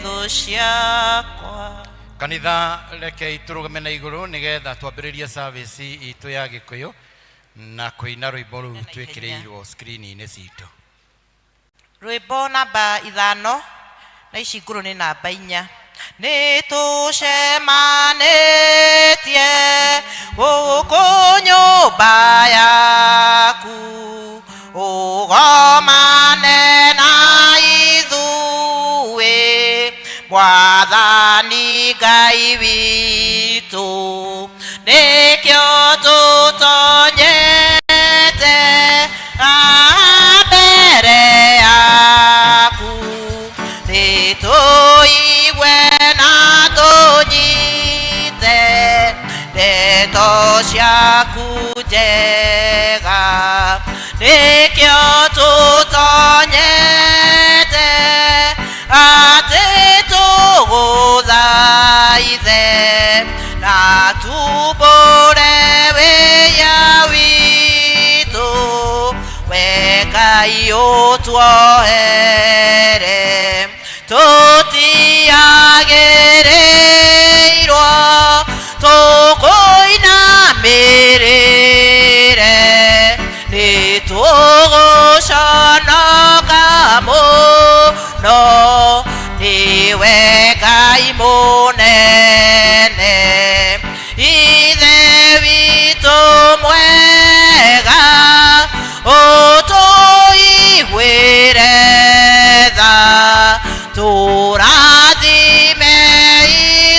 thũ ciakwa. Kanitha, rekei tũrũgame na igũrũ nĩgetha twambĩrĩrie service itũ ya Gĩkũyũ na kũina rwĩmbo rũu Na ihenya. twĩkĩrĩirwo screen-inĩ citũ. Rwĩmbo namba 5 na ici ngũrũ nĩ namba 4. Nĩ tũcemanĩtie gũkũ nyũmba yaku, ũgomane na ithuĩ, Mwathani Ngai witũ. Nĩkĩo tũtonyete mbere yaku, nĩ tũigue na tũnyite ndeto ciaku njega. Nĩkĩo tũtonyete atĩ tũgũthaithe na tumbũre wĩya witũ, we Ngai ũtuohere. Tũtiagĩrĩirwo tũkũinamĩrĩre, nĩ tũgũconoka mũno, nĩwe Ngai mũnene. Ithe witũ mwega, ũtũiguĩre tha, tũrathime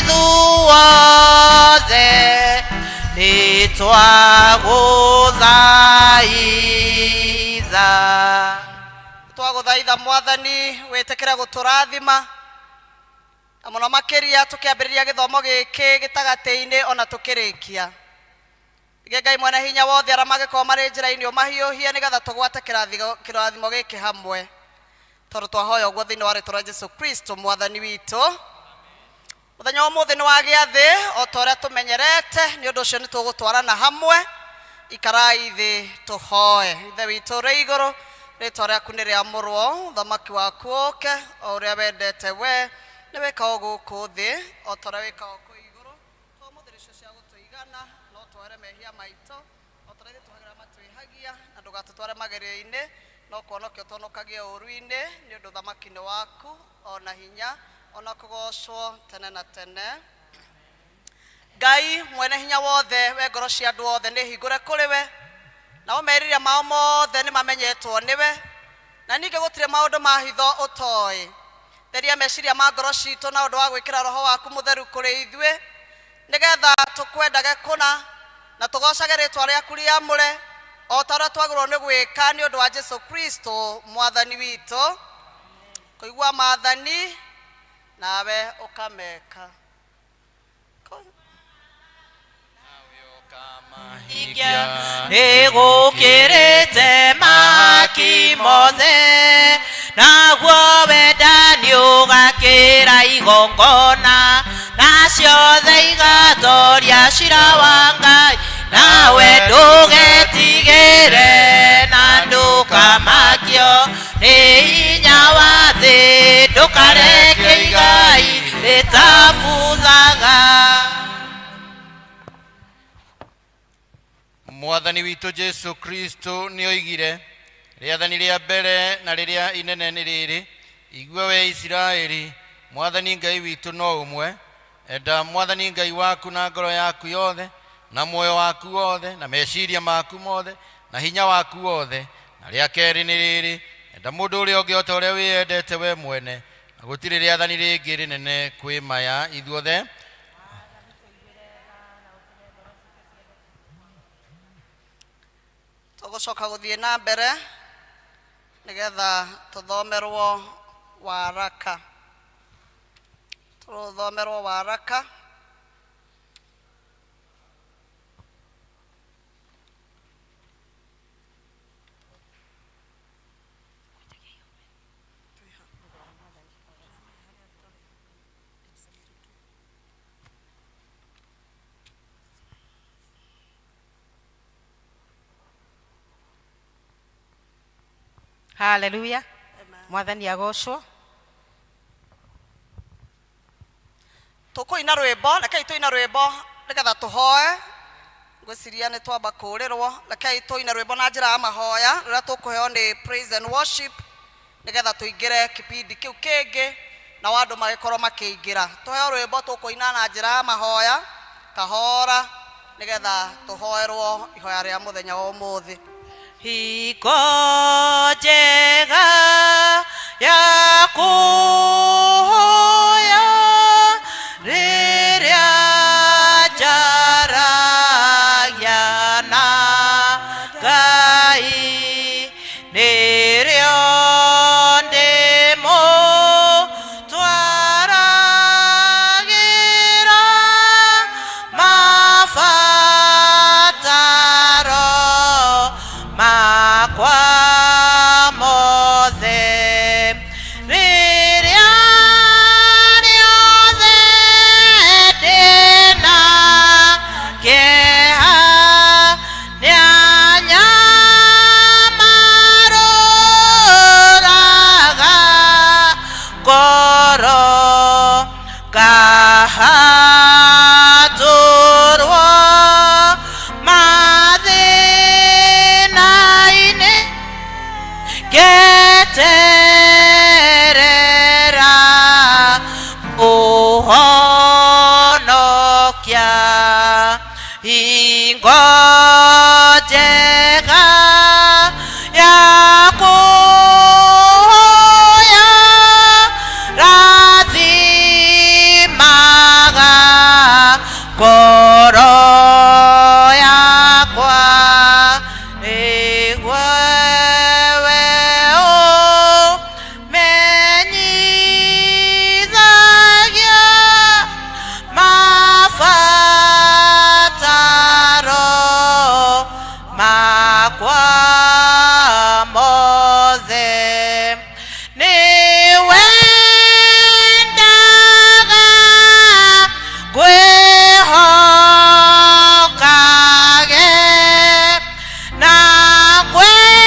ithuothe, nĩ twagũthaitha. Twagũthaitha Mwathani wĩtĩkĩre gũtũrathima, na mũno makĩria tũkĩambĩrĩria gĩthomo gĩkĩ gĩtagatĩ-inĩ ona tũkĩrĩkia. Ningĩ Ngai mwene hinya wothe arĩa mangĩkorwo marĩ njĩra-inĩ ũmahiũhie nĩgetha tũgwate kĩrathimo gĩkĩ hamwe, tondũ twahoya ũguo thĩinĩ wa rĩtwa rĩa Jesu Kristo Mwathani witũ. Mũthenya wa ũmũthĩ nĩ wa gĩathĩ o ta ũrĩa tũmenyerete, nĩ ũndũ ũcio nĩ tũgũtwarana hamwe. Ikarai thĩ tũhoe. Ithe witũ ũrĩ igũrũ, rĩtwa rĩaku nĩ rĩamũrwo, ũthamaki waku ũke, o ũrĩa wendete we nĩ wĩkagwo gũkũ thĩ o ta ũrĩa wĩkagwo kũu igũrũ. Tũmũthĩ nĩcio cia gũtũigana, no twohere mehia maitũ o ta ũrĩa ithuĩ tuohagĩra matwĩhagia, na ndũgatũtware magerio-inĩ, no kũhonokia ũtũhonokagie ũũru-inĩ, nĩ ũndũ ũthamaki nĩ waku, o na hinya, o na kũgoocwo tene na tene. Ngai mwene hinya wothe, we ngoro cia andũ othe nĩ hingũre kũrĩ we, nao merirĩria mao mothe nĩ mamenyetwo nĩwe, na ningĩ gũtirĩ maũndũ ma hitho ũtoĩ. Theria meciria ma ngoro citũ na ũndũ wa gwĩkĩra Roho waku mũtheru kũrĩ ithuĩ, nĩgetha tũkwendage kũna na tũgoocage rĩtwa rĩaku rĩamũre, o ta ũrĩa twagĩrĩirwo nĩ gwĩka nĩ ũndũ wa Jesu Kristo Mwathani witũ. Kũigua maathani nawe ũkameka. Nĩgũkĩrĩte mahaki mothe, naguo wendani ũgakĩra igongona, na ciothe igatoria cira wa Ngai. Nawe ndũgetigĩre na ndũkamakio nĩ hinya wa thĩ, ndũkareke igai rĩtabuthaga. Mwathani witũ Jesu Kristo nĩ oigire, rĩathani rĩa mbere na rĩrĩa inene nĩ rĩrĩ, igua we Isiraeli, Mwathani Ngai witũ no ũmwe. Enda Mwathani Ngai waku na ngoro yaku yothe, na muoyo waku wothe, na meciria maku mothe, na hinya waku wothe. Na rĩa kerĩ nĩ rĩrĩ, enda mũndũ ũrĩa ũngĩ o ta ũrĩa wĩyendete we mwene. Na gũtirĩ rĩathani rĩngĩ rĩnene kwĩ maya ithuothe. Tũgũcoka gũthiĩ na mbere nĩgetha tũthomerwo waraka. Tũthomerwo waraka. Haleluya. Mwathani agocwo. Tũkũina rwĩmbo, rekei tũine rwĩmbo nĩgetha tũhoe. Ngwĩciria nĩ twamba kũrĩrwo. Rekei tũine rwĩmbo na njĩra ya mahoya rũrĩa tũkũheo nĩ praise and worship nĩgetha tũingĩre kipindi kĩu kĩngĩ nao andũ magĩkorwo makĩingĩra. Tũheo rwĩmbo tũkũina na njĩra ya mahoya kahora nĩgetha tũhoerwo ihoya rĩa mũthenya wa ũmũthĩ. Hingo njega ya kũhoya rĩrĩa njaragia na Ngai, nĩrĩo ndĩmũtwaragĩra mabataro makwa mothe. Rĩrĩa rĩothe ndĩna kĩeha, nĩanyamarũraga ngoro, ngahatũrwo mathĩna-inĩ, ngeterera ũhonokia. Hingo njega ya kũhoya rathimaga ngoro yakwa, nĩguo we ũmenyithagia mabataro makwa mothe. Nĩwendaga ngwĩhokage na ngwendage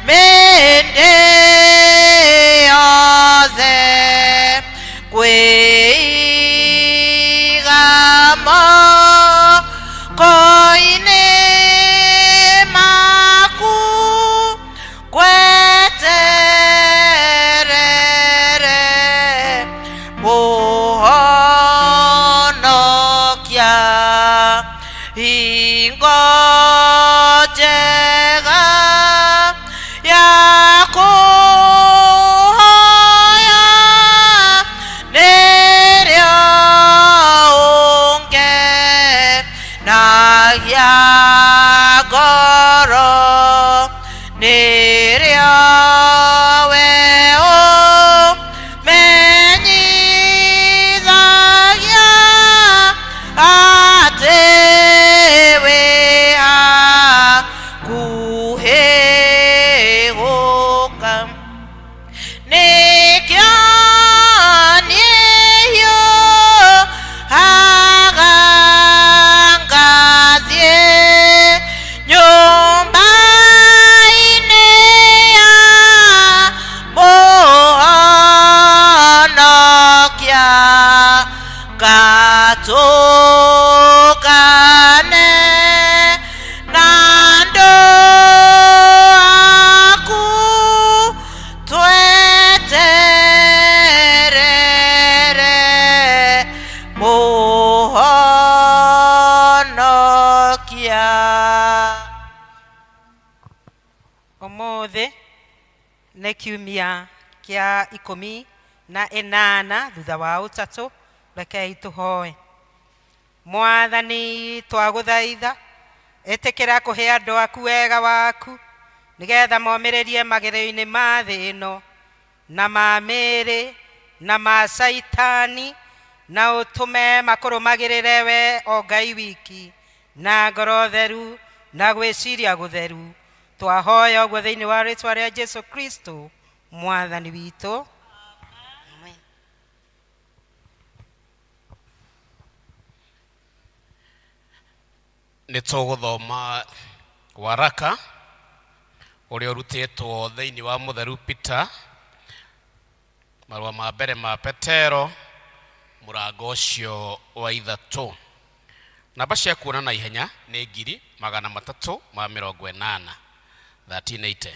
mĩndĩ yothe, kwĩiga moko-inĩ maku, ngweterere mũhonokia. Hingo njega ya kũhoya nĩrĩo ũngenagia ngoro, nĩrĩo we ũmenyithagia atĩ wĩ hakuhĩ gũka. Nĩkĩo niĩ hiũhaga ngathiĩ nyũmba-inĩ ya mũhonokia, ngatũngane na andũ aku, tweterere mũhonokia. Ũmũthĩ nĩ kiumia kĩa 18 thutha wa ũtatũ. Rekei tũhoe. Mwathani, twagũthaitha ĩtĩkĩra kũhe andũ aku wega waku nĩgetha momĩrĩrie magerio-inĩ ma thĩ ĩno na ma mĩĩrĩ na ma caitani, na ũtũme makũrũmagĩrĩre we o Ngai wiki na ngoro theru na gwĩciria gũtheru. Twahoya ũguo thĩinĩ wa rĩtwa rĩa Jesu Kristo Mwathani witũ. Amen. Nĩ tũgũthoma waraka ũrĩa ũrutĩtwo thĩinĩ wa mũtheru Peter. Marũa ma mbere ma Petero mũrango ũcio wa ithatũ. Namba cia kuona na ihenya nĩ 380, 1380.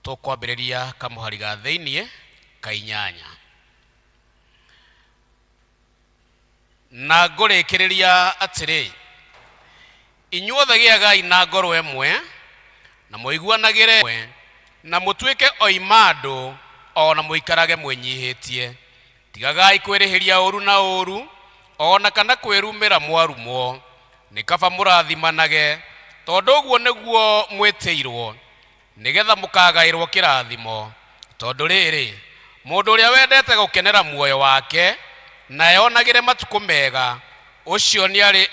Tũkwambĩrĩria kamũhari ga thĩiniĩ ka inyanya. Na ngũrĩkĩrĩria atĩrĩ, inyuothe gĩagai na ngoro ĩmwe, na mũiguanagĩre, na mũtuĩke oima andũ, o na mũikarage mwĩnyihĩtie. Tigagai kwĩrĩhĩria ũũru na ũũru, o na kana kwĩrumĩra mwarumwo. Nĩ kaba mũrathimanage, tondũ ũguo nĩguo mwĩtĩirwo, nĩgetha mũkagaĩrwo kĩrathimo. Tondũ rĩrĩ, mũndũ ũrĩa wendete gũkenera muoyo wake na eyonagĩre matukũ mega, ũcio nĩarĩ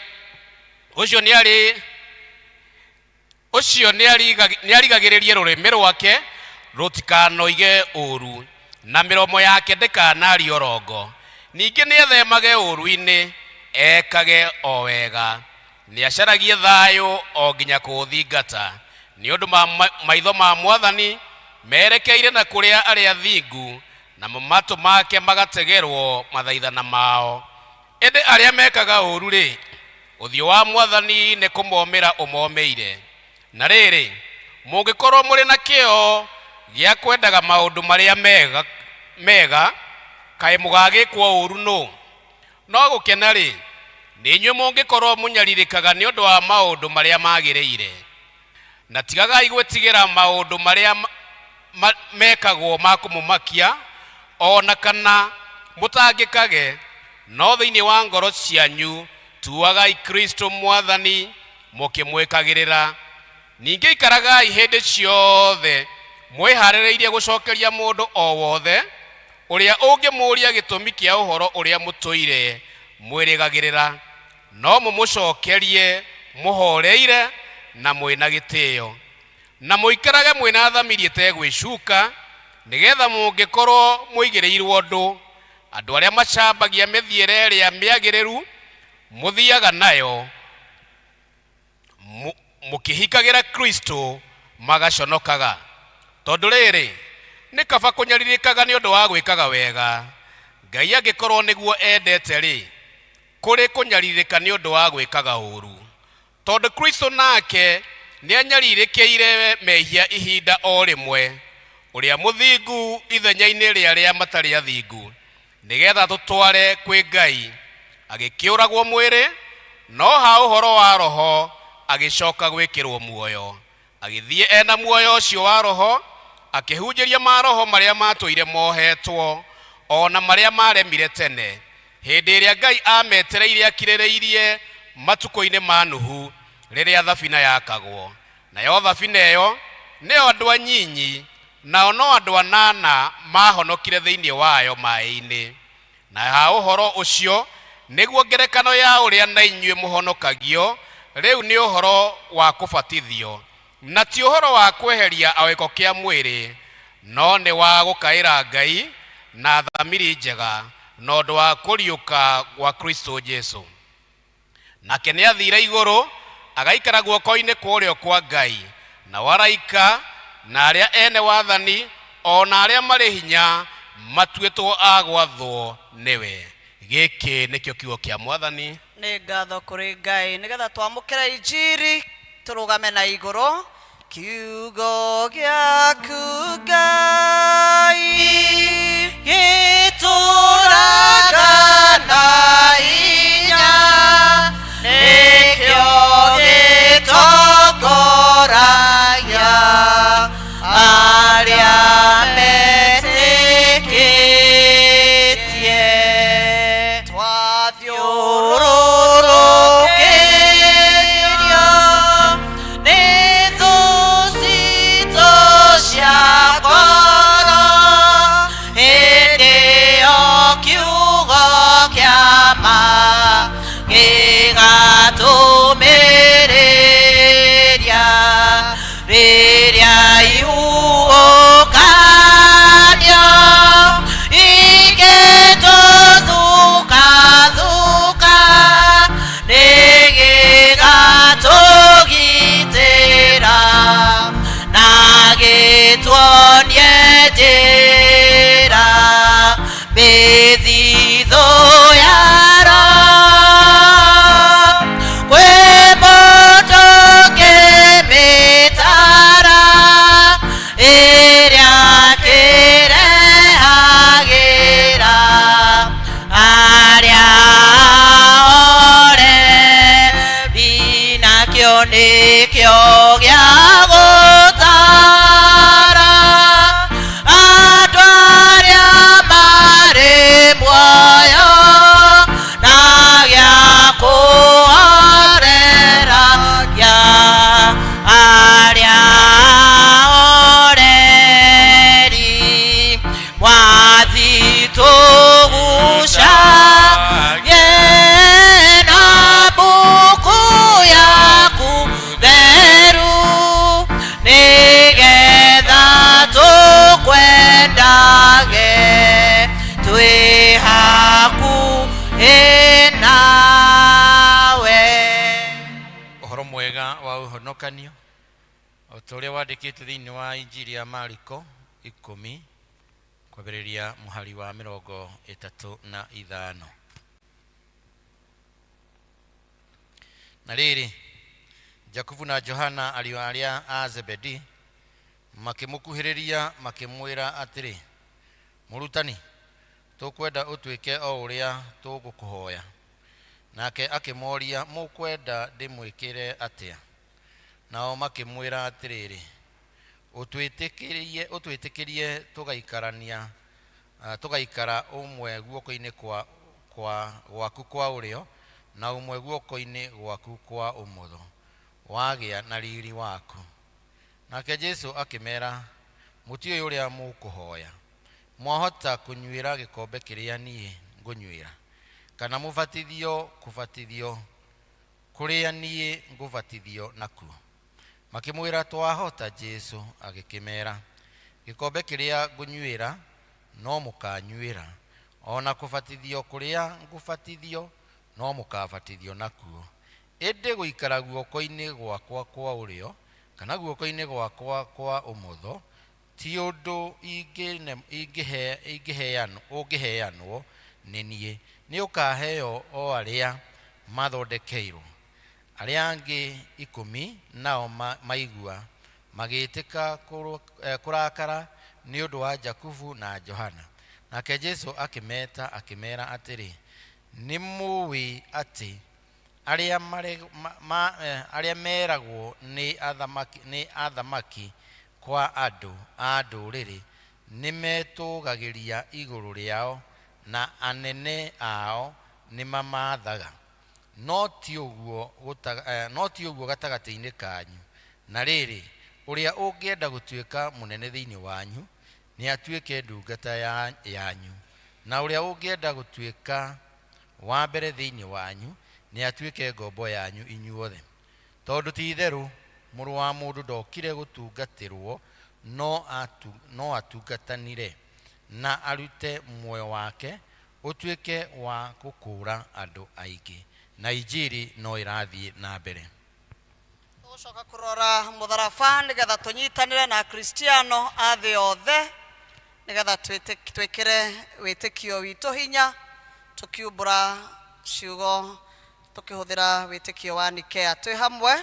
ũcio nĩarĩ ũcio nĩarigagĩrĩrie rũrĩmĩ rwake rũtikanoige ũũru, na mĩromo yake ndĩkanarie ũrongo. Ningĩ nĩethemage ũũru-inĩ, ekage o wega. Nĩacaragie thayũ o nginya kũũthingata, nĩ ũndũ maitho ma Mwathani merekeire na kũrĩa arĩa athingu, namo matũ make magategerwo mathaithana mao. Ĩndĩ arĩa mekaga ũũru-rĩ, ũthiũ wa Mwathani nĩ kũmomĩra ũmomĩire. Na rĩrĩ, mũngĩkorwo mũrĩ na kĩyo gĩa kwendaga maũndũ marĩa mega, mega, kaĩ mũgagĩkwo ũũru nũ? No gũkena-rĩ, nĩ inyuĩ mũngĩkorwo mũnyarirĩkaga nĩ ũndũ wa maũndũ marĩa magĩrĩire. Na tigagai gwĩtigĩra maũndũ marĩa mekagwo ma kũmũmakia, o na kana mũtangĩkage, no thĩinĩ wa ngoro cianyu tuagai Kristo Mwathani mũkĩmwĩkagĩrĩra. Ningĩ ikaragai hĩndĩ ciothe mwĩhaarĩrĩirie gũcokeria mũndũ o wothe ũrĩa ũngĩmũũria gĩtũmi kĩa ũhoro ũrĩa mũtũire mwĩrĩgagĩrĩra, no mũmũcokerie mũhoreire na mwĩ na gĩtĩo. Na mũikarage mwĩ na thamiri ĩtegwĩcuka, nĩgetha mũngĩkorwo mũigĩrĩirwo ũndũ, andũ arĩa macambagia mĩthiĩre ĩrĩa mĩagĩrĩru mũthiaga nayo, mũkĩhikagĩra Kristo magaconokaga. Tondũ rĩrĩ, nĩ kaba kũnyarirĩkaga nĩ ũndũ wa gwĩkaga wega, Ngai angĩkorwo nĩguo endete-rĩ, kũrĩ kũnyarirĩka nĩ ũndũ wa gwĩkaga ũũru. Tondũ Kristo nake nĩanyarirĩkĩire mehia ihinda o rĩmwe, ũrĩa mũthingu ithenya-inĩ rĩa arĩa matarĩ athingu, nĩgetha tũtware kwĩ Ngai. Agĩkĩũragwo mwĩrĩ, no ha ũhoro wa roho agĩcoka gwĩkĩrwo muoyo. Agĩthiĩ e na muoyo ũcio wa roho, akĩhunjĩria maroho marĩa matũire mohetwo, o na marĩa maremire tene, hĩndĩ ĩrĩa Ngai ametereire akirĩrĩirie matukũ-inĩ ma Nuhu, rĩrĩa thabina yakagwo. Nayo thabina ĩyo nĩyo andũ anyinyi, nao no andũ anana maahonokire thĩinĩ wayo maĩ-inĩ. Na ha ũhoro ũcio nĩguo ngerekano ya ũrĩa na inyuĩ mũhonokagio rĩu nĩ ũhoro wa kũbatithio, na ti ũhoro wa kweheria awĩko kĩa mwĩrĩ, no nĩ wa gũkaĩra Ngai na thamiri njega na ũndũ wa kũriũka gwa Kristo Jesu. Nake nĩathire igũrũ, agaikara guoko-inĩ kwa ũrĩo kwa Ngai, nao araika, na arĩa ene wathani, o na arĩa marĩ hinya, matuĩtwo a gwathwo nĩwe. Gĩkĩ nĩkĩo kiugo kĩa Mwathani. Nĩ ngatho kũrĩ Ngai nĩgetha twamũkĩre injiri tũrũgame na igũrũ. Kiugo gĩaku Ngai gĩtũraga na hinya, nĩkĩo gĩtongoragia arĩa metĩkĩtie. Twathiũrũrũkĩrio nĩ thũ citũ cia ngoro, hĩndĩ ĩyo kiugo kĩa ma gĩgatũmĩrĩria rĩrĩa ihuhũkanio igĩtũthukathuka, nĩ gĩgatũgitĩra na gĩtuonie njĩra. ũhonokanio o ta ũrĩa wandĩkĩtwo thĩinĩ wa injiri ya Mariko 10 kwambĩrĩria mũhari wa 35. Na rĩrĩ, Jakubu na Johana ariũ arĩa a Zebedi makĩmũkuhĩrĩria makĩmwĩra atĩrĩ, Mũrutani, tũkwenda ũtwĩke o ũrĩa tũgũkũhoya. Nake akĩmoria, Mũkwenda ndĩmwĩkĩre atĩa? Nao makĩmwĩra atĩrĩrĩ, ũtwĩtĩkĩrie tũgaikarania tũgaikara ũmwe guoko-inĩ kwa, kwa, gwaku kwa ũrĩo na ũmwe guoko-inĩ gwaku kwa ũmotho wagĩa na riri waku. Nake Jesu akĩmera, mũtiũĩ ũrĩa mũkũhoya. Mwahota kũnyuĩra gĩkombe kĩrĩa niĩ ngũnyuĩra, kana mũbatithio kũbatithio kũrĩa niĩ ngũbatithio nakuo? Makĩmwĩra, twahota. Jesu agĩkĩmera, gĩkombe kĩrĩa ngũnyuĩra no mũkanyuĩra, o na kũbatithio kũrĩa ngũbatithio no mũkabatithio nakuo. Ĩndĩ gũikara guoko-inĩ gwakwa kwa ũrĩo kana guoko-inĩ gwakwa kwa ũmotho ti ũndũ ũngĩheanwo nĩ niĩ, nĩ ũkaheo o arĩa mathondekeirwo. Arĩa angĩ 10 nao maigua magĩtĩka kũrakara nĩ ũndũ wa Jakubu na Johana. Nake Jesu akĩmeta akĩmera atĩrĩ, nĩ mũĩ atĩ arĩa arĩa meragwo nĩ athamaki kwa andũ a ndũrĩrĩ nĩ metũgagĩria igũrũ rĩao na anene ao nĩ mamathaga. No ti ũguo gatagatĩ-inĩ kanyu. Na rĩrĩ, ũrĩa ũngĩenda gũtuĩka mũnene thĩinĩ wanyu nĩ atuĩke ndungata yanyu, na ũrĩa ũngĩenda gũtuĩka wa mbere thĩinĩ wanyu nĩ atuĩke ngombo yanyu inyuothe. Tondũ ti itherũ mũrũ wa mũndũ ndokire gũtungatĩrwo no atungatanire na arute muoyo wake ũtuĩke wa gũkũũra andũ aingĩ. Na injiri no ĩrathiĩ na mbere. Tũgũcoka kũrora mũtharaba nĩgetha tũnyitanĩre na Akristiano a thĩ yothe nĩgetha twĩkĩre wĩtĩkio witũ hinya tũkiumbũra ciugo tũkĩhũthĩra wĩtĩkio wa Nikea. Twĩ hamwe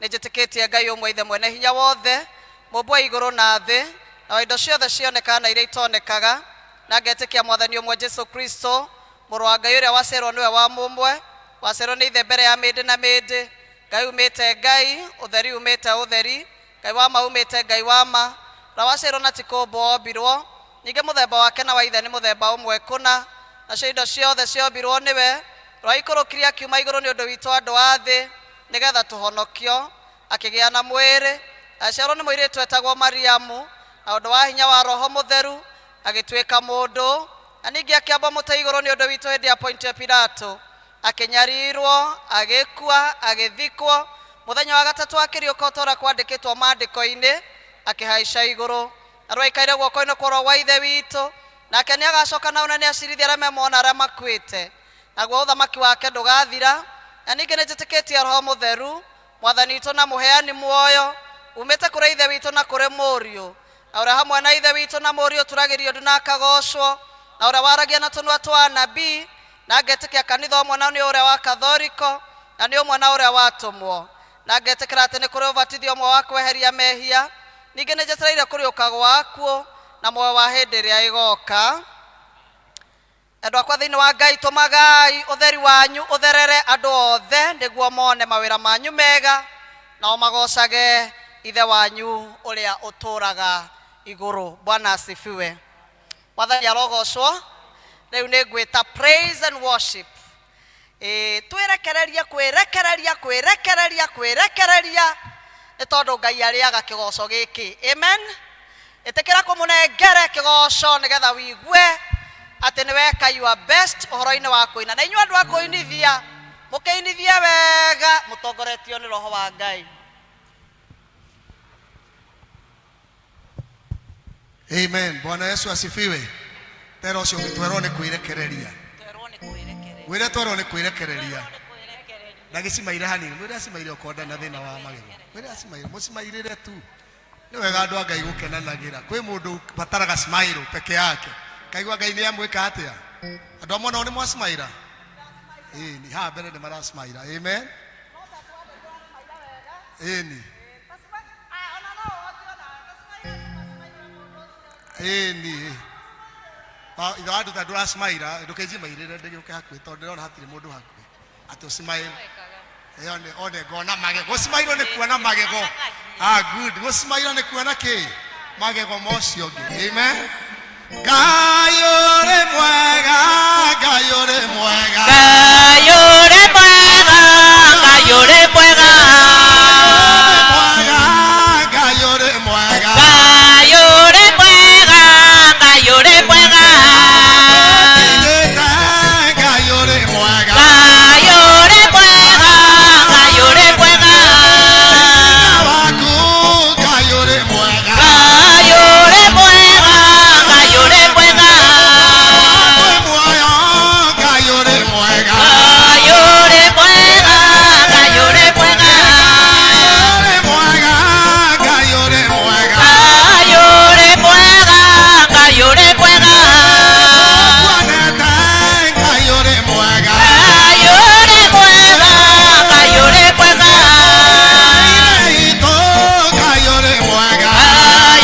nĩ njĩtĩkĩtie Ngai ũmwe Ithe mwene hinya wothe, mũmbi wa igũrũ na thĩ, na wa indo ciothe cionekaga na iria itonekaga, na ngetĩkia Mwathani ũmwe Jesu Kristo, mũrũ wa Ngai ũrĩa waciarwo nĩwe wa mũmwe, waciarwo nĩ Ithe mbere ya mĩndĩ na mĩndĩ, Ngai umĩte Ngai, ũtheri umĩte ũtheri, Ngai wa ma umĩte Ngai wa ma, ũrĩa waciarwo na ti kũũmbwo ombirwo, ningĩ mũthemba wake na wa Ithe nĩ mũthemba ũmwe kũna, nacio indo ciothe ciombirwo nĩwe, ũrĩa waikũrũkire akiuma igũrũ nĩ ũndũ witũ andũ a thĩ, nĩgetha tũhonokio, akĩgĩa na mwĩrĩ, aciarwo nĩ mũirĩtu etagwo Mariamu, na ũndũ wa hinya wa Roho Mũtheru, agĩtuĩka mũndũ, na ningĩ akĩambwo mũtĩ igũrũ nĩ ũndũ witũ hĩndĩ ya Pontio Pilato, akĩnyarirwo, agĩkua, agĩthikwo, mũthenya wa gatatũ akĩriũka o ta ũrĩa kwandĩkĩtwo maandĩko-inĩ, akĩhaica igũrũ, na rĩu aikaire guoko-inĩ kwa ũrĩo gwa Ithe witũ, nake nĩ agacoka na ũnene acirithie arĩa me muoyo na arĩa makuĩte, naguo ũthamaki wake ndũgathira. Na ningĩ nĩ njĩtĩkĩtie Roho Mũtheru, Mwathani witũ na mũheani muoyo, umĩte kũrĩ Ithe witũ na kũrĩ Mũriũ, na ũrĩa hamwe na Ithe witũ na Mũriũ turagĩrio ndu na akagocwo, na ũrĩa waragia na tũnua twa anabii, na ngetĩkia kanitha ũmwe na nĩ ũrĩa wa Kathoriko, na nĩ ũmwe na ũrĩa watũmwo, na ngetĩkĩra atĩ nĩ kũrĩ ũbatithio ũmwe wa kweheria mehia, ningĩ nĩ njetereire kũriũka gwa akuũ na muoyo wa hĩndĩ ĩrĩa ĩgoka. Andũ akwa thĩinĩ wa Ngai, tũmagai ũtheri wanyu ũtherere andũ othe, nĩguo mone mawĩra manyu mega, nao magocage Ithe wanyu ũrĩa ũtũũraga igũrũ. Bwana asifiwe. Mwathani arogocwo. Rĩu nĩ ngwĩta praise and worship. Twĩrekererie kwĩrekereria kwĩrekereria kwĩrekereria nĩ tondũ Ngai arĩaga kĩgoco gĩkĩ. Amen. Ĩtĩkĩra kũmũnengere kĩgoco nĩgetha wigue atĩ nĩ weka your best ũhoro-inĩ wa kũina. Na inyuĩ andũ a kũinithia, mũkĩinithie wega mũtongoretio nĩ Roho wa Ngai. Amen. Bwana Yesu asifiwe. Tera ũcio ũngĩ twerwo nĩ kwĩrekereria. Twerwo nĩ kwĩrekereria. Wĩre twerwo nĩ kwĩrekereria. Twerwo nĩ kwĩrekereria. Ndagĩcimaire hanini, mwĩre acimaire okorwo ndarĩ na thĩna wa magego. Mwĩre acimaire, mũcimairĩre tu. Nĩ wega andũ a Ngai gũkenanagĩra. Kwĩ mũndũ bataraga smile peke yake. Kaigua Ngai nĩ amwĩka atĩa? Andũ amwe nao nĩ mwasmaira? Ĩni, haha mbere nĩ marasmaira. Amen. Ĩni. Ĩni. Ithe wa nduta ndũrasmaira, ndũkĩnjimairĩre ndĩgĩũke hakuhĩ tondũ ndĩrona hatirĩ mũndũ hakuhĩ. Atĩ ũcimaire. Ĩyo nĩ one ngona magego. Gũcimairwo nĩ kuona magego. Ah, good. Gũcimairwo nĩ kuona kĩ? Magego ma ũcio ũngĩ. Amen. Ngai ũrĩ mwega, Ngai ũrĩ mwega. Ngai ũrĩ mwega, Ngai ũrĩ mwega. Mwega, Ngai ũrĩ mwega. Ngai ũrĩ mwega, Ngai ũrĩ mwega. Kinyĩte, Ngai ũrĩ mwega. Ngai ũrĩ mwega, Ngai ũrĩ mwega. Hinya waku, Ngai ũrĩ mwega. Ngai ũrĩ mwega, Ngai ũrĩ mwega. Kwĩ muoyo, Ngai ũrĩ mwega. Ngai ũrĩ mwega, Ngai ũrĩ mwega. Ũrĩ mwega, Ngai ũrĩ mwega. Ngai ũrĩ mwega, Ngai ũrĩ mwega. Kuonete, Ngai ũrĩ mwega. Ngai ũrĩ mwega, Ngai ũrĩ mwega. Ithe witũ, Ngai ũrĩ mwega. Ngai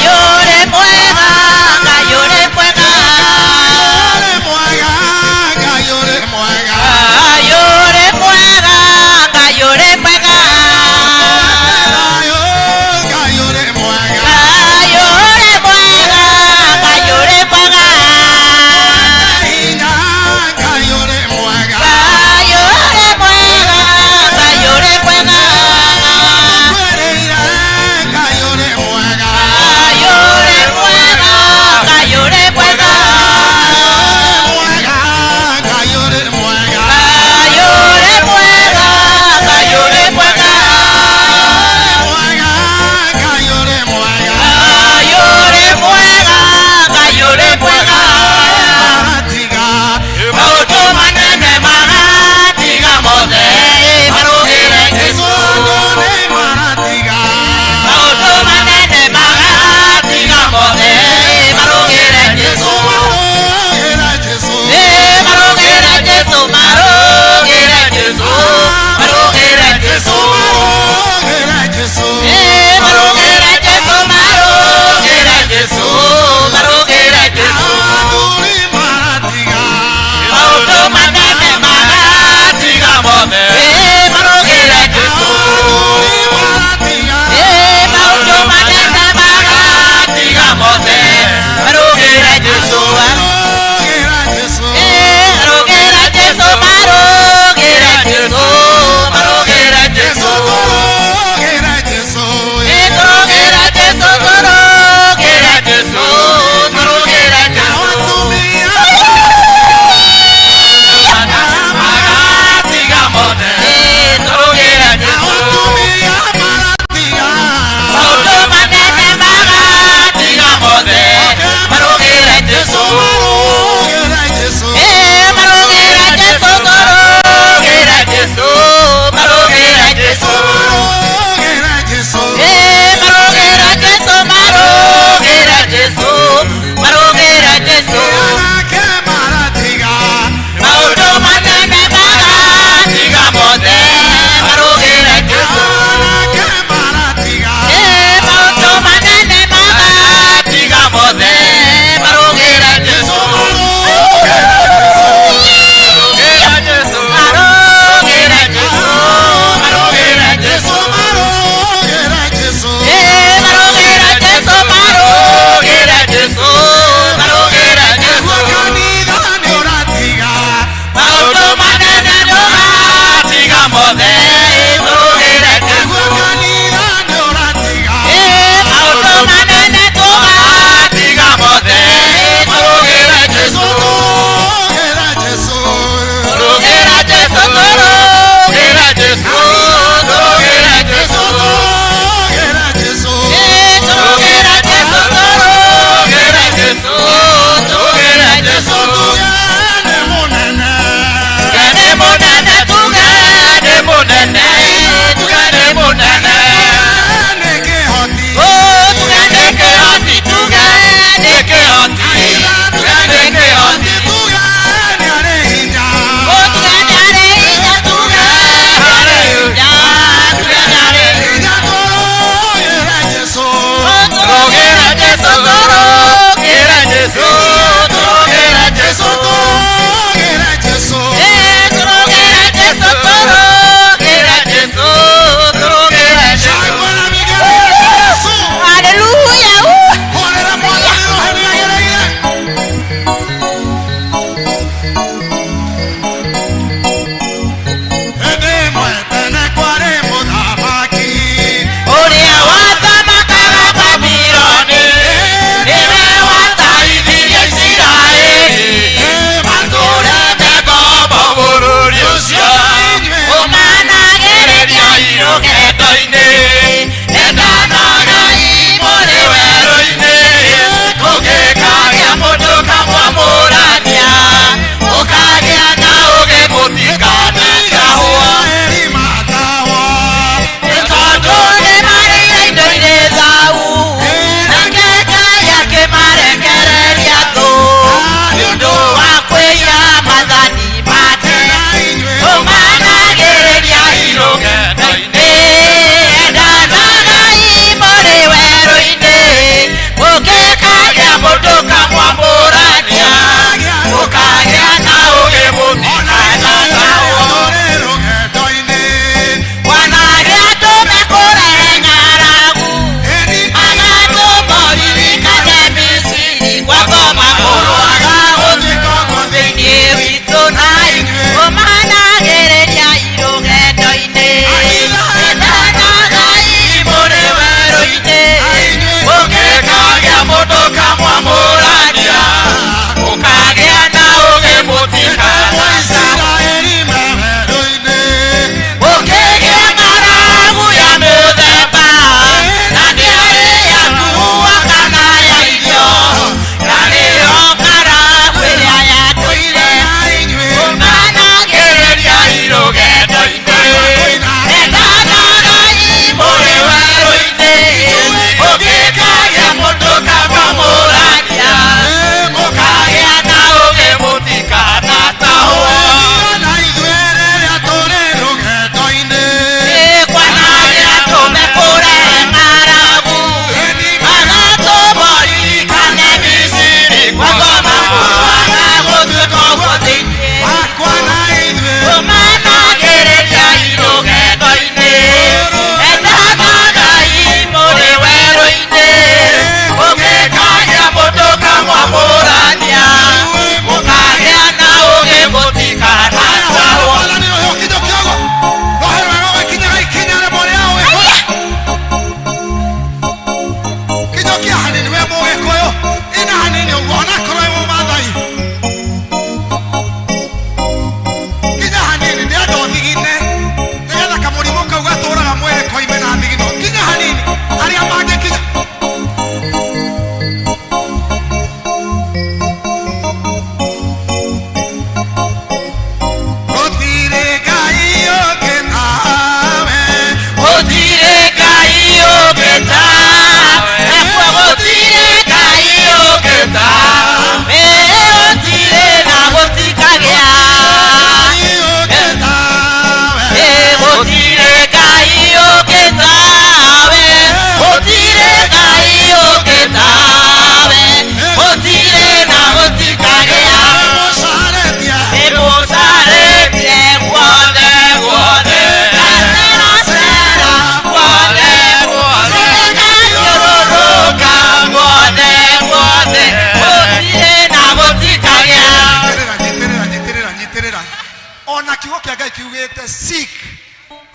Augĩte seek,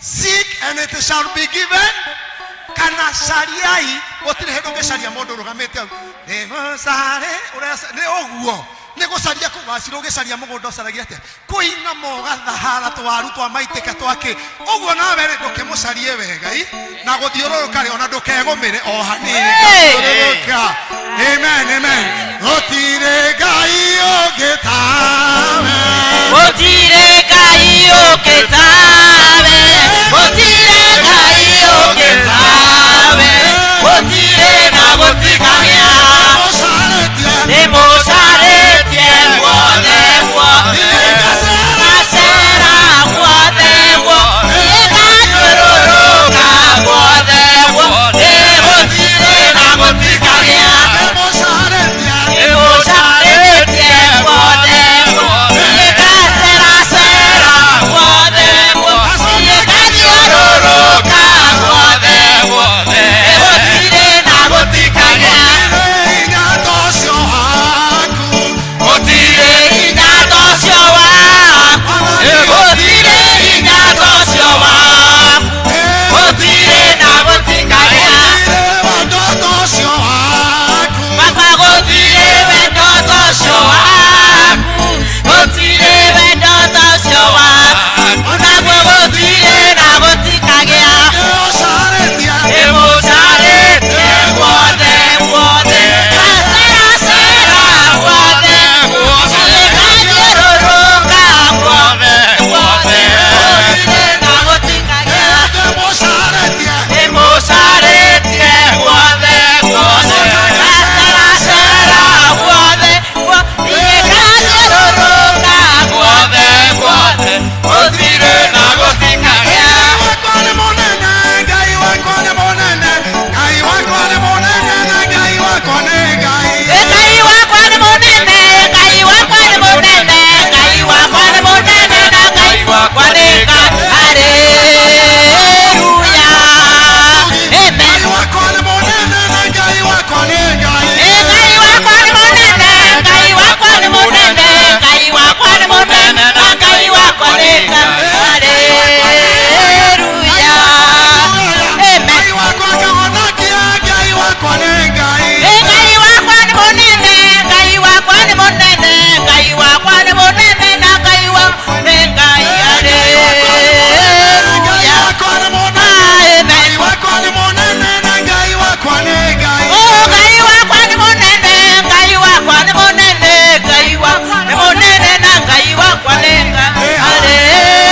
seek and it shall be given. Kana cariai, gũtirĩ hĩndĩ ũngĩcaria mũndũ ũrũgamĩte hau. Ndĩmũcarĩ, nĩ ũguo. Nĩ gũcaria kũ wacira ũgĩcaria mũgũnda ũcaragia atĩa? Kũinama ũgathahara twaru twa maitĩka twakĩ. Ũguo nawe rĩ ndũkĩmũcarie wega i na gũthiũrũrũka rĩ ona ndũkegũmĩre o hanini gathiũrũrũka. Amen, amen. Gũtirĩ Ngai ũngĩ tawe. Gũtirĩ Ngai ũngĩ tawe, gũtirĩ Ngai ũngĩ tawe, gũtirĩ na gũtikagĩa. Mũcarĩtie. Ndĩmũcarĩtie guothe guothe, ngacera guothe guothe, ngathiũrũrũka guothe guothe, gũtirĩ na gũtikagĩa. Ndĩmũcarĩtie. Ndĩmũcarĩtie guothe guothe, ngaceracera guothe guothe, ngathiũrũrũka guothe guothe, gũtirĩ na gũtikagĩa. Hinya ta ũcio waku. Gũtirĩ hinya ta ũcio waku, gũtirĩ hinya ta ũcio waku, gũtirĩ na gũtikagĩa. Gũtirĩ wendo ta ũcio waku. Baba gũtirĩ wendo ta ũcio waku, gũtirĩ wendo ta ũcio waku, naguo gũtirĩ na gũtikagĩa. Ndĩũcarĩtie. Ndĩmũcarĩtie guothe guothe, ngaceracera guothe guothe, ngathiũrũrũka guothe guothe, gũtirĩ na gũtikagĩa. Ndĩmũcarĩtie. Ndĩmũcarĩtie guothe guothe, ngaceracera guothe guothe, ngathiũrũrũka guothe guothe, gũtirĩ na gũtikagĩa. Wakwa nĩ mũnene, Ngai wakwa nĩ mũnene, Ngai wakwa nĩ mũnene, na Ngai wakwa nĩ Ngai. Ngai wakwa nĩ mũnene, Ngai wakwa nĩ mũnene, Ngai wakwa nĩ mũnene, na Ngai wakwa nĩ Ngai. Haleluya. Amen. Ngai wakwa nĩ mũnene, na Ngai wakwa nĩ Ngai. Ngai wakwa nĩ mũnene, Ngai wakwa nĩ mũnene, Ngai wakwa nĩ mũnene, na Ngai wakwa nĩ Ngai. Haleluya. Amen. Ngai wakwa akahonokia, Ngai wakwa nĩ Ngai. Ngai wakwa nĩ mũnene, Ngai wakwa nĩ mũnene, Ngai wakwa nĩ mũnene, na Ngai wakwa nĩ Ngai. Ngai Haleluya. wakwa nĩ mũnene, Amen. Ngai wakwa nĩ mũnene, na Ngai wakwa nĩ Ngai. Oh, Ngai wakwa nĩ mũnene, Ngai wakwa nĩ mũnene, Ngai wakwa nĩ mũnene, na Ngai wakwa nĩ Ngai.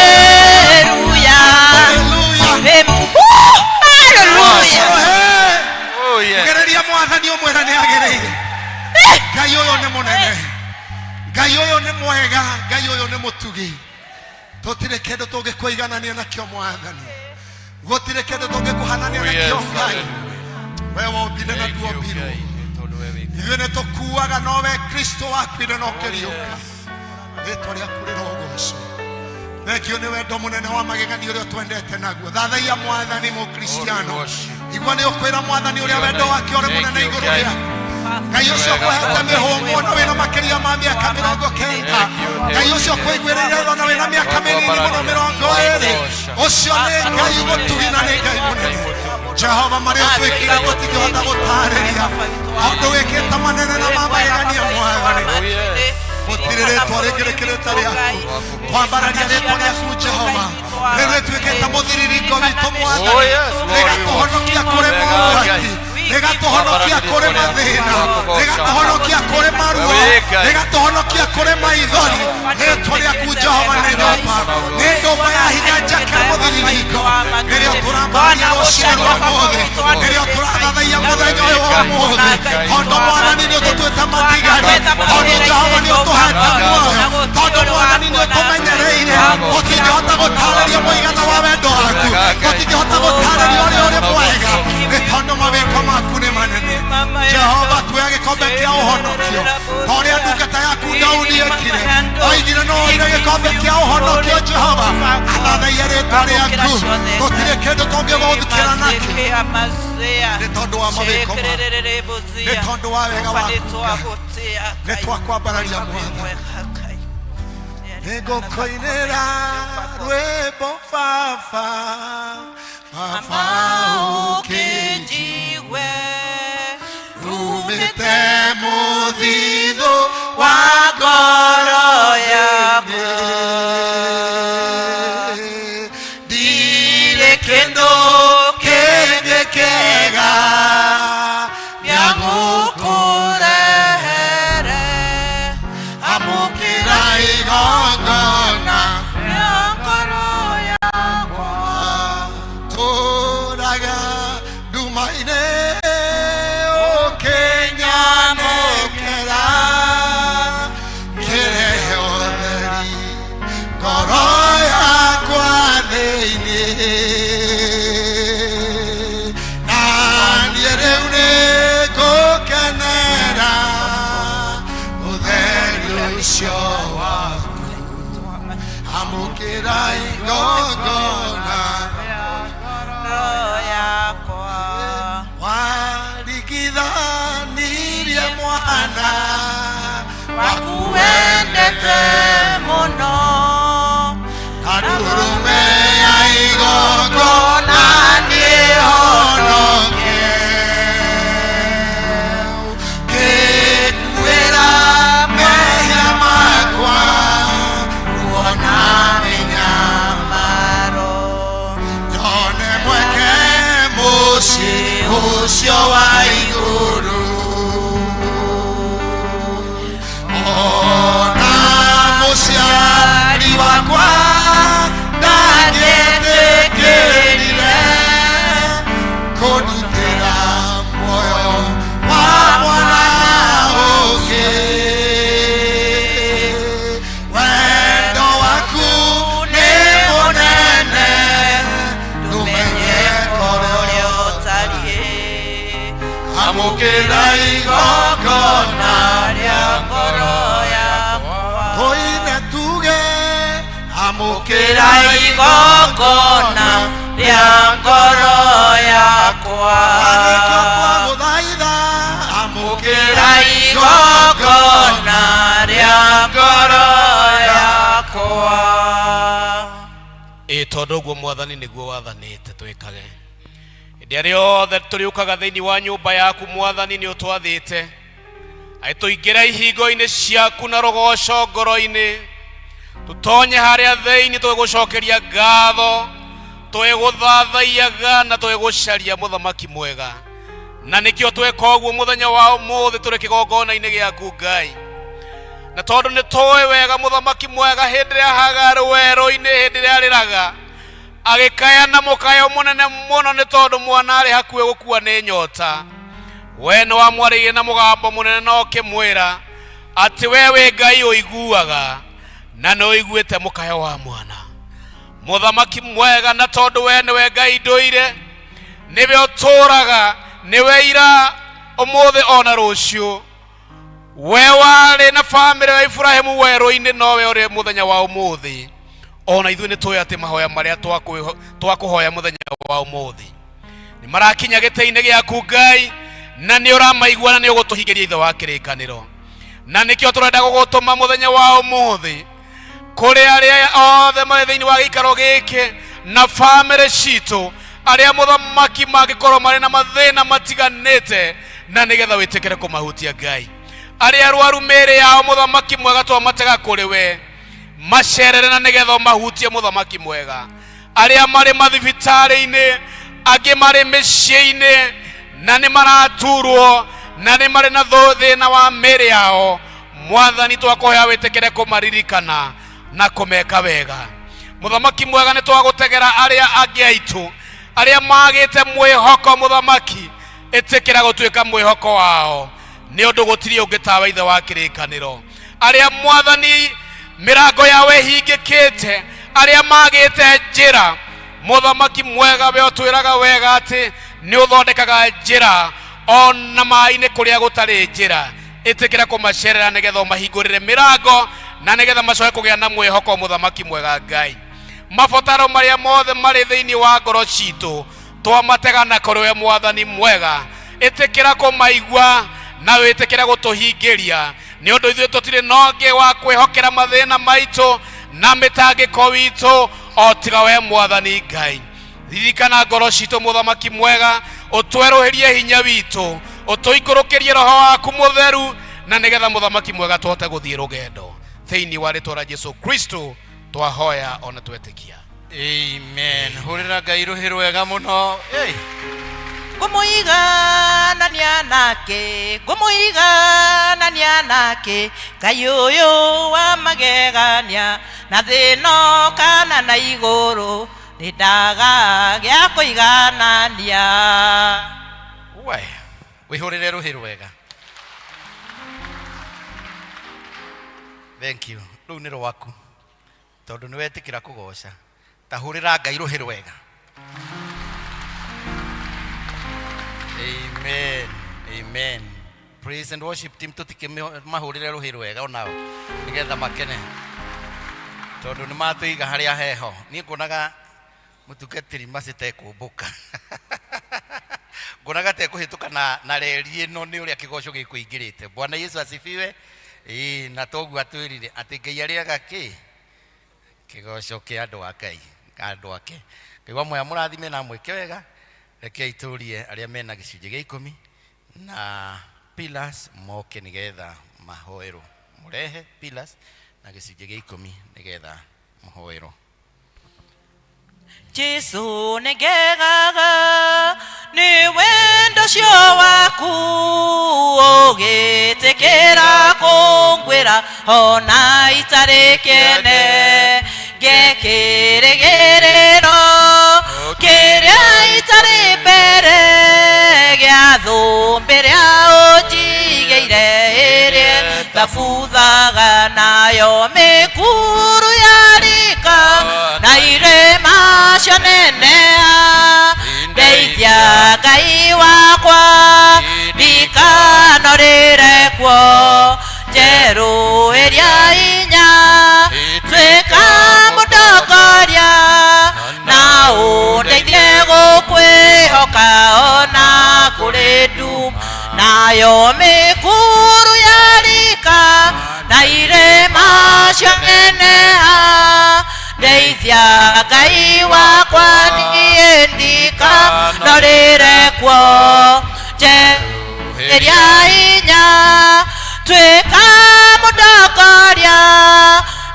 Haleluya. Hallelujah. Amen. Woo! Haleluya. Hey. Oh, yes. Gereria mwathani ũmwĩra nĩ agĩrĩire. Ngai ũyũ nĩ mũnene, Ngai ũyũ nĩ mwega, Ngai ũyũ nĩ mũtugi. Tũtirĩ kĩndũ tũngĩkũiganania nakĩo mwathani, gũtirĩ kĩndũ tũngĩkũhanania Oh, nakĩo yes. Ngai. We wombire na Thank you, nduombirwo. Ngai, tondũ we wĩ Ithuĩ nĩ tũkuaga no we Kristo wakuire na ũkĩriũka. Rĩtwa rĩaku rĩrogocwo. Thengio nĩ wendo mũnene wa magegania ũrĩa ũtwendete naguo. Thathaiya mwathani mũkristiano. Igua nĩ ũkwĩra mwathani ũrĩa wendo wake ũrĩ mũnene igũrũ rĩaku. Ngai ũcio ũkũhete mĩhũmũ na wĩna makĩria ma mĩaka 90. Ngai ũcio ũkũiguĩrĩire tha na wĩna mĩaka mĩnini mũno 20. Ũcio nĩ Ngai mũtugi na nĩ Ngai mũnene. Jehova marĩa ũtwĩkĩire tũtingĩhota gũtarĩria. Tondũ wĩkĩte manene na ma magegania mwathani. Gũtirĩ rĩtwa rĩngĩ rĩkĩrĩte rĩaku. Twambararia rĩtwa rĩaku Jehova. Rĩu rĩtuĩkĩte mũthiriringo witũ Oh, mwathani. yes, Lord, we Rĩgatũhonokia kũrĩ Wega, mogwati. Ngai. Rĩgatũhonokia kũrĩ mathĩna. Rĩgatũhonokia kũrĩ maruo. Wĩ Ngai. Rĩgatũhonokia kũrĩ maithori. Rĩtwa rĩaku Jehova nĩ nyũmba. Nĩ nyũmba ya hinya njake mũthiriringo. Nĩrĩo tũrambararia rũcinĩ rwa ũmũthĩ. Nĩrĩo tũrathathaiya mũthenya ũyũ wa ũmũthĩ. Tondũ mwathani nĩ ũtũtuĩte matigari. Tondũ Jehova nĩ ũtũhete muoyo. Tondũ mwathani nĩ ũtũmenyereire. Tũtingĩhota gũtarĩria mũigana wa wendo waku. Tũtingĩhota gũtarĩria ũrĩa ũrĩ mwega. Nĩ tondũ mawĩko maku nĩ manene. Jehova tuoya gĩkombe kĩa ũhonokio. Ta ũrĩa ndungata yaku Daudi ekire. Oigire no oire gĩkombe kĩa ũhonokio Jehova. Athathaiye rĩtwa rĩaku. Tũtirĩ kĩndũ tũngĩgũthukĩra nakĩo. Nĩ tondũ wa mawĩko maku. Nĩ tondũ wa wega waku Ngai. Nĩ twakwambararia mwathani. Nĩngũkũinĩra rwĩmbo baba, baba ũkĩnjigue rumĩte mũthithũ wa ngoro yakwa. Ndirĩ kĩndũ kĩngĩ kĩega gĩa gũkũrehere, amũkĩra igongona rĩa ngoro yakwa. Tũraga nduma-inĩ ũkĩnyamũkĩra, kĩrehe ũtheri ngoro yakwa thĩinĩ. Na niĩ rĩu nĩngũkenera ũtheri ũcio waku, amũkĩra igongona warigithanirie mwana waku wendete mũno, na ndũrũme ya igongona nĩhonoke. Ngĩkuĩra mehia makwa, ruo na mĩnyamaro, nyone mweke mũciĩ ũcio wa igũrũ. Ona mũciari wakwa ndangĩtĩkĩrire kũndutĩra muoyo wa mwana ũngĩ. Wendo waku nĩ mũnene, ndũmenye ũrĩa ũtariĩ. Amũkĩra igongona rĩa ngoro yakwa, tũine tuge amũkĩra igongona rĩa ngoro yakwa. Nĩkĩo twagũthaitha, amũkĩra igongona rĩa ngoro yakwa. Ĩ tondũ ũguo Mwathani nĩguo wathanĩte twĩkage hĩndĩ ĩrĩa yothe tũrĩũkaga thĩinĩ wa nyũmba yaku. Mwathani, nĩ ũtwathĩte atĩ tũingĩre ihingo-inĩ ciaku na rũgoco ngoro-inĩ, tũtonye harĩa thĩinĩ tũgũcokeria ngatho, twĩgũthathaiyaga na twĩgũcaria mũthamaki mwega. Na nĩkĩo tweka ũguo mũthenya wa ũmũthĩ tũrĩ kĩgongona-inĩ gĩaku, Ngai. Na tondũ nĩ tũĩ wega, mũthamaki mwega, hĩndĩ ĩrĩa Hagaru werũ-inĩ, hĩndĩ ĩrĩa arĩraga agĩkaya na mũkayo mũnene mũno nĩ tondũ mwana arĩ hakuhĩ gũkua nĩ nyota, we nĩ wamwarĩirie na mũgambo mũnene na ũkĩmwĩra atĩ we wĩ Ngai ũiguaga na nĩ ũiguĩte mũkayo wa mwana, mũthamaki mwega. Na tondũ we nĩwe Ngai ndũire, nĩwe ũtũũraga, nĩwe ira, ũmũthĩ ona rũciũ, we warĩ na bamĩrĩ ya Iburahĩmu werũ-inĩ, nowe ũrĩ mũthenya wa ũmũthĩ. Ona ithuĩ nĩ tũĩ atĩ mahoya marĩa twakũhoya mũthenya wa ũmũthĩ nĩ marakinya gĩtĩ-inĩ gĩaku, Ngai, na nĩ ũramaigua na nĩ ũgũtũhingĩria, Ithe wa kĩrĩkanĩro. Na nĩkĩo tũrenda gũgũtũma mũthenya wa ũmũthĩ kũrĩ arĩa othe marĩ thĩinĩ wa gĩikaro gĩkĩ na bamĩrĩ citũ, arĩa, mũthamaki, mangĩkorwo marĩ na mathĩna matiganĩte, na nĩgetha wĩtĩkĩre kũmahutia, Ngai. Arĩa arwaru mĩĩrĩ yao, mũthamaki mwega, twamatega kũrĩ we, macerere na nĩgetha ũmahutie, mũthamaki mwega. Arĩa marĩ mathibitarĩ-inĩ, angĩ marĩ mĩciĩ-inĩ na nĩ maraturwo na nĩ marĩ na thĩna wa mĩĩrĩ yao, Mwathani, twakũhoya wĩtĩkĩre kũmaririkana na kũmeka wega, mũthamaki mwega. Nĩ twagũtegera arĩa angĩ aitũ arĩa magĩte mwĩhoko, mũthamaki, ĩtĩkĩra gũtuĩka mwĩhoko wao, nĩ ũndũ gũtirĩ ũngĩ tawe, Ithe wa kĩrĩkanĩro. Arĩa, Mwathani, mĩrango yao ĩhingĩkĩte, arĩa magĩte njĩra, mũthamaki mwega, we ũtwĩraga wega atĩ nĩ ũthondekaga njĩra ona maĩ-inĩ kũrĩa gũtarĩ njĩra, ĩtĩkĩra kũmacerera nĩgetha ũmahingũrĩre mĩrango na nĩgetha macoke kũgĩa na mwĩhoko, mũthamaki mwega. Ngai, mabataro marĩa mothe marĩ thĩinĩ wa ngoro citũ twamatega na kũrĩ we, Mwathani mwega, ĩtĩkĩra kũmaigua na wĩtĩkĩre gũtũhingĩria, nĩ ũndũ ithuĩ tũtirĩ na ũngĩ wa kwĩhokera mathĩna maitũ. Na mĩtangĩko witũ o tiga we Mwathani Ngai. Ririkana ngoro citũ, Mũthamaki mwega, ũtwerũhĩrie hinya witũ, ũtũikũrũkĩrie Roho waku Mũtheru, na nĩgetha, Mũthamaki mwega, tũhote gũthiĩ rũgendo. Thĩinĩ wa rĩtwa rĩa Jesu Kristo twahoya ona twetĩkia. Amen. Hũrĩra Ngai rũhĩ rwega mũno. Hey. Ngũmũiganania nake, ngũmũiganania nake, Ngai ũyũ wa magegania, na thĩno kana na igũrũ nĩ ndaga gĩa kũiganania. We wĩhũrĩre rũhĩ rwega. Thank you. Rũu nĩ rwaku tondũ nĩ wetĩkĩra kũgoca. Ta hũrĩra Ngai rũhĩ rwega. Amen, amen. Praise and worship team, tũtikĩmahũrĩre rũhĩ rwega onao nĩgetha makene tondũ nĩ matũiga harĩa heho. Niĩ nguonaga mũtungatĩri macitekũmbũka, nguonaga tekũhĩtũka na reri ĩno nĩ ũrĩa kĩgoco gĩkũingĩrĩte. Bwana Yesu asifiwe. Ĩĩ, na toguo atwĩrire atĩ Ngai arĩaga kĩ kĩgoco kĩa andũ a Ngai, andũ ake. Ngai wa muoya mũrathime na mwĩke wega. Rekei tũrie arĩa mena gĩcunjĩ gĩa 10 na pillars moke nĩgetha mahoerwo. Mũrehe pillars na gĩcunjĩ gĩa 10 nĩgetha mũhoerwo. Jesu nĩngegaga nĩ wendo ũcio waku, ũgĩtĩkĩra kũngwĩra ona itarĩ kĩene, ngekĩrĩgĩrĩro kĩrĩa itarĩ mbere gĩa thũmbĩ ĩrĩa ũnjigĩire, ĩrĩa ĩtabuthaga, nayo mĩkuru yarika na irĩma cianeneha. Ndeithia Ngai wakwa ndikanorĩre kuo, njerũ ĩrĩa hinya, tuĩka mũtongoria na ũndeithie gũkwĩhoka ona kũrĩ nduma, nayo mĩkuru yarika na irĩma cianeneha. Ndeithia Ngai wakwa niĩ ndikanorĩre kuo, njerũ ĩrĩa hinya, tuĩka mũtongoria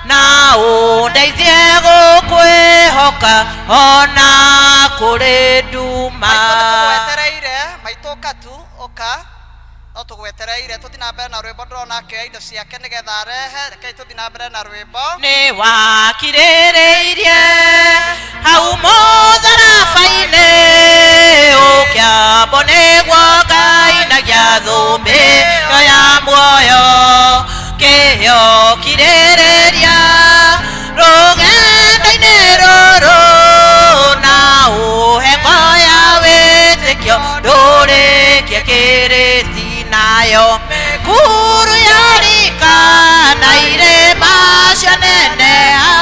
na ũndeithie gũkwĩhoka ona kũrĩ nduma. Maitũ, nĩ tũgwetereire. Maitũ, ũka tu, ũka, no tũgwetereire. Tũthiĩ na mbere na rwĩmbo. Ndĩrona akĩoya indo ciake nĩgetha arehe. Rekei tũthiĩ na mbere na rwĩmbo. Nĩ wakirĩrĩirie hau mũtharaba-inĩ, ũkĩambwo nĩguo ngainagia thũmbĩ ĩyo ya muoyo. Kĩo kirĩrĩria rũgendo-inĩ rũrũ, na ũhe ngo ya wĩtĩkio ndũrĩkie kĩrĩti, nayo mĩkuru yarika na irĩma cianeneha.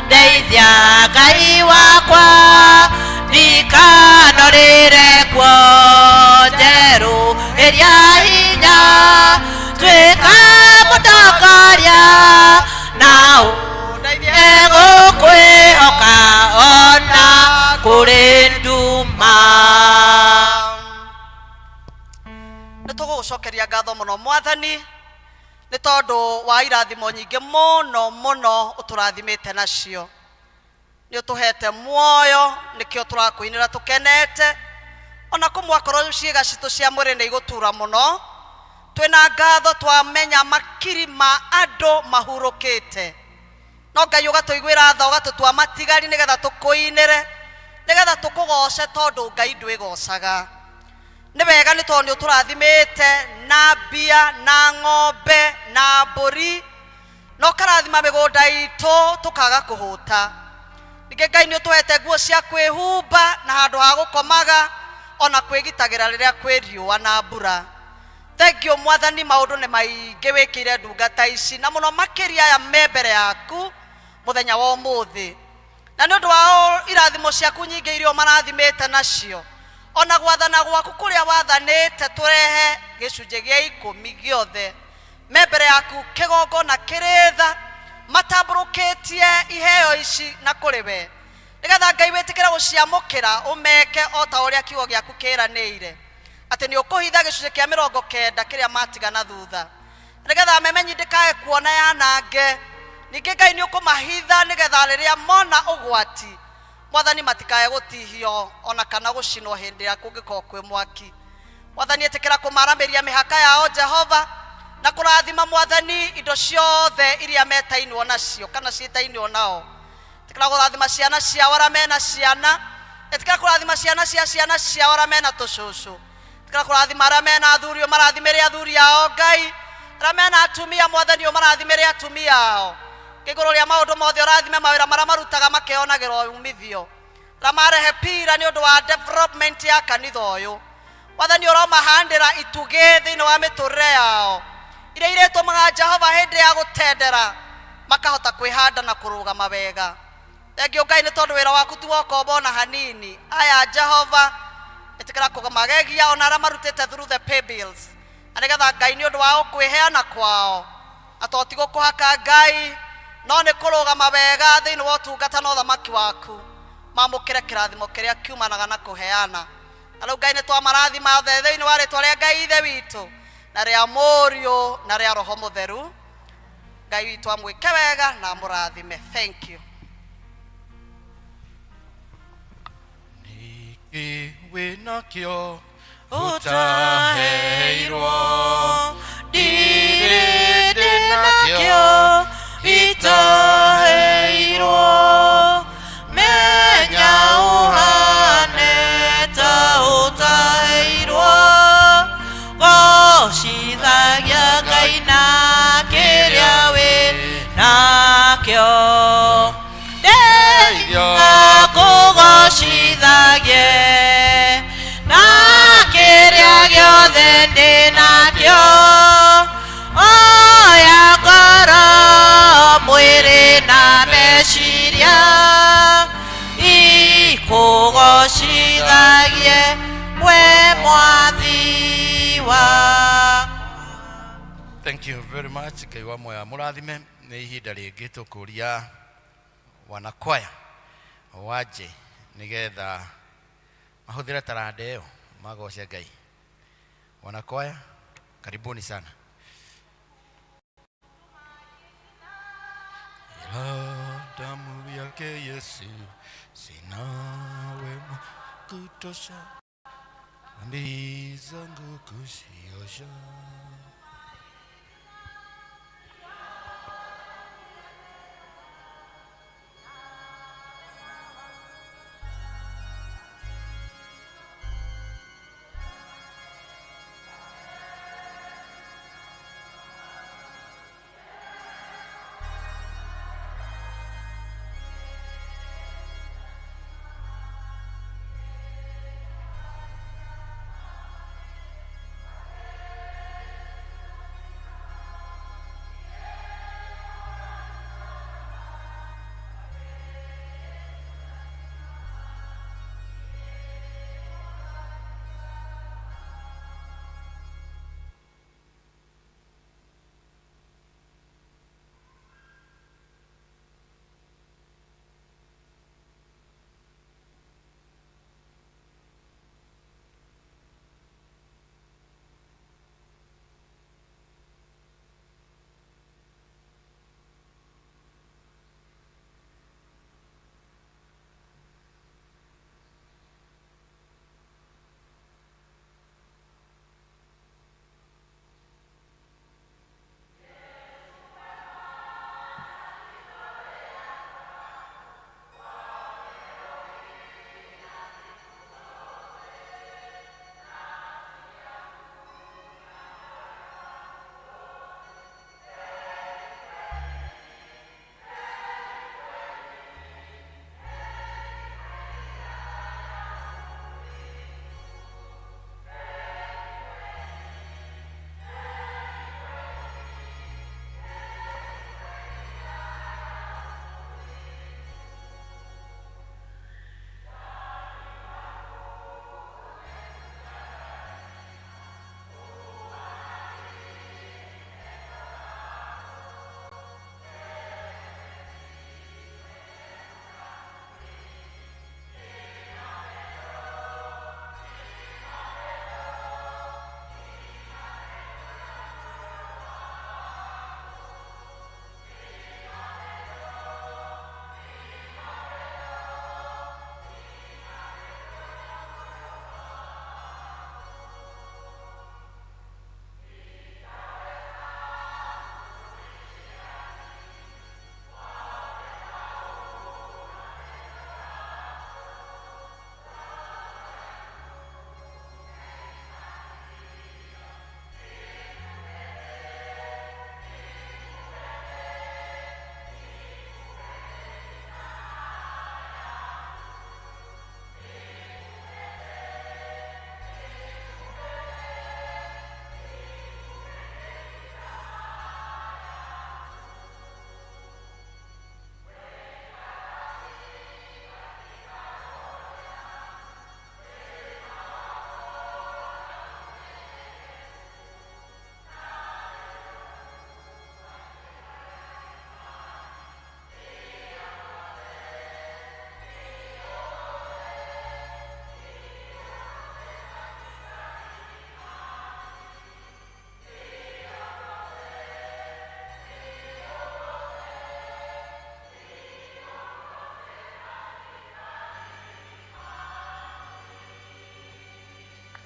Ndeithia Ngai wakwa ndikanorĩre kuo, njerũ ĩrĩa hinya, tuĩka mũtongoria na ũndeithie gũkwĩhoka ona kũrĩ nduma. Nĩ tũgũgũcokeria ngatho mũno, Mwathani, nĩ tondũ wa irathimo nyingĩ mũno mũno ũtũrathimĩte nacio. Nĩ ũtũhete muoyo, nĩkĩo tũrakũinĩra tũkenete, ona kũmwe akorwo ciĩga citũ cia mwĩrĩ nĩ igũtura mũno. Twĩna ngatho twamenya makiri ma andũ mahurũkĩte, no Ngai ũgatũiguĩra tha, ũgatũtua matigari nĩgetha tũkũinĩre, nĩgetha tũkũgoce, tondũ Ngai ndwĩgocaga. Nĩ wega, nĩ tondũ nĩ ũtũrathimĩte na mbia na ng'ombe na mbũri, na ũkarathima mĩgũnda itũ tũkaga kũhũta. Ningĩ Ngai nĩ ũtũhete nguo cia kwĩhumba na handũ ha gũkomaga, ona kwĩgitagĩra rĩrĩa kwĩ riũa na mbura. Thengiũ, Mwathani. Maũndũ nĩ maingĩ wĩkĩire ndungata ici, na mũno makĩria aya me mbere yaku mũthenya wa ũmũthĩ, na nĩ ũndũ wa irathimo ciaku nyingĩ iria ũmarathimĩte nacio, ona gwathana gwaku kũrĩa wathanĩte tũrehe gĩcunjĩ gĩa 10 gĩothe, me mbere yaku kĩgongona kĩrĩ tha. Matambũrũkĩtie iheo ici na kũrĩ we, nĩgetha Ngai wĩtĩkĩre gũciamũkĩra, ũmeke o ta ũrĩa kiugo gĩaku kĩranĩire, atĩ nĩ ũkũhitha gĩcunjĩ kĩa 90 kĩrĩa matigana thutha, nĩgetha memenyi ndĩkae kuona yanange. Ningĩ Ngai, nĩ ũkũmahitha nĩgetha rĩrĩa mona ũgwati, Mwathani, matikae gũtihio ona kana gũcinwo hĩndĩ ĩrĩa kũngĩkorwo kwĩ mwaki. Mwathani, ĩtĩkĩra kũmaramĩria mĩhaka yao, Jehova, na kũrathima, Mwathani, indo ciothe iria metainwo nacio kana ciĩtainwo nao. Ĩtĩkĩra kũrathima ciana ciao arĩa mena ciana, ĩtĩkĩra kũrathima ciana cia ciana ciao arĩa mena tũcũcũ, ĩtĩkĩra kũrathima arĩa mena athuri, ũmarathimĩre athuri ao, Ngai, arĩa mena atumia, Mwathani, ũmarathimĩre atumia ao. Igũrũ rĩa maũndũ mothe, ũrathime mawĩra marĩa marutaga makĩonagĩra umithio, arĩa marehe pira nĩ ũndũ wa development ya kanitha ũyũ. Mwathani, ũromahandĩra itugĩ thĩinĩ wa mĩtũrĩre yao iria irĩtũmaga, Jehova, hĩndĩ ya gũtendera makahota kwĩhanda na kũrũgama wega. Thengiũ, Ngai, nĩ tondũ wĩra waku ti wokomba ona hanini. Aya, Jehova, ĩtĩkĩra kũmagegia ona arĩa marutĩte through the pay bills, na nĩgetha, Ngai, nĩ ũndũ wa kwĩheana kwao, na to ti gũkũhaka, Ngai, no nĩ kũrũgama wega thĩinĩ wa ũtungata na ũthamaki waku, mamũkĩre kĩrathimo kĩrĩa kiumanaga na kũheana. Na rĩu, Ngai, nĩ twamarathima othe thĩinĩ wa rĩtwa rĩa Ngai Ithe witũ na rĩa Mũriũ na rĩa Roho Mũtheru. Ngai witũ amwĩke wega na amũrathime. Thank you. Nĩkĩ wĩnakĩo ũtaheirwo? Ndirĩ ndĩnakĩo itaheirwo. Menya ũhane ta ũtaheirwo, gocithagia Ngai na kĩrĩa wĩ nakĩo. Ndeithia kũgocithagie na kĩrĩa gĩothe ndĩ nakĩo, oya ngoro, mwĩrĩ na meciria, ikũgocithagie we Mwathi wakwa. Thank you very much. Ngai wa moya mũrathime. Nĩ ihinda rĩngĩ tũkũria wanakwaya waje nĩgetha mahũthĩre taranda ĩyo magoce Ngai. Wanakwaya, karibuni sana. Ila damu yake Yesu sina wema kutosha dhambi zangu kuziosha.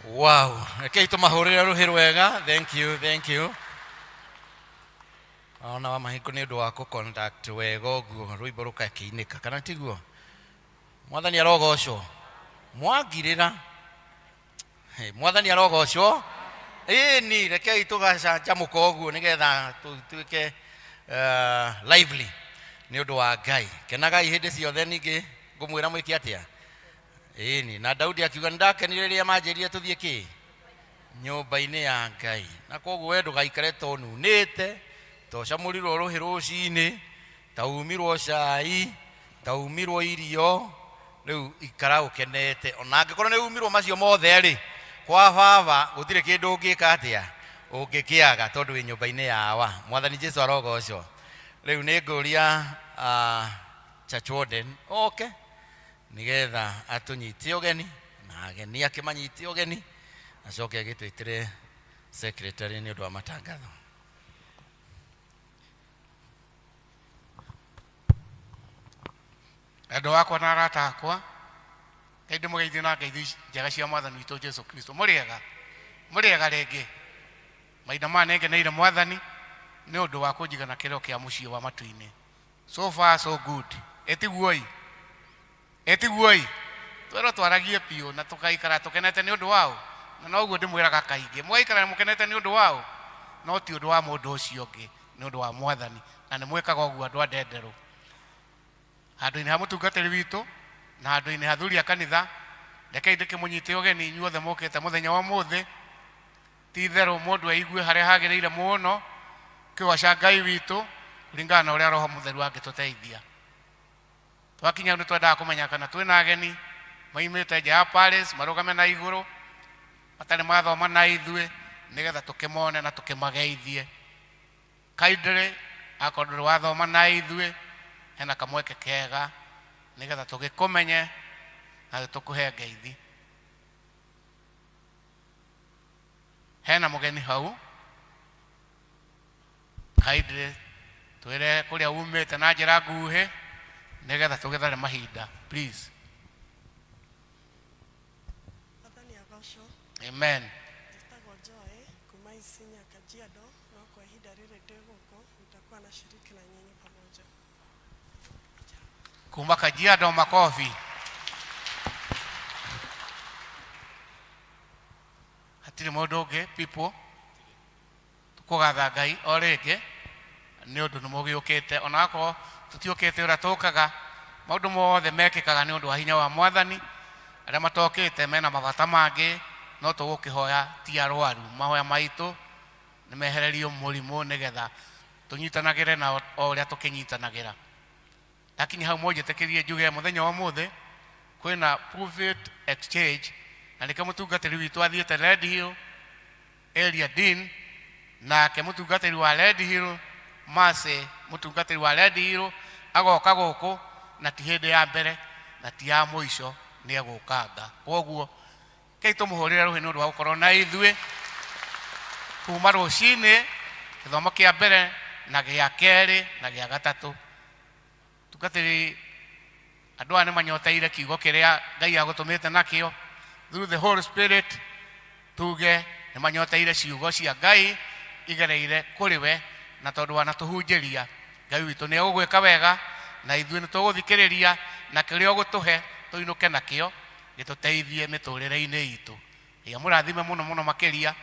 Wow, rekei tũmahũrĩre rũhĩ rwega. Thank you, thank you. Ona wa mahingo nĩ ũndũ wa kũ-conduct wega ũguo rwĩmbo rũgakĩinĩka, kana tiguo? Mwathani arogocwo. Mwangirĩra. Hey, Mwathani arogocwo. Ĩni, rekei tũgacanjamũka ũguo nĩgetha tũtuĩke lively nĩ ũndũ wa Ngai. Kenagai hĩndĩ ciothe, ningĩ ngũmwĩra mwĩke atĩa? Ĩni, na Daudi akiuga nĩndakenire rĩrĩa manjĩrire tũthiĩ kĩ nyũmba-inĩ ya Ngai. Na koguo we ndũgaikare ta ũnunĩte, ta ũcamũrirwo rũhĩ rũcinĩ, ta umirwo cai, ta umirwo irio, rĩu ikara ũkenete. Ona angĩkorwo nĩ umirwo macio mothe rĩ, kwa baba gũtirĩ kĩndũ ũngĩka atĩa ũngĩkĩaga tondũ wĩ nyũmba-inĩ yawa. Mwathani Jesu arogocwo. Rĩu nĩ ngũria church warden oke nĩgetha atũnyite ũgeni na ageni akĩmanyite ũgeni, acoke agĩtwĩtĩre secretary nĩ ũndũ wa matangatho. Endwa akwa na arata akwa, Ngai ndĩmũgeithie na ngeithi njega cia Mwathani witũ Jesu Kristo. Mũrĩega? Mũrĩega rĩngĩ? Mahinda maya nĩngeneire Mwathani nĩ ũndũ wa kũnjiga na kĩrĩro kĩa mũciĩ wa matu-inĩ. So far so good. Ĩtiguoi? Ĩtiguoi? Twerwo twaragie biũ na tũgaikara tũkenete nĩ ũndũ waũ, na noguo ndĩmwĩraga kaingĩ, mũgaikara mũkenete nĩ ũndũ waũ, no ti ũndũ wa mũndũ ũcio ũngĩ, nĩ ũndũ wa Mwathani, na nĩ mwĩkaga ũguo andũ a Ndenderũ. Handũ-inĩ ha mũtungatĩri witũ na handũ-inĩ ha athuri a kanitha, rekei ndĩkĩmũnyite ũgeni inyuothe mũkĩte mũthenya wa ũmũthĩ. Ti itherũ mũndũ eigue harĩa hagĩrĩire mũno kĩgoca Ngai witũ kũringana na ũrĩa Roho Mũtheru angĩtũteithia. Twakinya hau nĩ twendaga kũmenya kana twĩna ageni maimĩte nja ya Paris marũgame na igũrũ matarĩ mathoma na ithuĩ nĩgetha tũkĩmone na tũkĩmageithie. Kindly akorwo ndũrĩ wathoma na ithuĩ hena kamweke kega nĩgetha tũgĩkũmenye na tũkũhe ngeithi. Hena mũgeni hau, kindly twĩre kũrĩa umĩte na njĩra nguhĩ nĩgetha tũgĩthare mahinda please. Mwathani agocwo. Amen. Njĩtagwo Joy kuma Isinya Kajiado, no kwa ihinda rĩrĩ ndĩ gũkũ nitakuwa nashiriki na nyinyi pamoja. Kuma Kajiado, makofi. Hatirĩ mũndũ ũngĩ people, tũkũgatha Ngai o rĩngĩ nĩ ũndũ nĩ mũgĩũkĩte, ona akorwo tũtiũkĩte ũrĩa tũkaga, maũndũ mothe mekĩkaga nĩ ũndũ wa hinya wa Mwathani. Arĩa matokĩte mena mabata mangĩ, no tũgũkĩhoya ti arwaru, mahoya maitũ nĩ mehererio mũrimũ nĩgetha tũnyitanagĩre na o ũrĩa tũkĩnyitanagĩra. Ndakinya hau mũnjĩtĩkĩrie njuge mũthenya wa ũmũthĩ kwĩna pulpit exchange, na nĩkĩo mũtungatĩri witũ athiĩte Red Hill area dean, nake mũtungatĩri wa Red Hill Mercy, mũtungatĩri wa Red Hill agoka gũkũ, na ti hĩndĩ ya mbere na ti ya mũico nĩ egũkanga. Kwoguo kei tũmũhũrĩre rũhĩ nĩ ũndũ wa gũkorwo na ithuĩ kuma rũcinĩ, gĩthomo kĩa mbere na gĩa kerĩ na gĩa gatatũ. Tungatĩri, andũ aya nĩ manyoteire kiugo kĩrĩa Ngai agũtũmĩte nakĩo through the Holy Spirit, tuge nĩ manyoteire ciugo cia Ngai igereire kũrĩ we, na tondũ wanatũhunjĩria, Ngai witũ nĩ egũgwĩka wega na ithuĩ nĩ tũgũthikĩrĩria, na kĩrĩa ũgũtũhe tũinũke nakĩo gĩtũteithie mĩtũrĩre-inĩ itũ. Ngai amũrathime mũno mũno makĩria.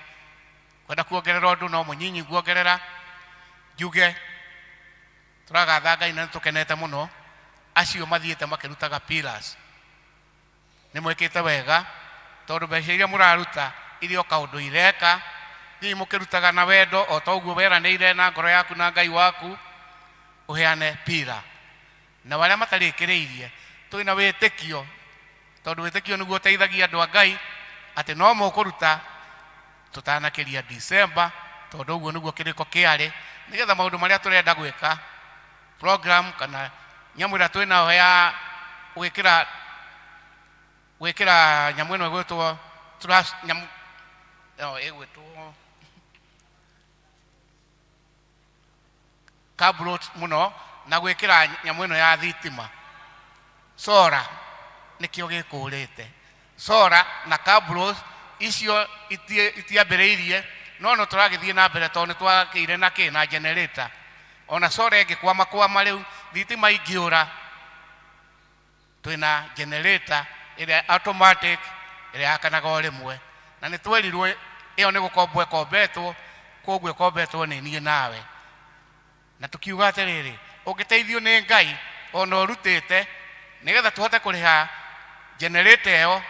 Kwenda kuongerera ũndũ no mũnyinyi nguongerera, njuge tũragatha Ngai na nĩtũkenete mũno acio mathiĩte makĩrutaga pillars. Nĩ mwĩkĩte wega tondũ mbeca iria mũraruta irĩ o kaũndũ ireka, thiĩi mũkĩrutaga na wendo o ta ũguo weranĩire na ngoro yaku na Ngai waku ũheane pillar. Na arĩa matarĩkĩrĩirie twĩna wĩtĩkio, tondũ wĩtĩkio nĩguo ũteithagia andũ a Ngai atĩ no mũkũruta tũtanakĩria December, tondũ ũguo nĩguo kĩrĩko kĩarĩ, nĩgetha maũndũ marĩa tũrenda gwĩka program kana nyamũ ĩrĩa twĩnayo ya gwĩkĩra gwĩkĩra nyamũ ĩno ĩgwĩtwo trust, nyamũ no ĩgwĩtwo cabro mũno, na gwĩkĩra nyamũ ĩno ya thitima sora, nĩkĩo gĩkũrĩte sora na cabros. Icio itiambĩrĩirie, no no tũragĩthiĩ na mbere tondũ nĩ twakĩire na kĩ na generator. Ona solar ĩngĩkwama kwama rĩu, thitima ingĩũra, twĩna generator ĩrĩa automatic ĩrĩa yakanaga o rĩmwe. Na nĩ twerirwo ĩyo nĩ gũkombwo ĩkombetwo, koguo ĩkombetwo nĩ niĩ nawe. Na tũkiuga atĩrĩrĩ, ũngĩteithio nĩ Ngai ona ũrutĩte nĩgetha tũhote kũrĩha generator ĩyo,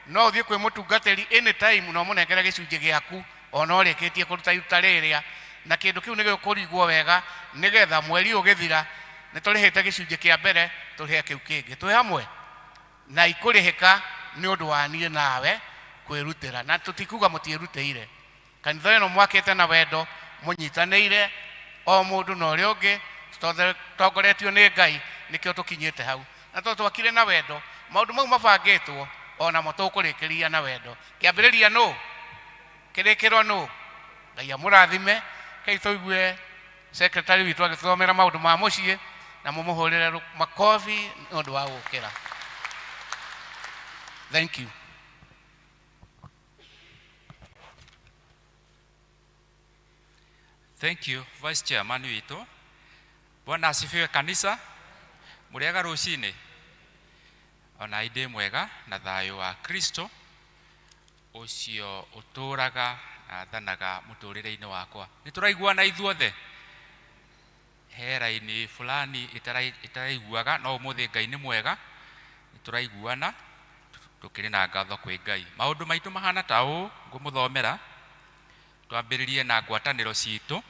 no ũthiĩ kwĩ mũtungatĩri anytime na ũmũnengere gĩcunjĩ gĩaku ona ũrĩkĩtie kũruta iruta rĩrĩa, na kĩndũ kĩu nĩ gĩkũrigwo wega nĩgetha mweri ũgĩthira nĩ tũrĩhĩte gĩcunjĩ kĩa mbere, tũrĩhe kĩu kĩngĩ twĩ hamwe na ikũrĩhĩka nĩ ũndũ wa niĩ nawe kwĩrutĩra. Na tũtikuga mũtiĩrutĩire. Kanitha ĩno mwakĩte na wendo, mũnyitanĩire o mũndũ na ũrĩa ũngĩ, tũtongoretio nĩ Ngai, nĩkĩo tũkinyĩte hau. Na tondũ twakire na wendo, maũndũ mau mabangĩtwo onamo tũkũrĩkĩria na wendo. Kĩambĩrĩria nũ? Kĩrĩkĩro nũ? Ngai amũrathime. Kei tũigue secretary witũ agĩtũthomera maũndũ ma mũciĩ, na mũmũhũrĩre makobi nĩ ũndũ wa gũkĩra. Thank you. Thank you, Vice Chairman witũ. Bwana asifiwe kanisa. Mũrĩega rũcinĩ? Ona ndĩ mwega na thayũ wa Kristo ũcio ũtũraga na athanaga mũtũrĩre-inĩ wakwa. Nĩ tũraiguana ithuothe? He raini fulani ĩtaraiguaga, no ũmũthĩ Ngai nĩ mwega, nĩ tũraiguana, tũkĩrĩ na ngatho kwĩ Ngai. Maũndũ maitũ mahana ta ũũ ngũmũthomera. Twambĩrĩrie na ngwatanĩro citũ.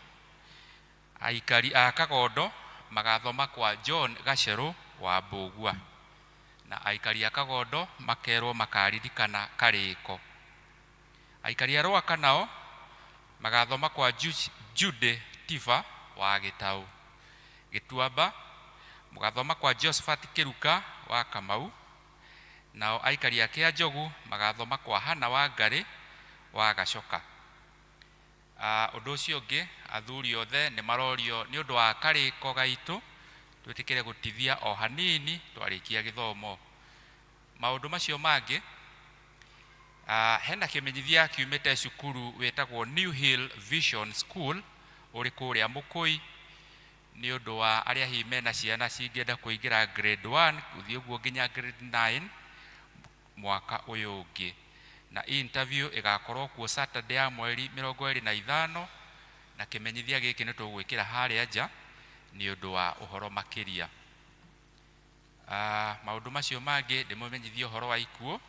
Aikari a Kagondo magathoma kwa John Gacerũ wa Mbũgua, na aikari a Kagondo makerwo makaririkana Karĩko. Aikari a Rwaka nao magathoma kwa Jude Tifa wa Gĩtaũ. Gĩtuamba mũgathoma kwa Josephat Kĩruka wa Kamau, nao aikari a Kĩanjogu magathoma kwa Hana wa Ngarĩ wa Gacoka. Ũndũ ũcio ũngĩ, athuri othe nĩ marorio nĩ ũndũ wa karĩko gaitũ twĩtĩkĩre gũtithia o hanini twarĩkia gĩthomo. Maũndũ macio mangĩ, hena kĩmenyithia kiumĩte cukuru wĩtagwo New Hill Vision School ũrĩ kũrĩa Mũkũi, nĩ ũndũ wa arĩa hihi mena ciana cingĩenda kũingĩra grade 1 gũthiĩ ũguo nginya grade 9 mwaka ũyũ ũngĩ. Na interview ĩgakorwo kuo Saturday ya mweri 25, na kĩmenyithia gĩkĩ nĩ tũgwĩkĩra harĩa nja nĩ ũndũ wa ũhoro makĩria. Maũndũ macio mangĩ ndĩmũmenyithie ũhoro wa ikuũ.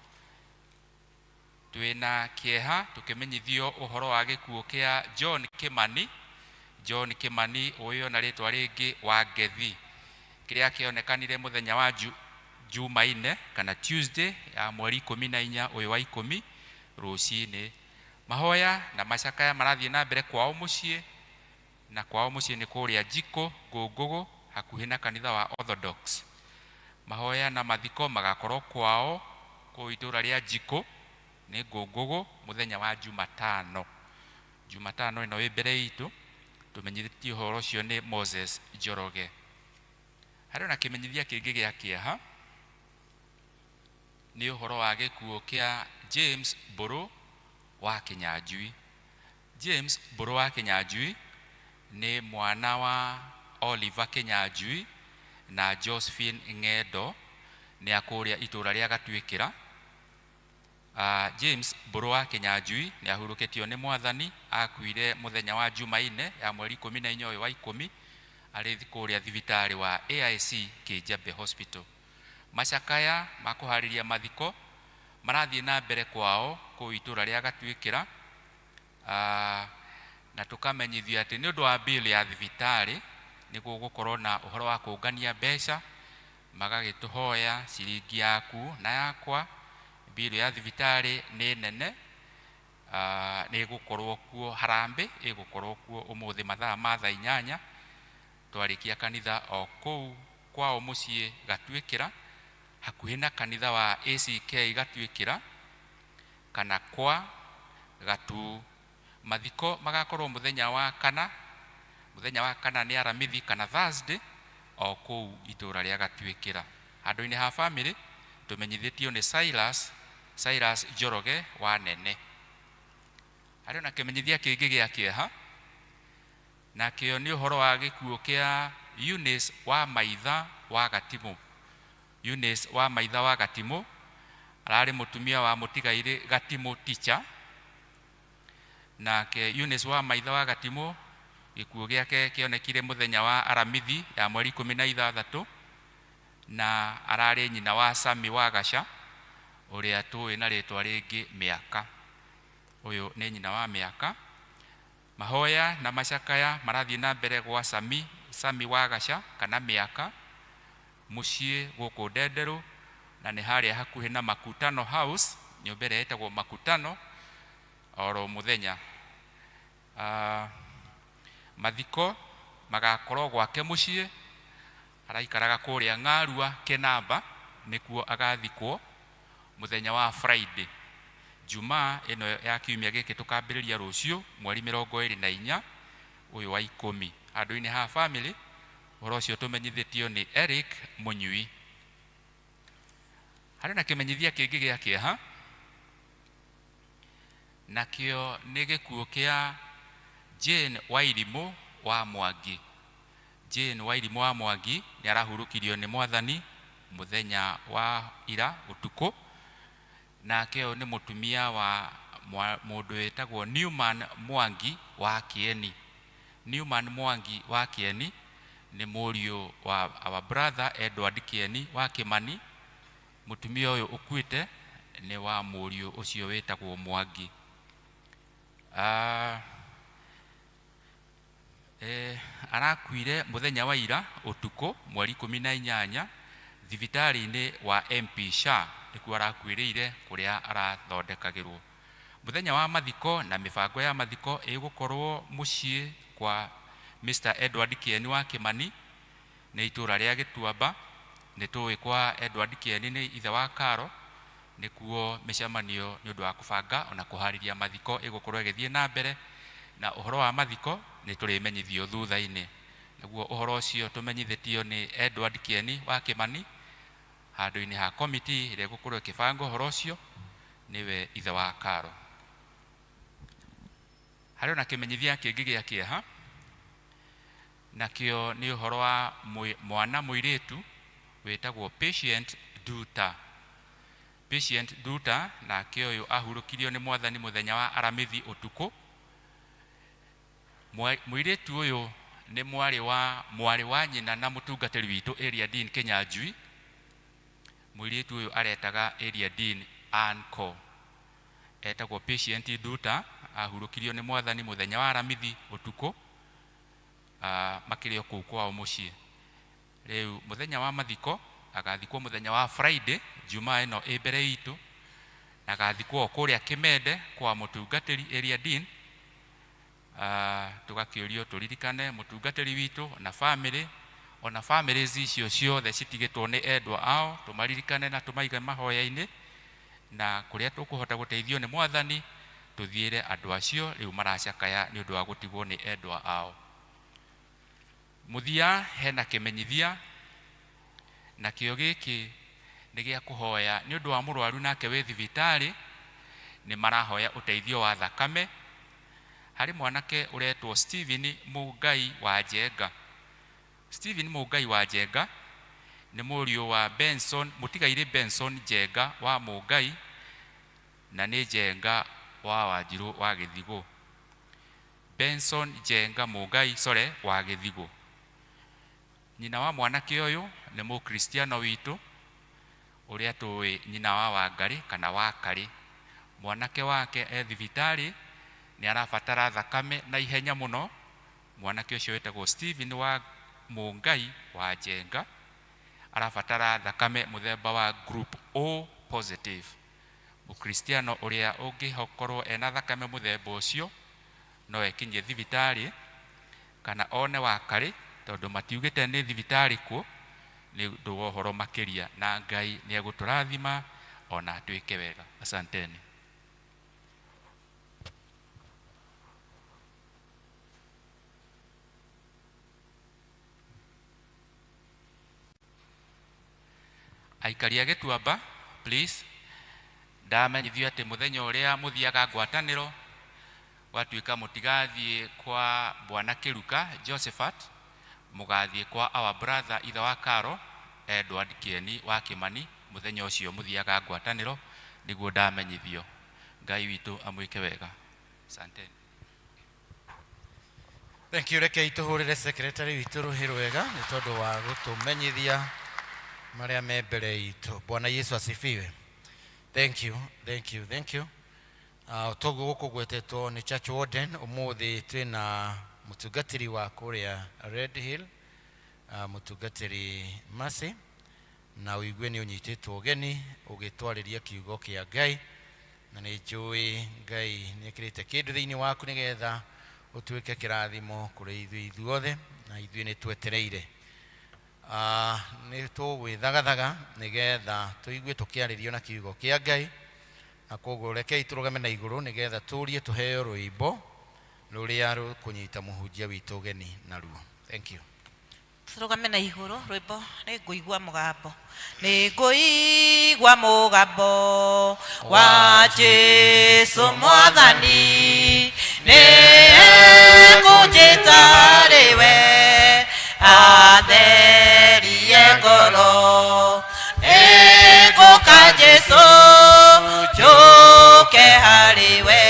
Twĩna kĩeha tũkĩmenyithio ũhoro wa gĩkuũ kĩa John Kimani. John Kimani ũyũ na rĩtwa rĩngĩ wa Ngethi, kĩrĩa kĩonekanire mũthenya wa Jumaine kana Tuesday ya mweri 14 ũyũ wa 10 rũcinĩ. Mahoya na macakaya marathiĩ na mbere kwao mũciĩ, na kwao mũciĩ nĩ kũrĩa Njikũ Ngũngũgũ hakuhĩ na kanitha wa Orthodox. Mahoya na mathiko magakorwo kwao kũu itũũra rĩa Njikũ nĩ Ngũngũgũ mũthenya wa Jumatano. Jumatano ĩno ĩ mbere itũ, tũmenyithĩtio ũhoro ũcio nĩ Moses Njoroge. Harĩ ona kĩmenyithia kĩngĩ gĩa kĩeha, nĩ ũhoro wa gĩkuũ kĩa James Mbũrũ wa Kĩnyanjui. James Mbũrũ wa Kĩnyanjui nĩ mwana wa Oliver Kĩnyanjui na Josephine Ng'endo, nĩ a kũrĩa itũũra rĩa Gatuĩkĩra. James Mbũrũ wa Kĩnyanjui nĩ ahurũkĩtio nĩ Mwathani, akuire mũthenya wa Jumaine ya mweri 14 ũyũ wa 10 arĩ kũrĩa thibitarĩ wa AIC Kĩnjabe Hospital. Macakaya ma kũharĩria mathiko marathiĩ na mbere kwao kũu itũũra rĩa Gatuĩkĩra. Na tũkamenyithio atĩ nĩ ũndũ wa bill ya thibitarĩ nĩ gũgũkorwo na ũhoro wa kũngania mbeca, magagĩtũhoya ciringi yaku na yakwa. Bill ya thibitarĩ nĩ nene, nĩ ĩgũkorwo kuo harambĩ, ĩgũkorwo kuo ũmũthĩ mathaa ma thaa 8 twarĩkia kanitha o kũu kwao mũciĩ Gatuĩkĩra, hakuhĩ na kanitha wa ACK Gatuĩkĩra kana kwa Gatu. Mathiko magakorwo mũthenya wa kana, mũthenya wa kana nĩ Aramithi kana Thursday o kũu itũũra rĩa Gatuĩkĩra. Handũ-inĩ ha family tũmenyithĩtio nĩ Silas Cyrus Njoroge wa Nene. Harĩ ona kĩmenyithia kĩngĩ gĩa kĩeha, nakĩo nĩ ũhoro wa gĩkuũ kĩa Eunice wa Maitha wa Gatimũ. Eunice wa Maitha wa Gatimũ ararĩ mũtumia wa mũtigairĩ Gatimũ teacher. Nake Eunice wa Maitha wa Gatimũ gĩkuũ gĩake kĩonekire mũthenya wa Aramithi ya mweri 16, na ararĩ nyina wa Sami wa Gaca ũrĩa tũĩ na rĩtwa rĩngĩ Mĩaka. Ũyũ nĩ nyina wa Mĩaka. Mahoya na macakaya marathiĩ na mbere gwa Sami, Sami wa Gaca kana Mĩaka, mũciĩ gũkũ Ndenderũ, na nĩ harĩa hakuhĩ na Makutano House, nyũmba ĩrĩa ĩtagwo Makutano, oro mũthenya. Mathiko magakorwo gwake mũciĩ, araikaraga kũrĩa Ng'arua Kĩnamba, nĩkuo agathikwo mũthenya wa Friday. Jumaa ĩno ya kiumia gĩkĩ tũkambĩrĩria rũciũ mweri 24 ũyũ wa 10. Handũ-inĩ ha family, ũhoro ũcio tũmenyithĩtio nĩ Eric Mũnyui. Harĩ na kĩmenyithia kĩngĩ gĩa kĩeha, nakĩo nĩ gĩkuũ kĩa Jane Wairimũ wa Mwangi. Jane Wairimũ wa Mwangi nĩ arahurũkirio nĩ Mwathani mũthenya wa ira ũtukũ. Nake ũyũ nĩ mũtumia wa mũndũ wĩtagwo Newman Mwangi wa Kieni. Newman Mwangi wa Kieni nĩ mũriũ wa our brother Edward Kieni wa Kimani. Mũtumia ũyũ ũkuĩte nĩ wa mũriũ ũcio wĩtagwo Mwangi. Arakuire mũthenya wa ira ũtukũ mweri 18 thibitarĩ-inĩ wa MP Shah, nĩkuo arakuĩrĩire kũrĩa arathondekagĩrwo. Mũthenya wa mathiko na mĩbango ya mathiko ĩgũkorwo mũciĩ kwa Mr Edward Kieni wa Kimani, nĩ itũra rĩa Gĩtuamba. Nĩ tũĩ kwa Edward Kieni nĩ ithe wa Karo, nĩkuo mĩcemanio nĩ ũndũ wa kũbanga ona kũharĩria mathiko ĩgũkorwo ĩgĩthiĩ na mbere, na ũhoro wa mathiko nĩ tũrĩmenyithio thutha-inĩ. Naguo ũhoro ũcio tũmenyithĩtio nĩ Edward Kieni wa Kimani, handũ-inĩ ha komiti ĩrĩa ĩgũkorwo ĩkĩbanga ũhoro ũcio, nĩwe ithe wa Karo. Harĩ ona kĩmenyithia kĩngĩ gĩa kĩeha, nakĩo nĩ ũhoro wa mwana mũirĩtu wĩtagwo Patient Duta. Patient Duta nake ũyũ ahurũkirio nĩ Mwathani mũthenya wa Aramithi ũtukũ. Mũirĩtu ũyũ nĩ mwarĩ wa nyina na mũtungatĩri witũ Area Dean Kinyanjui. Mũirĩtu ũyũ aretaga Area Dean Anko. Etagwo Patient Duta, ahurũkirio nĩ Mwathani mũthenya wa Aramithi ũtukũ, makĩrĩ o kũu kwao mũciĩ. Rĩu mũthenya wa mathiko agathikwo mũthenya wa Friday, Jumaa ĩno ĩ mbere itũ, na agathikwo o kũrĩa Kĩmende kwa mũtungatĩri Area Dean. Tũgakĩũrio tũririkane mũtungatĩri witũ na family, ona families icio ciothe citigĩtwo nĩ endwa ao, tũmaririkane na tũmaige mahoya-inĩ, na kũrĩa tũkũhota gũteithio nĩ Mwathani tũthiĩre andũ acio rĩu maracakaya nĩ ũndũ wa gũtigwo nĩ endwa ao. Mũthia hena kĩmenyithia, nakĩo gĩkĩ nĩ gĩa kũhoya nĩ ũndũ wa mũrwaru nake wĩ thibitarĩ, nĩ marahoya ũteithio wa thakame harĩ mwanake ũretwo Stephen Mũngai wa Njenga. Stephen Mũngai wa Njenga nĩ mũriũ wa Benson, mũtigairĩ Benson Njenga wa Mũngai, na nĩ Njenga wa Wanjirũ wa Gĩthigũ. Benson Njenga Mũngai, sorry, wa Gĩthigũ. Nyina wa mwanake ũyũ nĩ mũkristiano witũ ũrĩa tũĩ nyina wa Wangarĩ kana wa Karĩ. Mwanake wake e thibitarĩ nĩ arabatara thakame na ihenya mũno. Mwanake ũcio wĩtagwo Stephen wa Mũngai wa Njenga arabatara thakame mũthemba wa group O positive. Mũkristiano ũrĩa ũngĩkorwo ena thakame mũthemba ũcio no ekinyie thibitarĩ kana one Wakarĩ, tondũ matiugĩte nĩ thibitarĩ kũ, nĩ ũndũ wa ũhoro makĩria, na Ngai nĩ egũtũrathima ona atwĩke wega. Asanteni. Aikari a Gĩtuamba, please, Ndamenyithio atĩ mũthenya ũrĩa mũthiaga ngwatanĩro gwatuĩka mũtigathiĩ kwa Bwana Kĩruka Josephat, mũgathiĩ kwa our brother ithe wa Karo Edward Kĩeni wa Kĩmani. Mũthenya ũcio mũthiaga ngwatanĩro nĩguo ndamenyithio. Ngai witũ amwĩke wega. Asanteni. Thank you. Rekei tũhũrĩre secretary witũ rũhĩ rwega nĩ tondũ wa gũtũmenyithia marĩa me mbere itũ. Bwana Yesu asifiwe. Thank you, thank you, thank you. Toguo gũkũ gwetetwo nĩ church warden, ũmũthĩ twĩna mũtungatĩri wa kũrĩa Red Hill, mũtungatĩri Mercy, na ũigue nĩ ũnyitĩtwo ũgeni ũgĩtwarĩria kiugo kĩa Ngai, na nĩ njũĩ Ngai nĩ ekĩrĩte kĩndũ thĩinĩ waku nĩgetha ũtuĩke kĩrathimo kũrĩ ithuĩ ithuothe, na ithuĩ nĩ twetereire. Nĩ tũgwĩthagathaga nĩgetha tũigue tũkĩarĩrio na kiugo kĩa Ngai, na koguo rekei tũrũgame na igũrũ nĩgetha tũrie tũheo rwĩmbo rũrĩa rũkũnyita mũhunjia witũ ũgeni naruo. Thank you. Tũrũgame na igũrũ rwĩmbo nĩ ngũigua mũgambo, nĩ ngũigua mũgambo wa Jesu Mwathani, nĩ ekũnjĩta harĩ we atherie ngoro. Nĩ ngũka Jesu njũke harĩ we,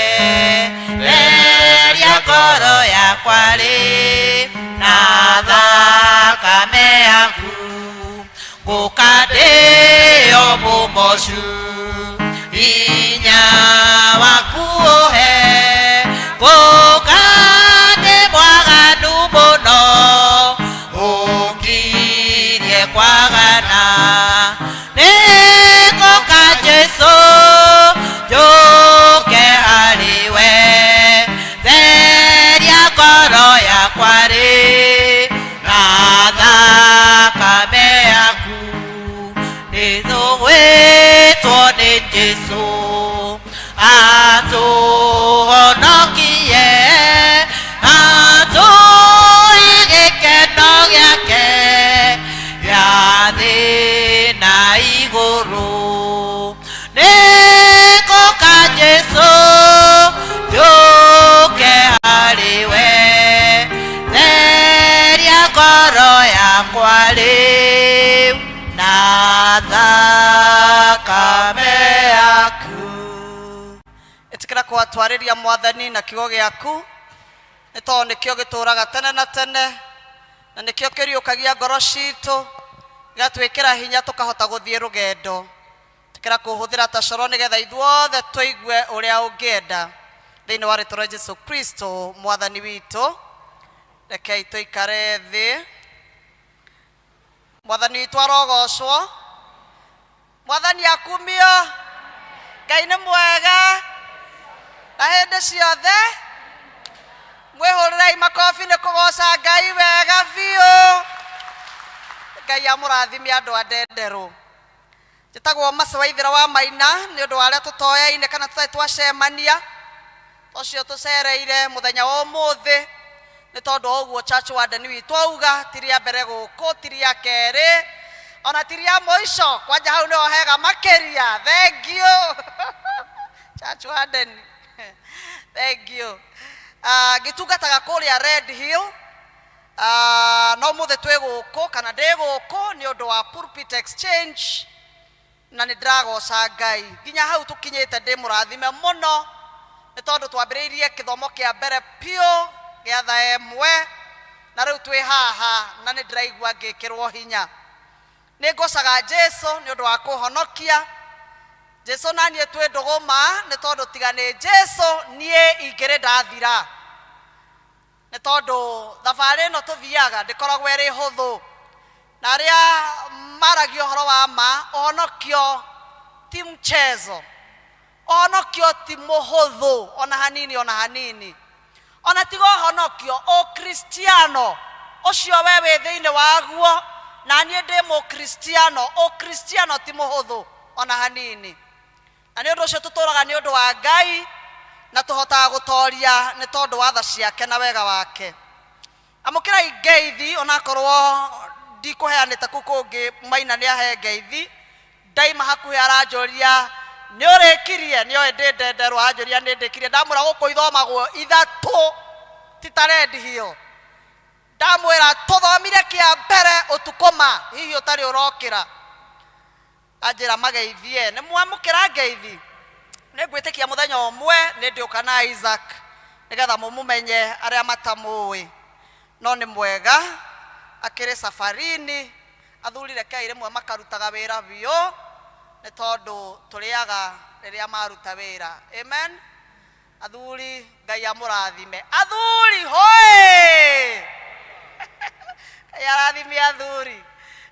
theria ngoro yakwa rĩ na thakame yaku, ngũka ndĩo mũmocu, hinya waku ũhe, ngũka ndĩ mwaganu mũno, ũngirie kwagana. Nĩ ngũka Jesu njũke harĩ we, theria ngoro yakwa rĩ na thakame yaku, nĩtũgwĩtwo nĩ Jesu atũhonokie, atũhe gĩkeno gĩake gĩa thĩ na igũrũ. Nĩ ngũka Jesu njũke harĩ we, theria ngoro yakwa rĩu na thakame yaku. Ĩtĩkĩra kũgatwarĩria Mwathani na kiugo gĩaku, nĩ tondũ nĩkĩo gĩtũũraga tene na tene, na nĩkĩo kĩriũkagia ngoro citũ, gĩgatwĩkĩra hinya tũkahota gũthiĩ rũgendo. Ĩtĩkĩra kũhũthĩra ta coro nĩgetha ithuothe tũigue ũrĩa ũngĩenda. Thĩinĩ wa rĩtwa rĩa Jesu Kristo Mwathani witũ, rekei tũikare thĩ. Mwathani witũ arogocwo. Mwathani akumio. Ngai nĩ mwega na hĩndĩ ciothe. Mwĩhũrĩrei makobi nĩ kũgoca Ngai wega biũ. Ngai amũrathime andũ a Ndenderũ. Njĩtagwo Mercy Waithĩra wa Maina, nĩ ũndũ wa arĩa tũtoyaine kana tũtarĩ twacemania, ũcio tũcereire mũthenya wa ũmũthĩ nĩ tondũ wa ũguo church warden witũ auga, ti rĩa mbere gũkũ, ti rĩa kerĩ, ona ti rĩa mũico. Kwanja hau nĩho hega makĩria. Thank you church warden, thank you. Ngĩtungataga kũrĩa Red Hill. No ũmũthĩ twĩ gũkũ kana ndĩ gũkũ nĩ ũndũ wa pulpit exchange, na nĩ ndĩragoca Ngai nginya hau tũkinyĩte. Ndĩ mũrathime mũno nĩ tondũ twambĩrĩirie kĩthomo kĩa mbere piũ gĩa thaa ĩmwe, na rĩu twĩ haha na nĩ ndĩraigua ngĩkĩrwo hinya. Nĩ ngocaga Jesu nĩ ũndũ wa kũhonokia. Jesu na niĩ twĩ ndũgũma, nĩ tondũ tiga nĩ Jesu niĩ ingĩrĩ ndathira, nĩ tondũ thabarĩ ĩno tũthiaga ndĩkoragwo ĩrĩ hũthũ, na arĩa maragia ũhoro wa ma, ũhonokio ti mchezo, ũhonokio ti mũhũthũ ona hanini, ona hanini. Ona tiga ũhonokio, ũkristiano ũcio we wĩ thĩinĩ waguo, na niĩ ndĩ mũkristiano, ũkristiano ti mũhũthũ ona hanini. Na nĩ ũndũ ũcio tũtũraga nĩ ũndũ wa Ngai, na tũhotaga gũtoria nĩ tondũ wa tha ciake na wega wake. Amũkĩrai ngeithi, onakorwo ndikũheanĩte kũu kũngĩ, Maina nĩ ahe ngeithi. Ndaima hakuhĩ aranjũria Nĩ ũrĩkirie? Nĩ oĩ ndĩ ndenderwo, anjũria nĩ ndĩkirie. Ndamwĩra gũkũ ithomagwo ithatũ, ti ta Red Hill. Ndamwĩra tũthomire kĩa mbere ũtukũ ma, hihi ũtarĩ ũrokĩra. Anjĩra mageithie. Nĩ mwamũkĩra ngeithi? Nĩ ngwĩtĩkia mũthenya ũmwe nĩ ndĩũka na Isaac nĩgetha mũmũmenye arĩa matamũĩ. No nĩ mwega, akĩrĩ safarini, athuri rekei rĩmwe makarutaga wĩra biũ, nĩ tondũ tũrĩaga rĩrĩa maruta wĩra. Amen. Athuri, Ngai amũrathime. Athuri hoĩ! Ngai arathime athuri.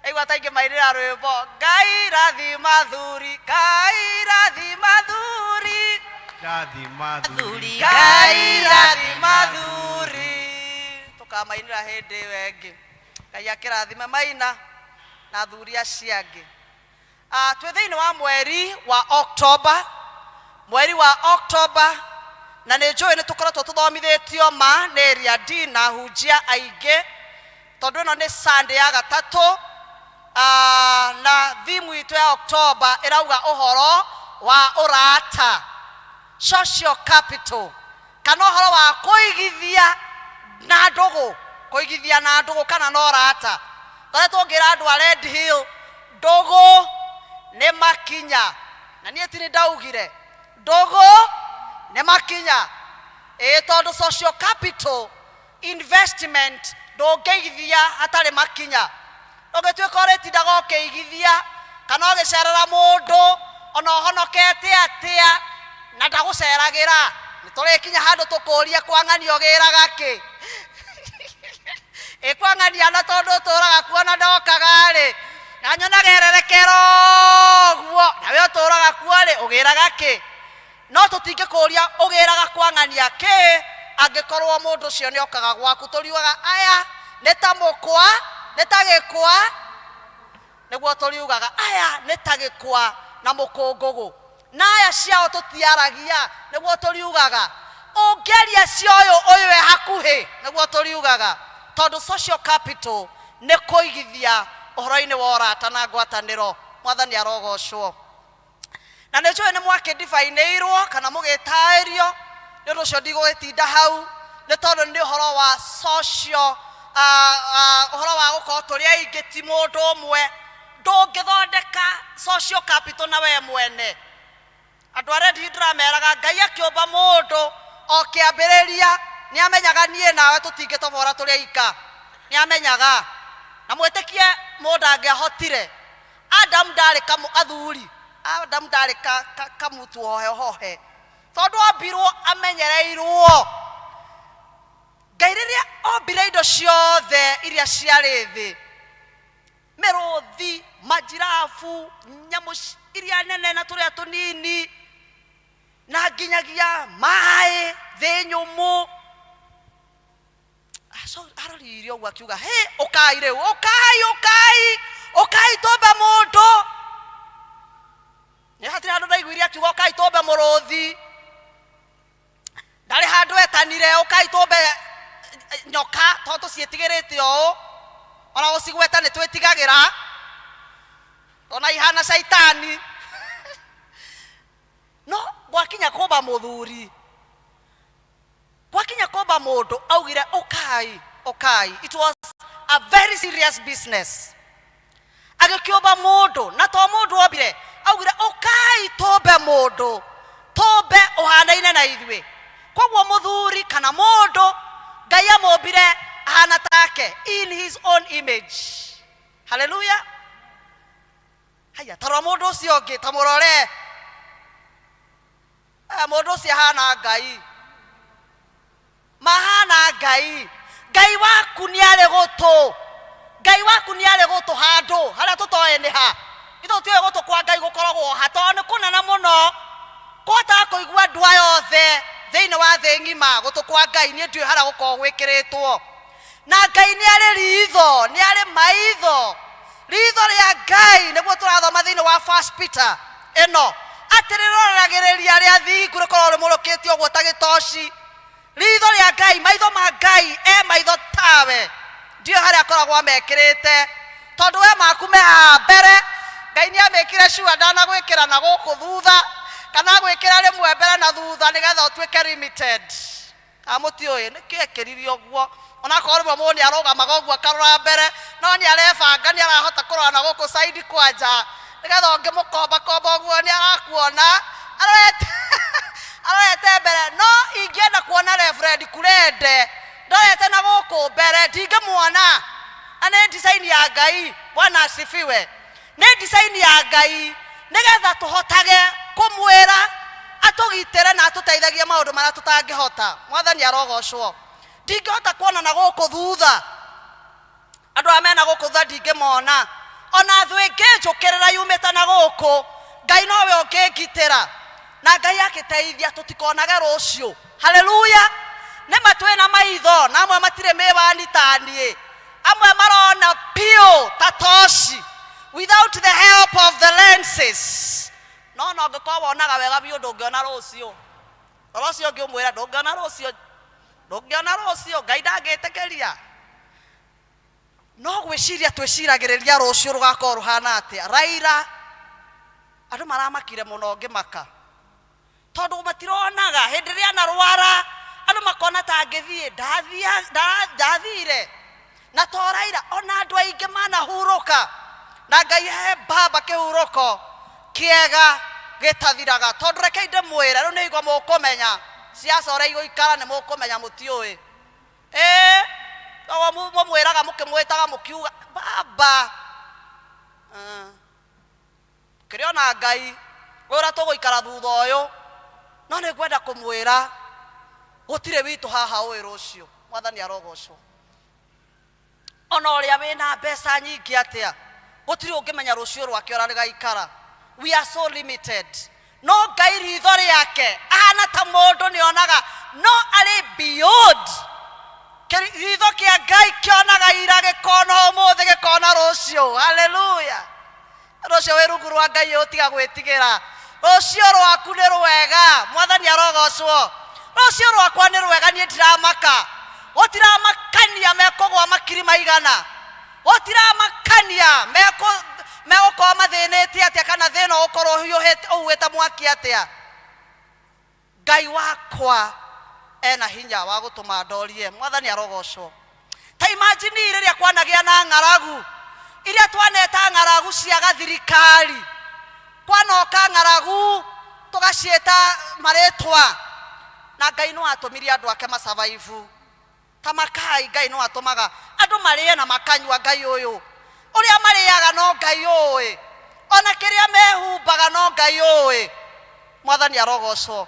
Aigua ta ingĩmainĩra rwĩmbo, Ngai rathima athuri, Ngai rathima athuri. Rathima athuri. Ngai rathima athuri. Tũkamainĩra hĩndĩ ĩyo ĩngĩ. Ngai akĩrathime maina na athuri acio angĩ. Ah, twĩ thĩinĩ wa mweri wa Oktoba, mweri wa Oktoba, na nĩ njũĩ nĩ tũkoretwo tũthomithĩtio ma nĩ Area D na ahunjia aingĩ, tondũ ĩno nĩ Sunday ya gatatũ, ah, na theme itũ ya Oktoba ĩrauga ũhoro wa ũrata, social capital, kana ũhoro wa kũigithia na ndũgũ, kũigithia na ndũgũ kana na ũrata. Ngoretwo ngĩra andũ a Red Hill, ndũgũ nĩ makinya, na niĩ ti nĩ ndaugire ndũgũ nĩ makinya. Ĩĩ, tondũ social capital investment ndũngĩigithia hatarĩ makinya. Ndũngĩtuĩka ũrĩtindaga ũkĩigithia kana ũgĩcerera mũndũ ona ũhonokete atĩa na ndagũceragĩra. Nĩ tũrĩkinya handũ tũkũrie kwa ng'ania ũgĩraga kĩ? Ĩ kwa ng'ania na tondũ ũtũraga kuo na ndokaga rĩ, na nyonaga ererekera ũguo, na we ũtũraga kuo rĩ, ũgĩraga kĩ? No tũtingĩkũria ũgĩraga kwa ng'ania kĩ angĩkorwo mũndũ ũcio nĩ okaga gwaku. Tũriugaga aya nĩ ta mũkwa, nĩ ta gĩkwa, nĩguo tũriugaga aya nĩ ta gĩkwa na mũkũngũgũ. Na aya ciao tũtiaragia, nĩguo tũriugaga. Ũngĩaria cia ũyũ, ũyũ e hakuhĩ, nĩguo tũriugaga. Tondũ social capital nĩ kũigithia ũhoro-inĩ wa ũrata na ngwatanĩro. Mwathani arogocwo. Na nĩ njũĩ nĩ mwakĩndibainĩirwo kana mũgĩtaĩrio, nĩ ũndũ ũcio ndigũgĩtinda hau, nĩ tondũ nĩ ũhoro wa social, ũhoro wa gũkorwo tũrĩ aingĩ ti mũndũ ũmwe. Ndũngĩthondeka social capital na we mwene. Andũ a Red Hill ndĩrameraga Ngai akĩũmba mũndũ o kĩambĩrĩria nĩ amenyaga niĩ nawe tũtingĩtobora tũrĩ aika. Nĩ amenyaga. Na mwĩtĩkie mũndũ angĩahotire. Adamu ndarĩ athuri, Adamu ndarĩ kamutu hohe hohe. Tondũ ombirwo amenyereirwo. Ngai rĩrĩa ombire indo ciothe iria ciarĩ thĩ, mĩrũthi, manjirabu, nyamũ iria nene na tũrĩa tũnini, na nginyagia maĩ, thĩ nyũmũ. Aroririe ũguo akiuga, hĩ, ũkai rĩu, ũkai, ũkai, ũkai tũmbe mũndũ. Nĩ hatirĩ handũ ndaiguire akiuga ũkai tũmbe mũrũthi. Ndarĩ handũ etanire ũkai tũmbe nyoka, tondũ tũciĩtigĩrĩte ũũ. Ona gũcigweta nĩ twĩtigagĩra, tondũ ihana caitani. No gwakinya kũmba mũthuri, gwakinya kũmba mũndũ, augire ũkai, ũkai. It was a very serious business. Agĩkĩũmba mũndũ, na to mũndũ ombire, augire ũkai tũmbe mũndũ, tũmbe ũhanaine na ithuĩ. Koguo mũthuri kana mũndũ Ngai amũmbire ahana take, in his own image. Hallelujah. Haya, tarora mũndũ ũcio ũngĩ, ta mũrore. Mũndũ ũcio ahana Ngai. Mahana Ngai. Ngai waku nĩ arĩ gũtũ. Ngai waku nĩ arĩ gũtũ handũ harĩa tũtoĩ nĩ ha. Ithuĩ tũtiũĩ gũtũ kwa Ngai gũkoragwo ha, tondũ nĩ kũnene mũno. Kũhotaga kũigua andũ aya othe thĩinĩ wa thĩ ng'ima, gũtũ kwa Ngai niĩ ndiũĩ harĩa gũkoragwo gwĩkĩrĩtwo. Na Ngai nĩ arĩ ritho, nĩ arĩ maitho. Ritho rĩa Ngai nĩguo tũrathoma thĩinĩ wa First Peter ĩno, atĩ rĩroragĩrĩria arĩa athingu, rĩkoragwo rĩmũrũkĩte ũguo ta gĩtoci. Ritho rĩa Ngai, maitho ma Ngai, e maitho tawe. Ndiũĩ harĩa akoragwo amekĩrĩte, tondũ we maku me haha mbere. Ngai nĩ amĩkire sure ndanagwĩkĩra na gũkũ thutha. Kana gwĩkĩra rĩmwe mbere na thutha nĩgetha ũtuĩke limited. Kana mũtiũĩ nĩkĩ ekĩrire ũguo? Onakorwo rĩmwe mũndũ nĩ arũgamaga ũguo akarora mbere, no nĩ arebanga nĩ arahota kũrora na gũkũ side kwanja nĩgetha ũngĩmũkombakomba ũguo nĩ arakuona arorete arorete mbere. No ingĩenda kuona Reverend Kurende ndorete na gũkũ mbere ndingĩmuona. Na nĩ design ya Ngai. Bwana asifiwe. Nĩ design ya Ngai nĩgetha tũhotage kũmwĩra atũgitĩre na atũteithagie maũndũ marĩa tũtangĩhota. Mwathani arogocwo. Ndingĩhota kuona na gũkũ thutha, andũ arĩa mena gũkũ thutha ndingĩmona. Ona thũ ĩngĩnjũkĩrĩra yumĩte na gũkũ, Ngai nowe ũngĩngitĩra. Na Ngai akĩteithia tũtikonage rũciũ. Haleluya! Nĩma twĩna maitho na amwe matirĩ mĩwani ta niĩ. Amwe marona piũ ta toci without the help of the lenses. No ona ũngĩkorwo wonaga wega biũ ndũngĩona rũciũ. Rora ũcio ũngĩ ũmwĩre ndũngĩona rũciũ, ndũngĩona rũciũ, Ngai ndangĩtĩkĩria. No gwĩciria twĩciragĩrĩria rũciũ rũgakorwo rũhana atĩa. Raila, andũ maramakire mũno ngĩmaka. Tondũ matironaga hĩndĩ ĩrĩa anarwara, andũ makona ta angĩthiĩ, ndathire. Na to Raila, ona andũ aingĩ manahurũka. Na Ngai ahe baba kĩhurũko kĩega gĩtathiraga. Tondũ rekei ndĩmwĩre, rĩu nĩ hingo mũkũmenya siasa ũrĩa igũikara, nĩ mũkũmenya mũtiũĩ. Ĩĩ, koguo mũmwĩraga mũkĩmwĩtaga mũkiuga baba. Kĩrĩ ona Ngai ũrĩa tũgũikara thutha ũyũ, no nĩ ngwenda kũmwĩra gũtirĩ witũ haha ũĩ rũciũ. Mwathani arogocwo. Ona ũrĩa wĩna mbeca nyingĩ atĩa, gũtirĩ ũngĩmenya rũciũ rwake ũrĩa rĩgaikara. We are so limited. No Ngai ritho rĩake ahana ta mũndũ nĩonaga, no arĩ beyond. Ritho kĩa Ngai kĩonaga ira, gĩkona ũmũthĩ, gĩkona rũciũ. Haleluya. Rũciũ wĩ rungu rwa Ngai ũtiga gwĩtigĩra. Rũciũ rwaku nĩ rwega. Mwathani arogocwo. Rũciũ rwakwa nĩ rwega, niĩ ndiramaka. Gũtiramakania mekũgwa makiri maigana. Gũtiramakania megũkorwo mathĩnĩte atĩa kana thĩna ũgũkorwo ũhuhĩte mwaki atĩa. Ngai wakwa ena hinya wa gũtũma ndorie. Mwathani arogocwo. Ta imagine rĩrĩa kwanagĩa na ng'aragu, iria twaneta ng'aragu cia gathirikari, kwanoka ng'aragu tũgaciĩta marĩtwa, na Ngai no atũmire andũ ake masurvive. Ta makai, Ngai no atũmaga andũ marĩe na makanyua. Ngai ũyũ ũrĩa marĩaga no Ngai ũĩ, ona kĩrĩa mehumbaga no Ngai ũĩ. Mwathani arogocwo.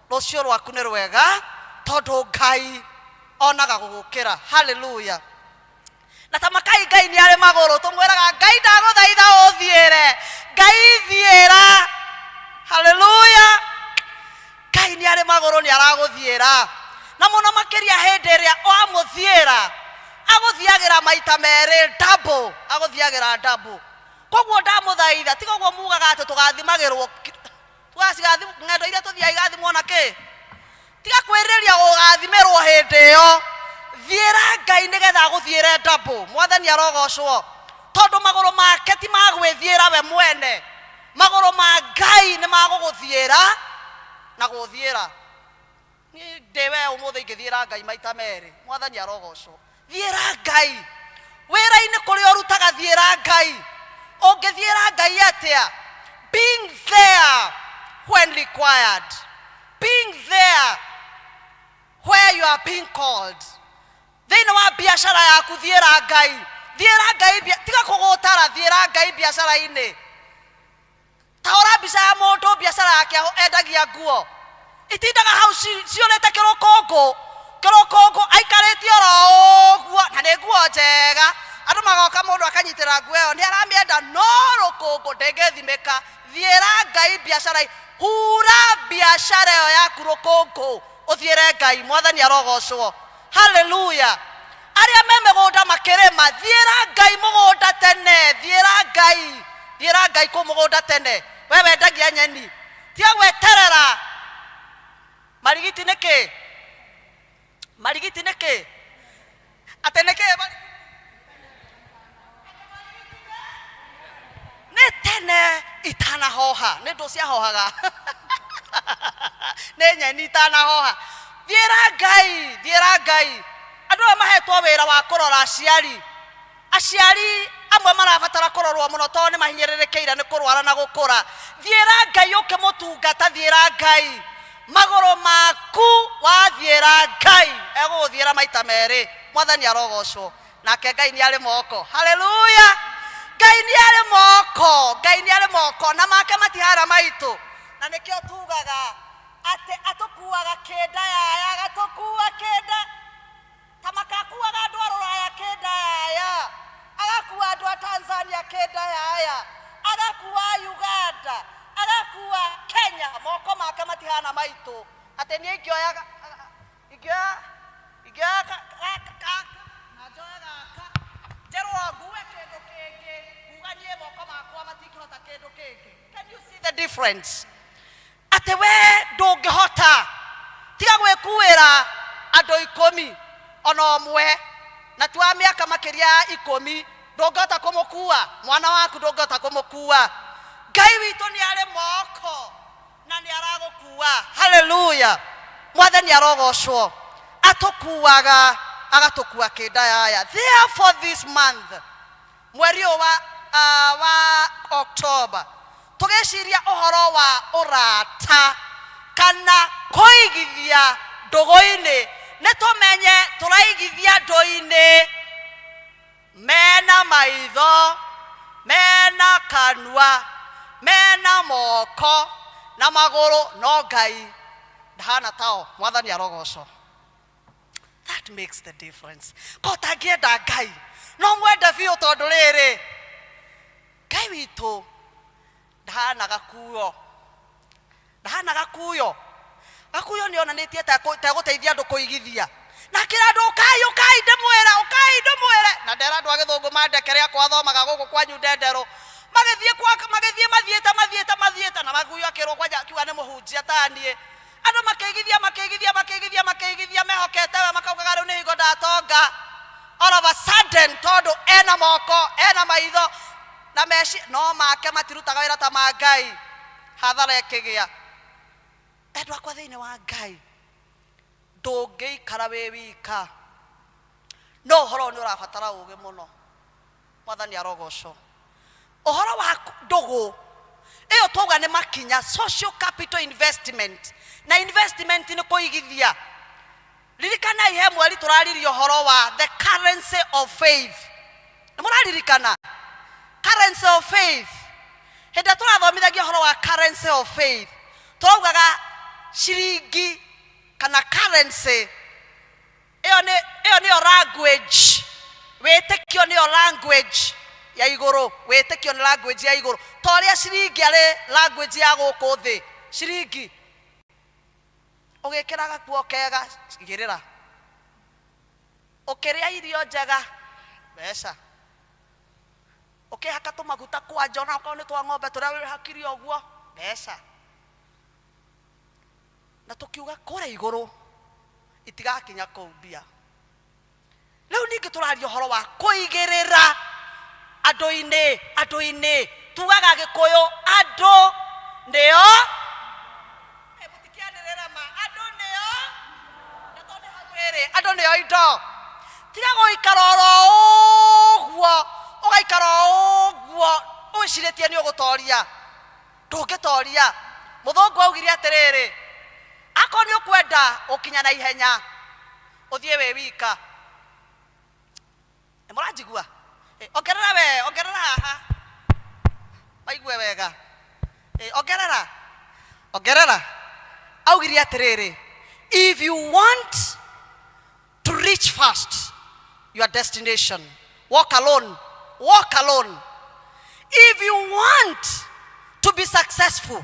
Rũciũ rwaku nĩ rwega tondũ Ngai onaga gũgũkĩra. Haleluya. Na ta makai, Ngai nĩ arĩ magũrũ. Tũmwĩraga Ngai ndagũthaitha ũthiĩre. Ngai thiĩra. Haleluya. Ngai nĩ arĩ magũrũ, nĩ aragũthiĩra. Na mũno makĩria hĩndĩ ĩrĩa wamũthiĩra, agũthiagĩra maita merĩ, double, agũthiagĩra double. Koguo ndamũthaitha, tiga ũguo mugaga atĩ tũgathimagĩrwo, tũgacigathi, ng'endo iria tũthiaga igathimwo na kĩ? Tiga kwĩrirĩria gũgathimĩrwo hĩndĩ ĩyo. Thiĩra Ngai nĩgetha agũthiĩre double. Mwathani arogocwo. Tondũ magũrũ make ti ma gwĩthiĩra we mwene. Magũrũ ma Ngai nĩ ma gũgũthiĩra na gũthiĩra. Niĩ ndĩ we ũmũthĩ ingĩthiĩra Ngai maita merĩ. Mwathani arogocwo. Thiĩra Ngai. Wĩra-inĩ kũrĩa ũrutaga thiĩra Ngai. Ũngĩthiĩra Ngai atĩa? Being there when required. Being there where you are being called. Thĩinĩ wa biacara yaku thiĩra Ngai. Thiĩra Ngai, tiga kũgũtara, thiĩra Ngai biacara-inĩ. Ta hũra mbica ya mũndũ biacara yake endagia nguo. Itindaga hau ciũrĩte kĩrũkũngũ, kĩrũkũngũ aikarĩtie oro ũguo, na nĩ nguo njega. Andũ magoka mũndũ akanyitĩrĩra nguo ĩyo, nĩ aramĩenda no rũkũngũ ndĩngĩthimĩka. Thiĩra Ngai biacara-inĩ, hura biacara ĩyo yaku rũkũngũ, ũthiĩre Ngai. Mwathani arogocwo. Haleluya. Arĩa me mĩgũnda makĩrĩma, thiĩra Ngai mũgũnda tene, thiĩra Ngai, thiĩra Ngai kũu mũgũnda tene. We wendagia nyeni, tiga gweterera. Marigiti nĩ kĩ? Marigiti nĩ kĩ? Atĩ nĩ kĩ? Nĩ tene itanahoha, nĩ ndũ ciahohaga. Nĩ nyeni itanahoha. Thiĩra Ngai, thiĩra Ngai. Andũ aya mahetwo wĩra wa kũrora aciari. Aciari amwe marabatara kũrorwo mũno tondũ nĩ mahinyĩrĩrĩkĩire nĩ kũrwara na gũkũra. Thiĩra Ngai ũkĩmũtungata, thiĩra Ngai. Magũrũ maku wathiĩra Ngai, egũgũthiĩra maita merĩ. Mwathani arogocwo. Nake Ngai nĩ arĩ moko. Haleluya! Ngai nĩ arĩ moko, Ngai nĩ arĩ moko, na make matihana maitũ. Na nĩkĩo tugaga atĩ atũkuaga kĩnda yaya, agatũkua kĩnda ta makakuaga andũ a rũraya kĩnda yaya, agakua andũ a Tanzania kĩnda yaya, agakua Uganda, agakua Kenya. Moko make matihana maitũ. Atĩ niĩ ingĩoya ingĩoya ingĩoya gaka na njoe gaka njerwo ngue kĩndũ kĩngĩ, nguga niĩ moko makwa matingĩhota kĩndũ kĩngĩ. Can you see the difference? Atĩ we ndũngĩhota, tiga gwĩkuĩra andũ ikũmi ona ũmwe, na ti wa mĩaka makĩria ya ikũmi, ndũngĩhota kũmũkua. Mwana waku ndũngĩhota kũmũkua. Ngai witũ nĩ arĩ moko na nĩ aragũkua. Haleluya! Mwathani arogocwo. Atũkuaga, agatũkua kĩnda yaya. Therefore this month, mweri ũyũ wa, uh, wa October, tũgĩciria ũhoro wa ũrata kana kũigithia ndũgũ-inĩ, nĩ tũmenye tũraigithia ndũ-inĩ mena maitho, mena kanua, mena moko na magũrũ, no Ngai ndahana tao. Mwathani arogocwo. That makes the difference. Ko ũtangĩenda Ngai, no mwende biũ tondũ rĩrĩ, Ngai witũ ndahana gakuo. Ndahana gakuyo. Gakuyo nĩ onanĩtie ta egũteithia andũ kũigithia. Na akĩra andũ ũkai, ũkai ndĩmwĩre, ũkai ndĩmwĩre. Na ndera andũ a gĩthũngũ mandekere akwa athomaga gũkũ kwanyu ndenderũ. Magĩthiĩ kwa, magĩthiĩ mathiĩte, mathiĩte, mathiĩte. Na Gakuyo akĩrwo kwanja akiuga nĩ mũhunjia ta niĩ. Andũ makĩigithia, makĩigithia, makĩigithia, makĩigithia mehokete we, makaugaga rĩu nĩ hingo ndatonga. All of a sudden, tondũ ena moko, ena maitho, na meci, no make matirutaga wĩra ta ma Ngai. Hathara ĩkĩgĩa. Endwa akwa thĩinĩ wa Ngai, ndũngĩikara wĩ wika. No ũhoro ũyũ nĩ ũrabatara ũgĩ mũno. Mwathani arogocwo. Ũhoro wa ndũgũ ĩyo twauga nĩ makinya, social capital investment, na investment nĩ kũigithia. Ririkanai he mweri tũraririe ũhoro wa the currency of faith. Nĩ mũraririkana currency of faith? Hĩndĩ ĩrĩa tũrathomithagia ũhoro wa currency of faith, tũraugaga ciringi kana currency ĩyo nĩ ĩyo nĩyo language. Wĩtĩkio nĩyo language ya igũrũ. Wĩtĩkio nĩ language ya igũrũ, ta ũrĩa ciringi arĩ language ya gũkũ thĩ. Ciringi ũgĩkĩra gakuo kega, igĩrĩra. Ũkĩrĩa irio njega, mbeca. Ũkĩhaka tũmaguta kwanja, ona okorwo nĩ twa ng'ombe tũrĩa wĩhakire ũguo, mbeca. Na tũkiuga kũrĩa igũrũ itigakinya kũu mbia. Rĩu ningĩ tũraria ũhoro wa kũigĩrĩra andũ-inĩ, andũ-inĩ. Tugaga Gĩkũyũ andũ nĩo, mũtikĩanĩrĩra ma, andũ nĩo, na tondũ hau rĩrĩ, andũ nĩo indo. Tiga gũikara oro ũguo, ũgaikara o ũguo wĩcirĩtie nĩ ũgũtoria. Ndũngĩtoria. Mũthũngũ augire atĩrĩrĩ, akorwo nĩ ũkwenda gũkinya na ihenya, ũthiĩ wĩ wika. Nĩ mũranjigua? Ongerera we, ongerera haha maigue wega. Ongerera, ongerera. Augire atĩrĩrĩ, if you want to reach fast your destination, walk alone, walk alone. If you want to be successful,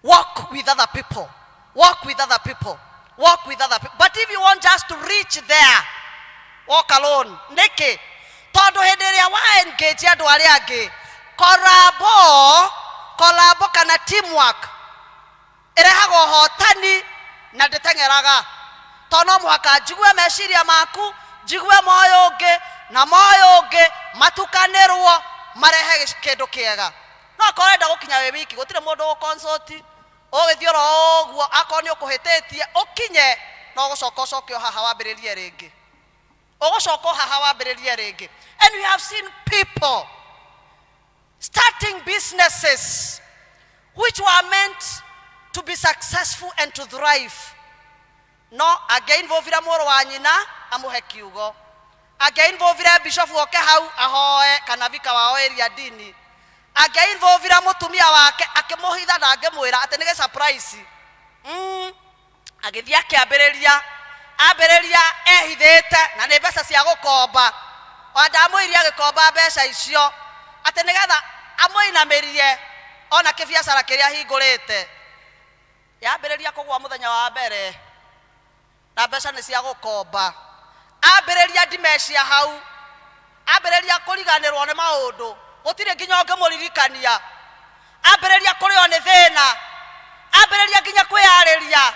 walk with other people, walk with other people, walk with other people. But if you want just to reach there, walk alone. Nĩkĩ? Tondũ hĩndĩ ĩrĩa wa engage andũ arĩa angĩ, collabo, collabo kana teamwork ĩrehaga ũhotani na ndĩteng'eraga. Tondũ no mũhaka njigue meciria maku, njigue ma ũyũ ũngĩ na ma ũyũ ũngĩ, matukanĩrwo marehe kĩndũ kĩega. No akorwo ũrenda gũkinya wĩ wiki, gũtirĩ mũndũ ũgũ consult. Ũgĩthiĩ oro ũguo, akorwo nĩ ũkũhĩtĩtie ũkinye, no ũgũcoka ũcoke o haha wambĩrĩrie rĩngĩ, ũgũcoka o haha wambĩrĩrie rĩngĩ. And we have seen people starting businesses which were meant to be successful and to thrive, no angĩinvolvire mũrũ wa nyina amũhe kiugo, angĩinvolvire bishofu oke hau ahoe kana vika wao area dini, angĩinvolvire mũtumia wake akĩmũhitha na angĩmwĩra atĩ nĩ gĩ surprise, agĩthiĩ akĩambĩrĩria, ambĩrĩria ehithĩte na nĩ mbeca cia gũkomba. Ona ndamwĩire agĩkomba mbeca icio atĩ nĩgetha amũinamĩrie ona kĩbiacara kĩrĩa ahingũrĩte. Yambĩrĩria kũgũa mũthenya wa mbere, na mbeca nĩ cia gũkomba, ambĩrĩria dementia hau, ambĩrĩria kũriganĩrwo nĩ maũndũ, gũtirĩ nginya ũngĩmũririkania, ambĩrĩria kũrĩo nĩ thĩna, ambĩrĩria nginya kwĩyarĩria,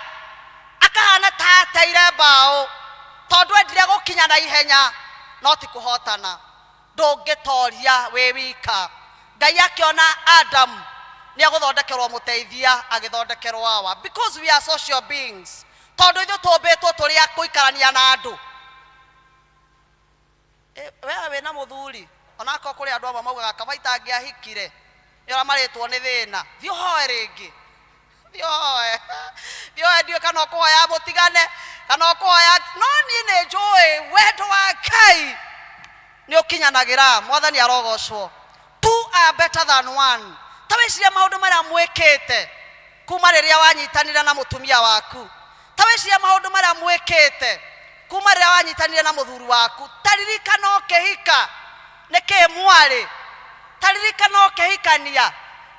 akahana ta ateire mbaũ tondũ endire gũkinya na ihenya no ti kũhotana. Ndũngĩtoria wĩ wika. Ngai akĩona Adamu nĩ agũthondekerwo mũteithia, agĩthondekerwo Hawa, because we are social beings, tondũ ithuĩ tũmbĩtwo tũrĩ a kũikarania na andũ. We wĩna mũthuri, onakorwo kũrĩ andũ amwe maugaga kaba itangĩahikire nĩ ũrĩa marĩtwo nĩ thĩna. Thiĩ ũhoe rĩngĩ, thiĩ ũhoe, thiĩ ũhoe. Ndiũĩ kana ũkũhoya mũtigane kana ũkũhoya, no niĩ nĩ njũĩ wendo wa Ngai nĩ ũkinyanagĩra. Mwathani arogocwo. Two are better than one. Ta wĩcirie maũndũ marĩa mwĩkĩte kuma rĩrĩa wanyitanire na mũtumia waku, ta wĩcirie maũndũ marĩa mwĩkĩte kuma rĩrĩa wanyitanire na mũthuri waku. Ta ririkana ũkĩhika nĩkĩ mwarĩ, ta ririkana ũkĩhikania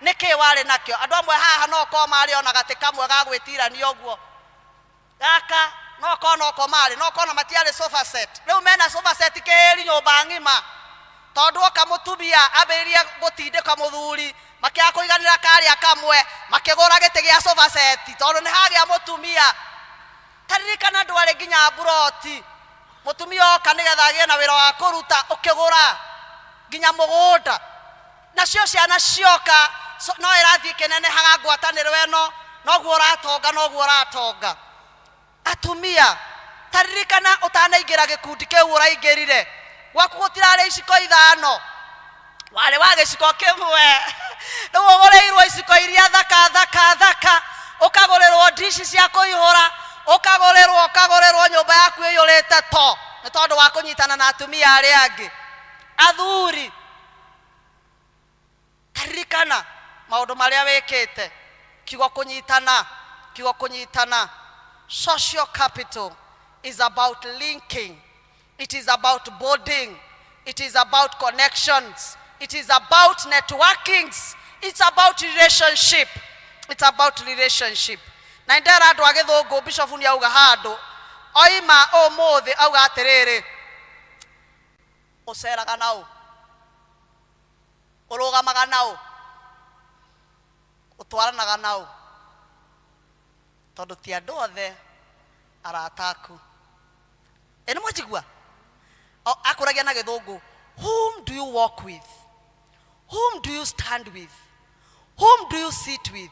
nĩkĩ warĩ nakĩo. Andũ amwe haha no korwo marĩ ona gatĩ kamwe ga gwĩtirania ũguo gaka, no korwo noko marĩ, no korwo na matiarĩ sofa set. Rĩu mena sofa set kĩhĩri nyũmba ng'ima, tondũ oka mũtumia ambĩrĩrie gũtindĩka mũthuri, makĩaga kũiganĩra karĩa kamwe, makĩgũra gĩtĩ gĩa sofa set tondũ nĩ hagĩa mũtumia. Ta ririkana ndwarĩ nginya mburoti, mũtumia oka nĩgetha agĩe na wĩra wa kũruta, ũkĩgũra nginya mũgũnda. Nacio ciana cioka, no ĩrathiĩ ĩkĩnenehaga ngwatanĩro ĩno, noguo ũratonga, noguo ũratonga. Atumia, ta ririkana ũtanaingĩra gĩkundi kĩu ũraingĩrire, gwaku gũtirarĩ iciko 5, warĩ wa gĩciko kĩmwe. Rĩu ũgũrĩirwo iciko iria thaka thaka thaka, ũkagũrĩrwo ndici cia kũihũra, ũkagũrĩrwo, ũkagũrĩrwo, nyũmba yaku ĩiyũrĩte to nĩ tondũ wa kũnyitana na atumia arĩa angĩ. Athuri, taririkana maũndũ marĩa wĩkĩte. Kiugo kũnyitana, kiugo kũnyitana, social capital is about linking, it is about bonding, it is about connections, it is about networkings, it's about relationship, it's about relationship. Na ndera andũ a gĩthũngũ, bishofu nĩ auga handũ oima ũmũthĩ, auga atĩrĩrĩ, ũceraga naũ, ũrũgamaga naũ, ũtwaranaga naũ, tondũ ti andũ othe arata aku. Ĩ nĩ mwanjigua? Akũragia na gĩthũngũ, whom do you walk with, whom do you stand with, whom do you sit with,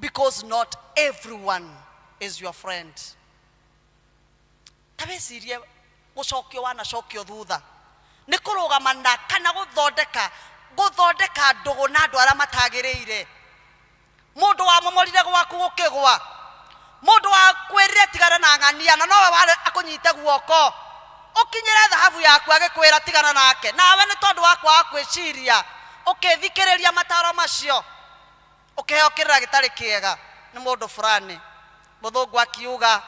because not everyone is your friend. Ta wĩcirie gũcokio wanacokio thutha nĩ kũrũgamana kana gũthondeka gũthondeka ndũgũ na andũ arĩa matagĩrĩire. Mũndũ wamomorire gwaku gũkĩgwa, mũndũ wakwĩrire tigana na ng'ania na nowe warĩ akũnyite guoko ũkinyĩre thahabu yaku, agĩkwĩra tigana nake, nawe nĩ tondũ wa kwaga kwĩciria ũkĩthikĩrĩria mataro macio, ũkĩheo kĩrĩra gĩtarĩ kĩega nĩ mũndũ fulani. Mũthũngũ akiuga,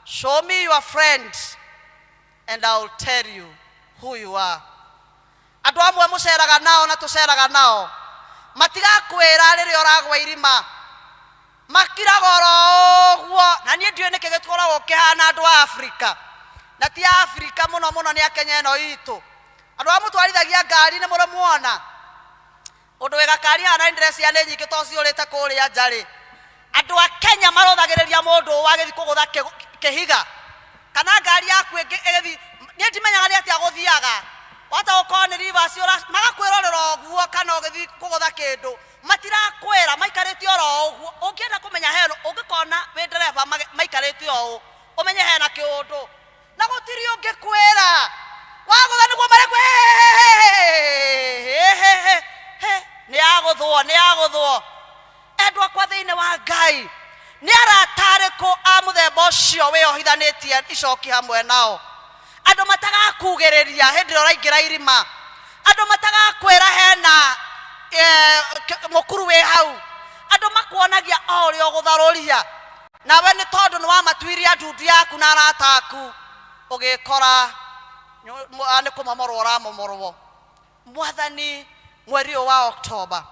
show me your friend and I will tell you who you are. Andũ amwe mũceraga nao na tũceraga nao matigakwĩra rĩrĩa ũragwa irima, makiraga oro ũguo. Na niĩ ndiũĩ nĩkĩ gĩkoragwo kĩhana andũ a Afrika, na ti a Afrika mũno mũno, nĩ a Kenya ĩno itũ. Andũ arĩa mũtwarithagia ngari nĩ mũrĩ muona ũndũ wĩ gakari haha, na nĩ ndĩreciria nĩ nyingĩ to ciũrĩte kũrĩa nja rĩ. Andũ a Kenya marũthagĩrĩria mũndũ ũũ agĩthiĩ kũgũtha kĩhiga kana ngari yaku ĩgĩthiĩ, niĩ ndimenyaga nĩ atĩa gũthiaga, wahota gũkorwo nĩ reverse magakwĩrorera ũguo kana ũgĩthiĩ kũgũtha kĩndũ. Matirakwĩra, maikarĩte oro ũguo. Ũngĩenda kũmenya hena, ũngĩkona wĩ ndereba maikarĩte o ũũ, ũmenye hena kĩũndũ na gũtirĩ ũngĩkwĩra. Wagũtha nĩguo marekwo nĩ agũthwo, nĩ agũthwo. Endwa akwa thĩinĩ wa Ngai, nĩ arata arĩkũ a mũthemba ũcio wĩyohithanĩtie icoki hamwe nao? Andũ matagakugĩrĩria hĩndĩ ĩrĩa ũraingĩra irima, andũ matagakwĩra hena mũkuru wĩ hau, andũ makuonagia o ũrĩa ũgũtharũria, nawe nĩ tondũ nĩ wamatuirie ndundu yaku na arata aku, ũgĩkora nĩ kũmomorwo ũramomorwo. Mwathani mweri ũyũ wa Oktoba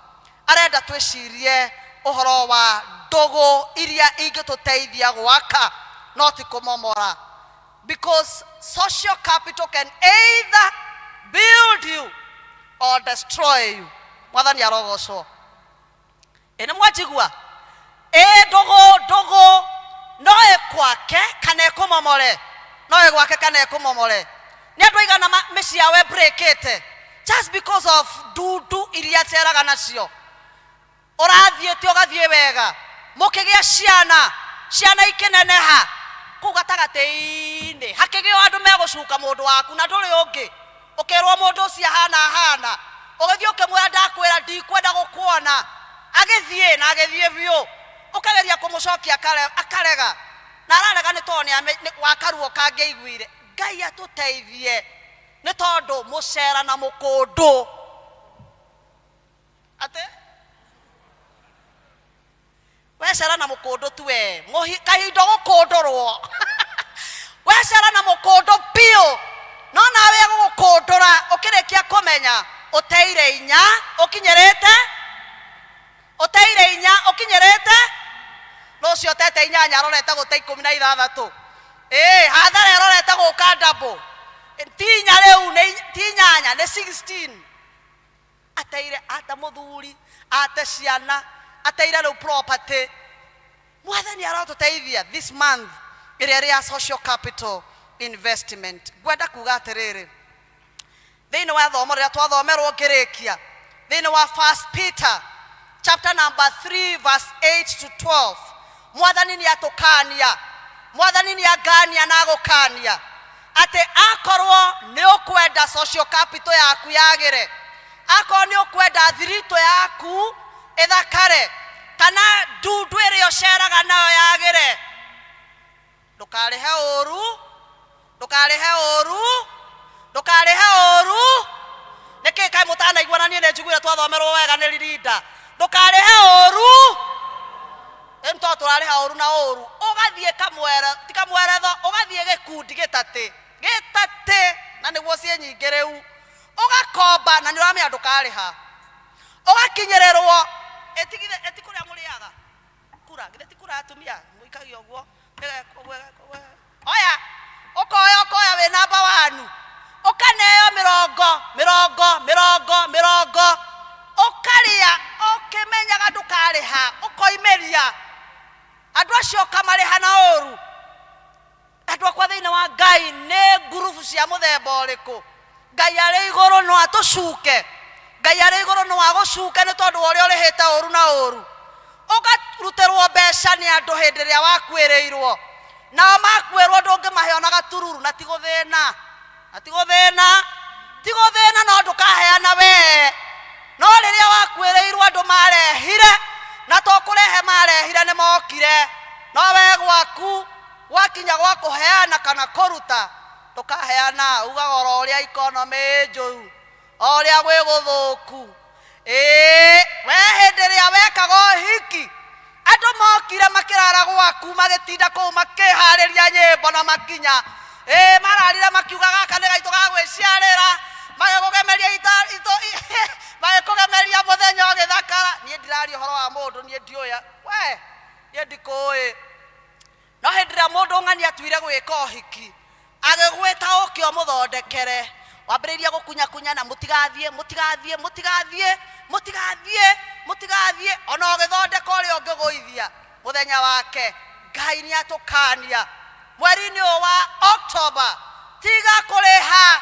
arenda twĩcirie ũhoro wa ndũgũ iria ingĩtũteithia gwaka no ti kũmomora, because social capital can either build you or destroy you. Mwathani arogocwo. Ĩ nĩ mwanjigua? Ĩ ndũgũ, ndũgũ no ĩkwake kana ĩkũmomore, no ĩgwake kana ĩkũmomore. Nĩ andũ aigana mĩciĩ yao ĩbreakĩte just because of ndundu iria ceraga nacio? Ũrathiĩte ũgathiĩ wega, mũkĩgĩa ciana, ciana ikĩneneha, kũu gatagatĩ-inĩ hakĩgĩo andũ megũcuka mũndũ waku na ndũrĩ ũngĩ. Ũkerwo mũndũ ũcio ahana ahana, ũgĩthiĩ ũkĩmwĩra ndakwĩra ndikwenda gũkuona, agĩthiĩ na agĩthiĩ biũ. Ũkageria kũmũcokia akarega, na ararega nĩ tondũ wa karuo kangĩaiguire. Ngai atũteithie, nĩ tondũ mũcera na mũkũndũ atĩ wecera na mũkũndũ tu we kahinda gũkũndũrwo, wecera na mũkũndũ biũ, no nawe agũgũkũndũra ũkĩrĩkia kũmenya ũteire inya ũkinyĩrĩte, ũteire inya ũkinyĩrĩte rũciũ, ũtete inyanya arorete gũte 16. Ĩĩ, hathara ĩrorete gũka double, ti inya rĩu, ti inyanya, nĩ 16. Ateire ate mũthuri, ate ciana, ateire rĩu property. Mwathani arotũteithia this month ĩrĩa ĩrĩ ya social capital investment. Ngwenda kuga atĩrĩrĩ, thĩinĩ wa thomo rĩrĩa twathomerwo ngĩrĩkia, thĩinĩ wa First Peter chapter number 3 verse 8 to 12, Mwathani nĩ atũkania, Mwathani nĩ angania na agũkania atĩ akorwo nĩ ũkwenda social capital yaku yagĩre, akorwo nĩ ũkwenda thiritũ yaku ĩthakare, kana ndundu ĩrĩa ũceraga nayo yagĩre, ndũkarĩhe ũru, ndũkarĩhe ũru, ndũkarĩhe ũru. Nĩkĩ kaĩ mũtanaigua? Na niĩ nĩ njiguire twathomerwo wega nĩ Lirinda, ndũkarĩhe ũru. Rĩu to tũrarĩha ũru na ũru, ũgathiĩ kamwere, ti kamweretho, ũgathiĩ gĩkundi gĩtatĩ gĩtatĩ, na nĩguo ciĩ nyingĩ rĩu, ũgakomba na nĩ ũramenya ndũkarĩha, ũgakinyĩrĩrwo ĩtigithe ĩti kũrĩa mũrĩaga kura, githĩ ti kura atumia mũikagia ũguo, ĩgekwo ũguo, ĩgekwo ũguo, oya ũkoya, ũkoya wĩ namba wanu, ũkaneo mĩrongo mĩrongo mĩrongo mĩrongo, ũkarĩa ũkĩmenyaga ndũkarĩha, ũkoimĩria andũ acio ũkamarĩha na ũru. Andũ akwa thĩinĩ wa Ngai, nĩ ngurubu cia mũthemba ũrĩkũ? Ngai arĩ igũrũ no atũcuke? Ngai arĩ igũrũ no agũcuke nĩ tondũ wa ũrĩa ũrĩhĩte ũru na ũru? Ũkarutĩrwo mbeca nĩ andũ hĩndĩ ĩrĩa wakuĩrĩirwo, nao makuĩrwo ndũngĩmahe ona gatururu, na ti gũthĩna, na ti gũthĩna, ti gũthĩna, no ndũkaheana wee. No rĩrĩa wakuĩrĩirwo andũ marehire, na to kũrehe marehire, nĩ mokire, no we gwaku gwakinya gwa kũheana kana kũruta ndũkaheana. Ugaga oro ũrĩa economy ĩ njũru, o ũrĩa gwĩ gũthũku. Ĩĩ, we hĩndĩ ĩrĩa wekaga ũhiki andũ mokire makĩrara gwaku, magĩtinda kũu makĩharĩria nyĩmbo na makinya. Ĩĩ, mararire makiuga gaka nĩ gaitũ ga gwĩciarĩra, magĩkũgemeria ita ito, magĩkũgemeria mũthenya ũgĩthakara. Niĩ ndiraria ũhoro wa mũndũ, niĩ ndiũĩ we, niĩ ndikũĩ. No hĩndĩ ĩrĩa mũndũ ng'ani atuire gwĩka ũhiki, agĩgwĩta ũke ũmũthondekere, wambĩrĩirie gũkunyakunya na mũtigathiĩ, mũtigathiĩ, mũtigathiĩ, mũtigathiĩ, mũtigathiĩ, ona ũgĩthondeka ũrĩa ũngĩgũithia mũthenya wake. Ngai nĩ atũkania mweri-inĩ ũyũ wa Oktoba, tiga kũrĩha.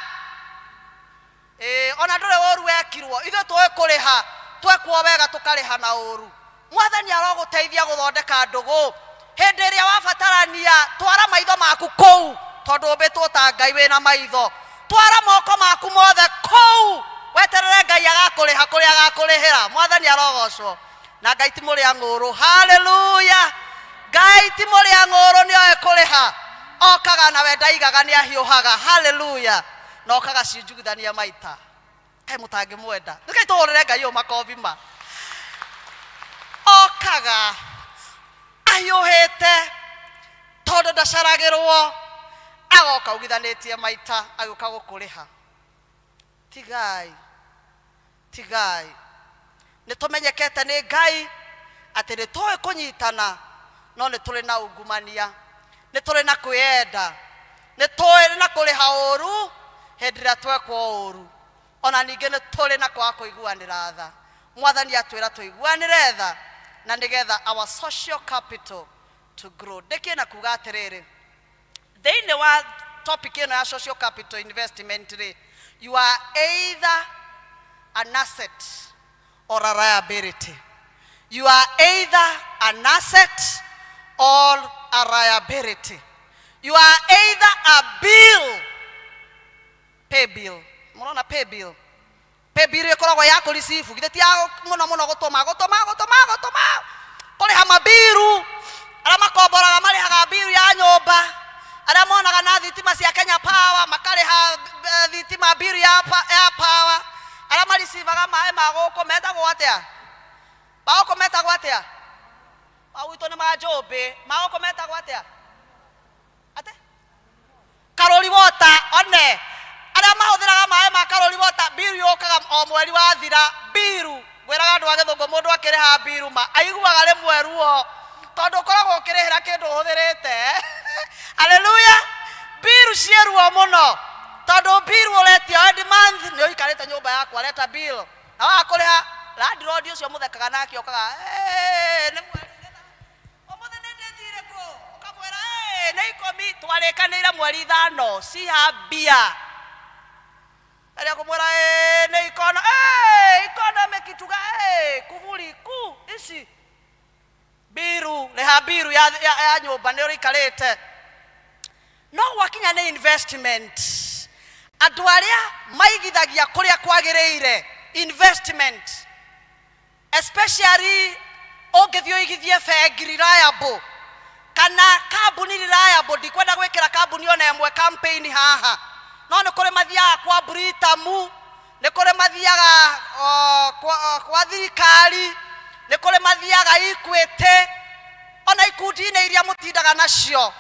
Ĩĩ, ona ndũrĩ ũru wekirwo, ithuĩ tũĩ kũrĩha. Twekwo wega tũkarĩha na ũru. Mwathani arogũteithia gũthondeka ndũgũ. Hĩndĩ ĩrĩa wabatarania, twara maitho maku kũu, tondũ ũmbĩtwo ta Ngai wĩna maitho. Twara moko maku mothe kũu, weterere Ngai agakũrĩha kũrĩa agakũrĩhĩra. Mwathani arogocwo. Na Ngai ti mũrĩa ng'ũrũ. Haleluya! Ngai ti mũrĩa ng'ũrũ, nĩoĩ kũrĩha. Okaga nawe ndaigaga, nĩ ahiũhaga. Haleluya! Na okaga cinjugithania maita. Kaĩ mũtangĩmwenda? Rekei tũhũrĩre Ngai ũyũ makobi ma. Okaga ahiũhĩte tondũ ndacaragĩrwo, agoka augithanĩtie maita agĩũka gũkũrĩha. Tigai, tigai. Nĩ tũmenyekete nĩ Ngai atĩ nĩ tũĩ kũnyitana, no nĩ tũrĩ na ungumania, nĩ tũrĩ na kwĩyenda, nĩ tũĩ na kũrĩha ũru hĩndĩ ĩrĩa twekwo ũru, ona ningĩ nĩ tũrĩ na kwaga kũiguanĩra tha. Mwathani atwĩra tũiguanĩre tha na nĩgetha our social capital to grow. Ndĩkie na kuga atĩrĩrĩ, thĩinĩ wa topic ĩno ya social capital investment rĩ, you are either an asset or a liability. You are either an asset or a liability. You are either a bill, pay bill. Mũrona pay bill? Pay bill ĩkoragwo ya kũ receive, githĩ ti ya mũno mũno gũtũma, gũtũma, gũtũma, gũtũma, kũrĩha mabiru. Arĩa makomboraga marĩhaga biru ya nyũmba, arĩa monaga na thitima cia Kenya Power makarĩha thitima biru ya power, arĩa maricibaga maĩ ma gũkũ metagwo atĩa? Ma gũkũ metagwo atĩa? Ma gwitũ nĩ ma njũmbĩ. Ma gũkũ metagwo atĩa? Atĩ? Karũri Water, one. Arĩa mahũthĩraga maĩ ma Karũri Water, biru yũkaga o mweri wathira, biru. Ngwĩraga andũ a Gĩthũngũ mũndũ akĩrĩha biru ma, aiguaga rĩmwe ruo, tondũ ũkoragwo ũkĩrĩhĩra kĩndũ ũhũthĩrĩte. Haleluya! Biru ciĩ ruo mũno, tondũ biru ũretio end month, nĩ ũikarĩte nyũmba yaku areta bill, na waga kũrĩha, landlord ũcio mũthekaga nake okaga, nĩ mweri Ũmũthĩ nĩ ndĩti irĩkũ? Ũkamwĩra, "Ĩĩ, nĩ ikũmi, twarĩkanĩire mweri ithano, ciha mbia." Ĩrĩa kũmwĩra, "Ĩĩ, nĩ ikono, ĩĩ, ikono mĩkituga, ĩĩ, kuburi, ku, ici." Mbiru, rĩha mbiru ya, ya, ya nyũmba nĩ ũrĩikarĩte. No gwakinya nĩ investment, andũ arĩa maigithagia kũrĩa kwagĩrĩire investment, Especially ũngĩthiĩ ũigithie bengi reliable kana kambuni reliable, ndikwenda gwĩkĩra kambuni ona ĩmwe campaign haha, no nĩ kũrĩ mathiaga kwa Britam, nĩ kũrĩ mathiaga kwa thirikari, nĩ kũrĩ mathiaga Equity, ona ikundi-inĩ iria mũtindaga nacio.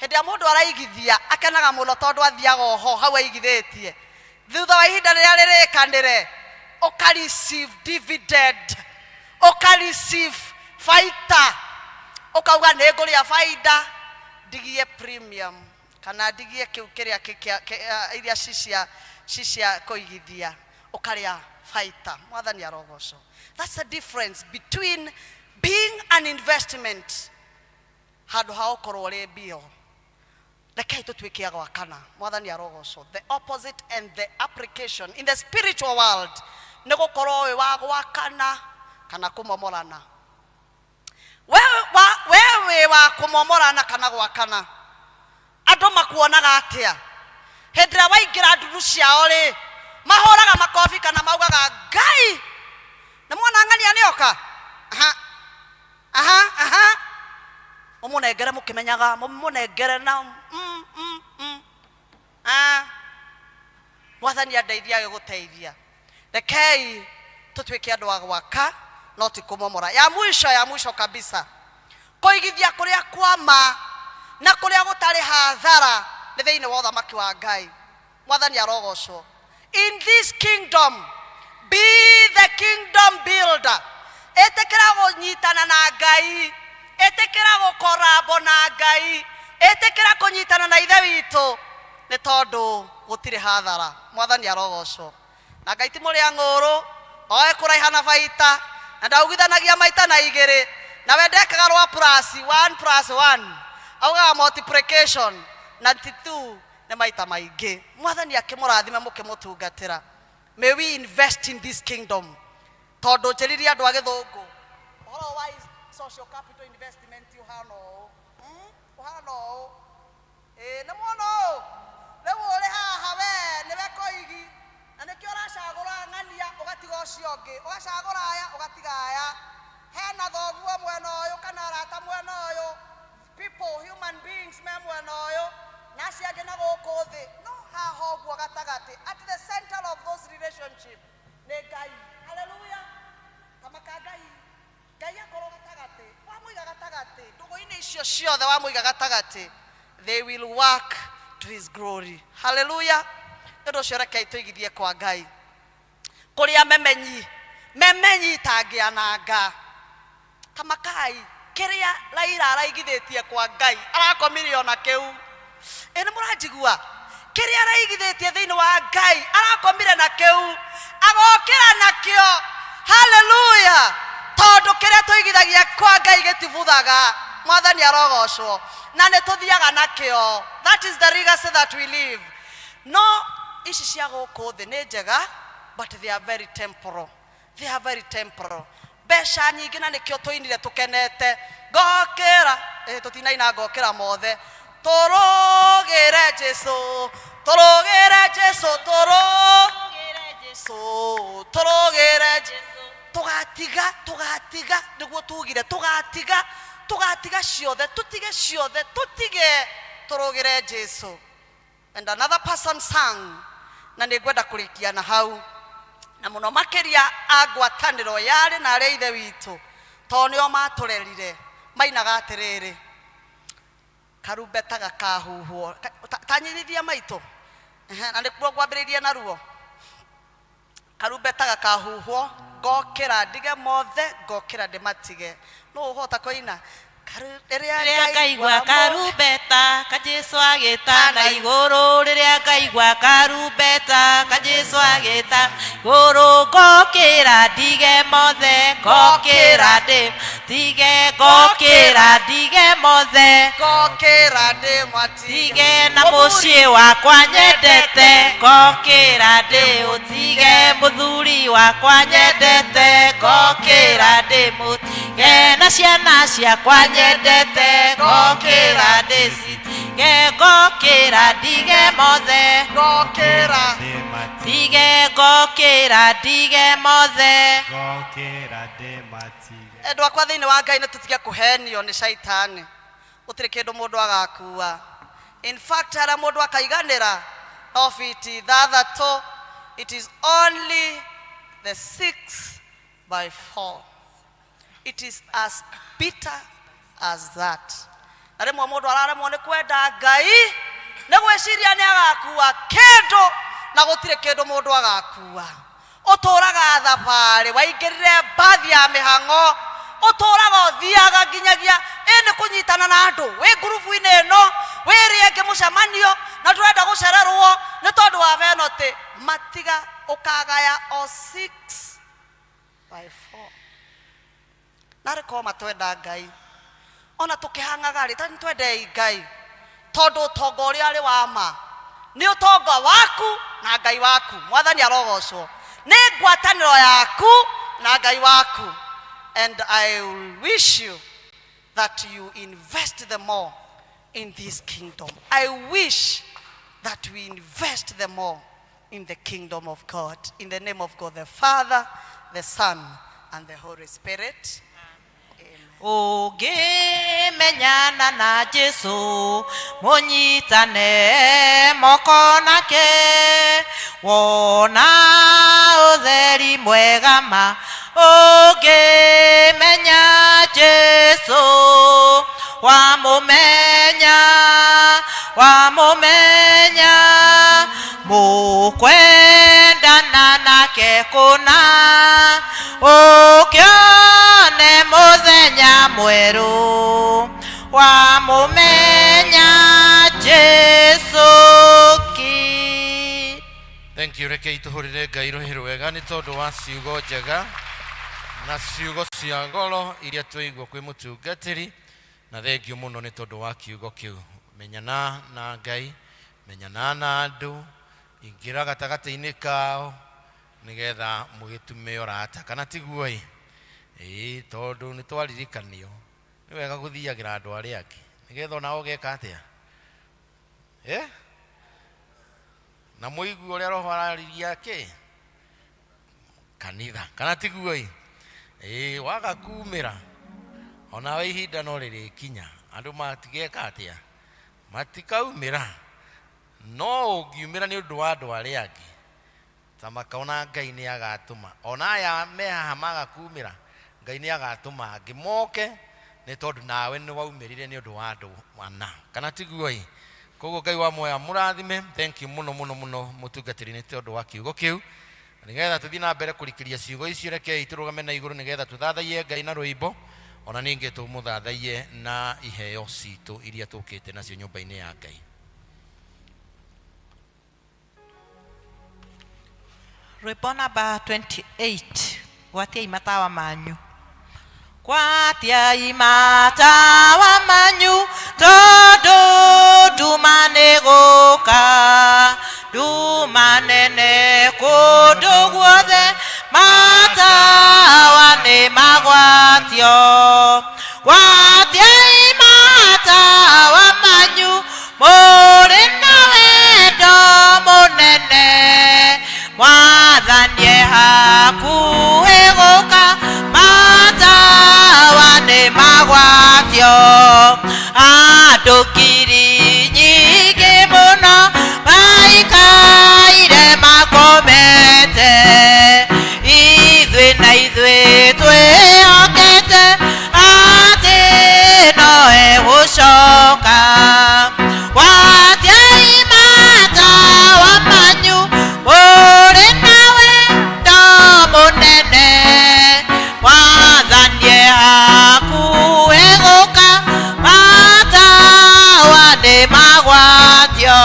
Hĩndĩ ĩrĩa mũndũ araigithia akenaga mũno tondũ athiaga oho hau aigithĩtie. Thutha wa ihinda rĩrĩa rĩrĩkanĩre, ũka receive dividend, ũka receive baita, ũkauga nĩ ngũrĩa baida ndigie premium kana ndigie kĩu kĩrĩa iria ci cia kũigithia, ũkarĩa baita. Mwathani arogocwo. That's the difference between being an investment handũ ha gũkorwo ũrĩ bill. Rekei tũtuĩke a gwakana. Mwathani arogocwo. The opposite and the application in the spiritual world nĩ gũkorwo wĩ wa gwakana kana kũmomorana. We wĩ wa kũmomorana kana gwakana. Andũ makuonaga atĩa? Hĩndĩ ĩrĩa waingĩra ndundu ciao rĩ, mahũraga makobi kana maugaga Ngai nĩ mwona ng'ania nĩoka? Aha. Aha, aha. Mũmũnengere mũkĩmenyaga, mũmũnengere na Ah. Mwathani andeithia agĩgũteithia. Rekei tũtuĩke andũ a gwaka no ti kũmomora. Ya mwisho, ya mwisho kabisa, kũigithia kũrĩa kwa ma na kũrĩa gũtarĩ hathara nĩ thĩinĩ wa ũthamaki wa Ngai. Mwathani arogocwo. In this kingdom, be the kingdom builder. Ĩtĩkĩra kũnyitana na Ngai, ĩtĩkĩra gũkorambo na Ngai, ĩtĩkĩra kũnyitana na Ithe witũ, nĩ tondũ gũtirĩ hathara. Mwathani arogocwo. Na Ngai ti mũrĩa ng'ũrũ, oe kũraiha na baita, na ndaugithanagia maita na igĩrĩ, nawe ndekaga rwa plus, one plus one, augaga multiplication, na ti two nĩ maita maingĩ. Mwathani akĩmũrathime mũkĩmũtungatĩra. May we invest in this kingdom. Tondũ njĩririe andũ a gĩthũngũ ũhoro wa social capital investment ũhana ũũ. Ũhana ũũ. Ĩĩ nĩ mwona ũũ? Rĩu ũrĩ haha we nĩwe koigi na nĩkĩo ũracagũra ng'ania ũgatiga ũcio ũngĩ, ũgacagũra aya ũgatiga aya. Hena thoguo mwena ũyũ kana arata mwena ũyũ, people, human beings me mwena ũyũ na acio angĩ na gũkũ thĩ, no haha ũguo gatagatĩ, at the center of those relationship nĩ Ngai. Haleluya! Tamaka Ngai. Ngai akorwo gatagatĩ, wamũiga gatagatĩ, ndũgũ-inĩ icio ciothe wamũiga gatagatĩ, they will work to his glory. Haleluya! Nĩ ũndũ ũcio rekei tũigithie kwa Ngai kũrĩa memenyi memenyi itangĩananga. Tamakai kĩrĩa Raila araigithĩtie kwa Ngai arakomire ona kĩu. Ĩ nĩ mũranjigua? Kĩrĩa araigithĩtie thĩinĩ wa Ngai arakomire na kĩu, agokĩra nakĩo. Haleluya! Tondũ kĩrĩa tũigithagia kwa Ngai gĩtibuthaga. Mwathani arogocwo. Na nĩ tũthiaga nakĩo. That is the legacy that we leave. No ici cia gũkũ thĩ nĩ njega, but they are very temporal. They are very temporal. Mbeca nyingĩ na nĩkĩo tũinire tũkenete. Ngokĩra, eh, tũtinaina ngokĩra mothe. Tũrũgĩre Jesu, tũrũgĩre Jesu, tũrũgĩre Jesu, tũrũgĩre Jesu. Tũgatiga, tũgatiga, nĩguo tugire, tũgatiga, tũgatiga ciothe, tũtige ciothe, tũtige, tũrũgĩre Jesu. And another person sang, na nĩ ngwenda kũrĩkia na hau, na mũno makĩria a ngwatanĩro yarĩ na arĩa ithe witũ, tondũ nĩo matũrerire, mainaga atĩrĩrĩ, karumbeta gakahuhwo. Ta nyinithia maitũ. Ehe, na nĩkuo ngwambĩrĩirie naruo. Karumbeta gakahuhwo, ngokĩra ndige mothe, ngokĩra ndĩmatige. Nũ ũhota kũina? Rĩrĩa Rĩrĩa ngaigua karumbeta ka Jesu agĩta na igũrũ, rĩrĩa ngaigua karumbeta ka Jesu agĩta igũrũ, ngokĩra ndige mothe, ngokĩra ndĩmatige, ngokĩra ndige mothe, ngokĩra ndĩmatige, tige na mũciĩ wakwa nyendete, ngokĩra ndĩũtige, mũthuri wakwa nyendete, ngokĩra ndĩmũtige, na ciana ciakwa nyendete, ngokĩra ndĩcitige, ngokĩra ndige mothe, ngokĩra tige, ngokĩra ndige mothe, ngokĩra ndĩmatige. Endwa akwa thĩinĩ wa Ngai, nĩ tũtige kũhenio nĩ caitani. Gũtirĩ kĩndũ mũndũ agakua. In fact, harĩa mũndũ akaiganĩra no fiti ithathatũ. It is only the 6 by 4. It is as bitter as that. Na rĩmwe mũndũ araremwo nĩ kwenda Ngai nĩ gwĩciria nĩ agakua kĩndũ, na gũtirĩ kĩndũ mũndũ agakua. Ũtũraga thabarĩ, waingĩrire mbathi ya mĩhang'o, ũtũraga ũthiaga nginyagia ĩ nĩ kũnyitana na andũ, wĩ ngurubu-inĩ ĩno, wĩ ĩrĩa ĩngĩ mũcemanio, na ndũrenda gũcererwo nĩ tondũ wa benotĩ. Matiga ũkagaya o 6 by 4. Narĩ korwo matwenda Ngai, ona tũkĩhang'aga rĩ, ta nĩtwendei Ngai, tondũ ũtonga ũrĩa arĩ wa ma nĩ ũtonga waku na Ngai waku. Mwathani arogocwo. Nĩ ngwatanĩro yaku na Ngai waku. And I wish you that you invest the more in this kingdom. I wish that we invest the more in the kingdom of God. In the name of God the Father, the Son, and the Holy Spirit. Ũngĩmenyana na Jesu, mũnyitane moko nake, wona ũtheri mwega ma. Ũngĩmenya Jesu, wamũmenya, wamũmenya, mũkwendana nake kũna, ũkĩone mũthenya mwerũ, wamũmenya Jesu ki. Thank you. Rekei tũhũrĩre Ngai rũhĩ rwega nĩ tondũ wa ciugo njega na ciugo cia goro iria twaigua kwĩ mũtungatĩri, na thengio mũno nĩ tondũ wa kiugo kĩu. Menyana na Ngai, menyana na andũ, ingĩra gatagatĩ-inĩ kao, Nĩgetha mũgĩtume ũrata kana tiguo ĩ? Ĩĩ, tondũ nĩ twaririkanio nĩ wega gũthiagĩra andũ arĩa angĩ nĩgetha onao ũgeka atĩa? Eh? Na mũigue ũrĩa roho arariria kĩ kanitha kana tiguo ĩ? Ĩĩ, waga kumĩra onawe ihinda no rĩrĩkinya andũ matigeka atĩa? Matikaumĩra. No ũngiumĩra nĩ ũndũ wa andũ arĩa angĩ ta makona Ngai nĩ agatũma ona aya me haha maga kumĩra, Ngai nĩ agatũma angĩ moke nĩ tondũ nawe nĩ waumĩrire nĩ ũndũ wa andũ ana kana tiguo ĩ? Koguo Ngai wa muoyo amũrathime. Thank you mũno mũno mũno mũtungatĩri nĩ tondũ wa kiugo kĩu. Na nĩgetha tũthiĩ na mbere kũrikĩria ciugo icio, rekei tũrũgame na igũrũ nĩgetha tũthathaiye Ngai na rwĩmbo, ona ningĩ tũmũthathaiye na iheo citũ iria tũkĩte nacio nyũmba-inĩ ya Ngai. Rwĩmbo namba 28, gwatiai matawa manyu. Gwatiai matawa manyu, tondũ nduma nĩ gũka, nduma nene kũndũ guothe, matawa nĩ magwatio. Gwatiai matawa manyu, mũrĩ na wendo mũnene, Mwathani e hakuhĩ gũka, matawa nĩ magwatio. Andũ ngiri nyingĩ mũno maikaire makomete, ithuĩ na ithuĩ twĩhokete atĩ no egũcoka. Gwatiai matawa manyu, mũrĩ na wendo mũnene, Mwathani e hakuhĩ gũka, matawa nĩ magwatio.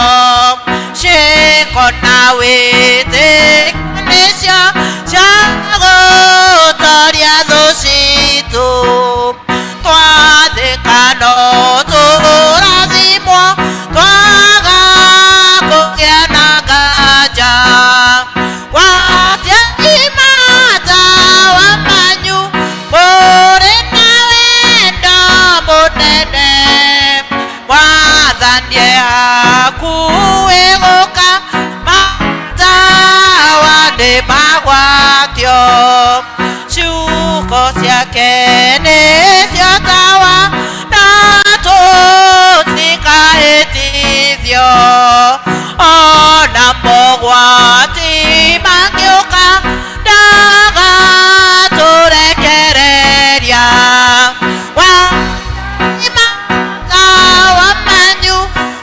Ciĩko na wĩtĩkio nĩcio cia gũtoria thũ citũ, twathĩka no tũrathimwo, twaga kũgĩa na nganja. Gwatiai matawa manyu, mũrĩ na wendo mũnene, Mwathani e hakuhĩ gũka, matawa nĩ magwatio. Ciugo ciake nĩcio tawa, na tũtikahĩtithio, ona mogwati mangĩũka, ndagatũrekereria. Matawa manyu,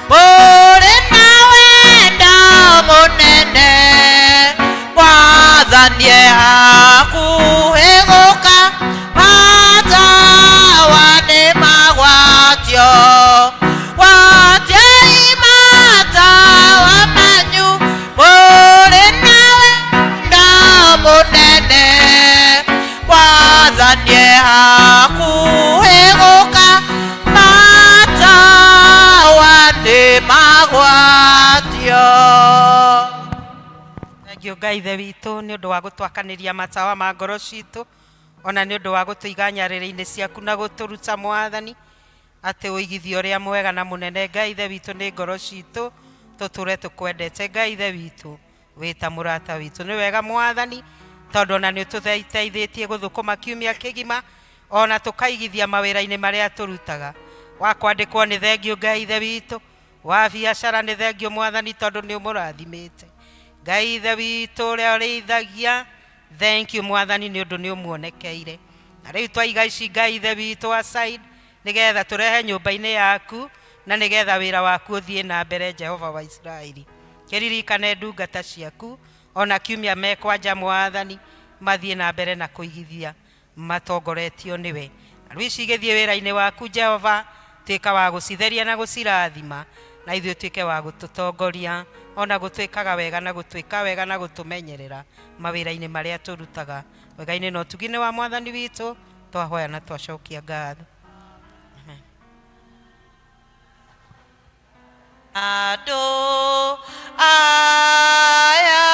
mũrĩ na wendo mũnene, Mwathani e hakuhĩ gũka, matawa nĩ magwatio. Gwatiai matawa manyu, mũrĩ na wendo mũnene, Mwathani e hakuhĩ gũka, matawa nĩ magwatio. Thengiũ Ngai Ithe witũ nĩ ũndũ wa gũtwakanĩria matawa ma ngoro citũ, ona nĩ ũndũ wa gũtũiga nyarĩrĩ-inĩ ciaku na gũtũruta Mwathani atĩ ũigithio ũrĩa mwega na mũnene Ngai Ithe witũ nĩ ngoro citũ, tũtũre tũkwendete Ngai Ithe witũ wĩ ta mũrata witũ. Nĩ wega Mwathani tondũ ona nĩ ũtũteithĩtie gũthũkũma kiumia kĩgima, ona tũkaigithia mawĩra-inĩ marĩa tũrutaga. Wa kwandĩkwo nĩ thengiũ Ngai Ithe witũ, wa biacara nĩ thengiũ Mwathani tondũ nĩ ũmũrathimĩte. Ngai Ithe witũ ũrĩa ũrĩithagia, thank you Mwathani nĩ ũndũ nĩ ũmuonekeire. Na rĩu twaiga ici Ngai Ithe witũ aside, nĩgetha tũrehe nyũmba-inĩ yaku, na nĩgetha wĩra waku ũthiĩ na mbere Jehova wa Isiraeli. Kĩririkane ndungata ciaku, ona kiumia mekwanja Mwathani, mathiĩ na mbere na kũigithia matongoretio nĩwe. Na rĩu ici igĩthiĩ wĩra-inĩ waku Jehova, tuĩka wa gũcitheria na gũcirathima, na ithuĩ ũtuĩke wa gũtũtongoria, ona gũtwĩkaga wega na gũtwĩka wega na gũtũmenyerera mawĩra-inĩ marĩa tũrutaga. Wega-inĩ na ũtugi-inĩ wa Mwathani witũ, twahoya na twacokia ngatho. Amen. Andũ aya.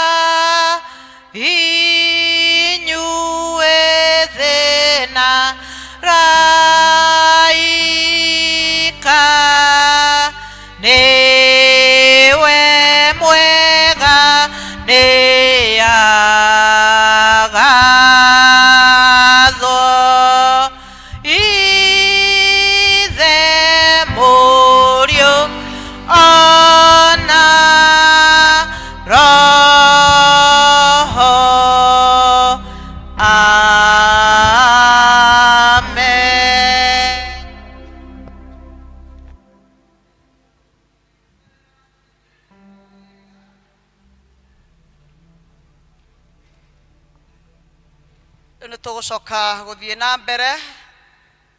Rĩu nĩ tũgũcoka gũthiĩ na mbere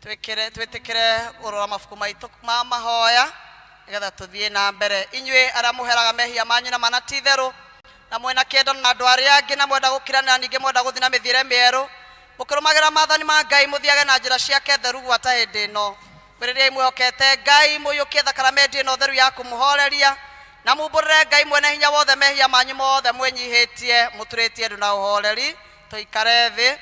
twĩkĩre twĩtĩkĩre kũrora mabuku maitũ ma mahoya nĩgetha tũthiĩ na mbere. Inyuĩ arĩa mũheraga mehia manyu na mana ti itherũ na mwĩna kĩendo na andũ arĩa angĩ na mwenda gũkiranĩra ningĩ mwenda gũthiĩ na mĩthiĩre mĩerũ mũkĩrũmagĩra maathani ma Ngai mũthiage na njĩra ciake theru gwata hĩndĩ ĩno. Mwĩrĩriai mwĩhokete Ngai mũiyũkie thakaramendi ĩno theru ya kũmũhoreria na mumbũrĩre Ngai mwene hinya wothe mehia manyu mothe mwĩnyihĩtie mũturĩtie ndu na ũhoreri. Tũikare thĩ.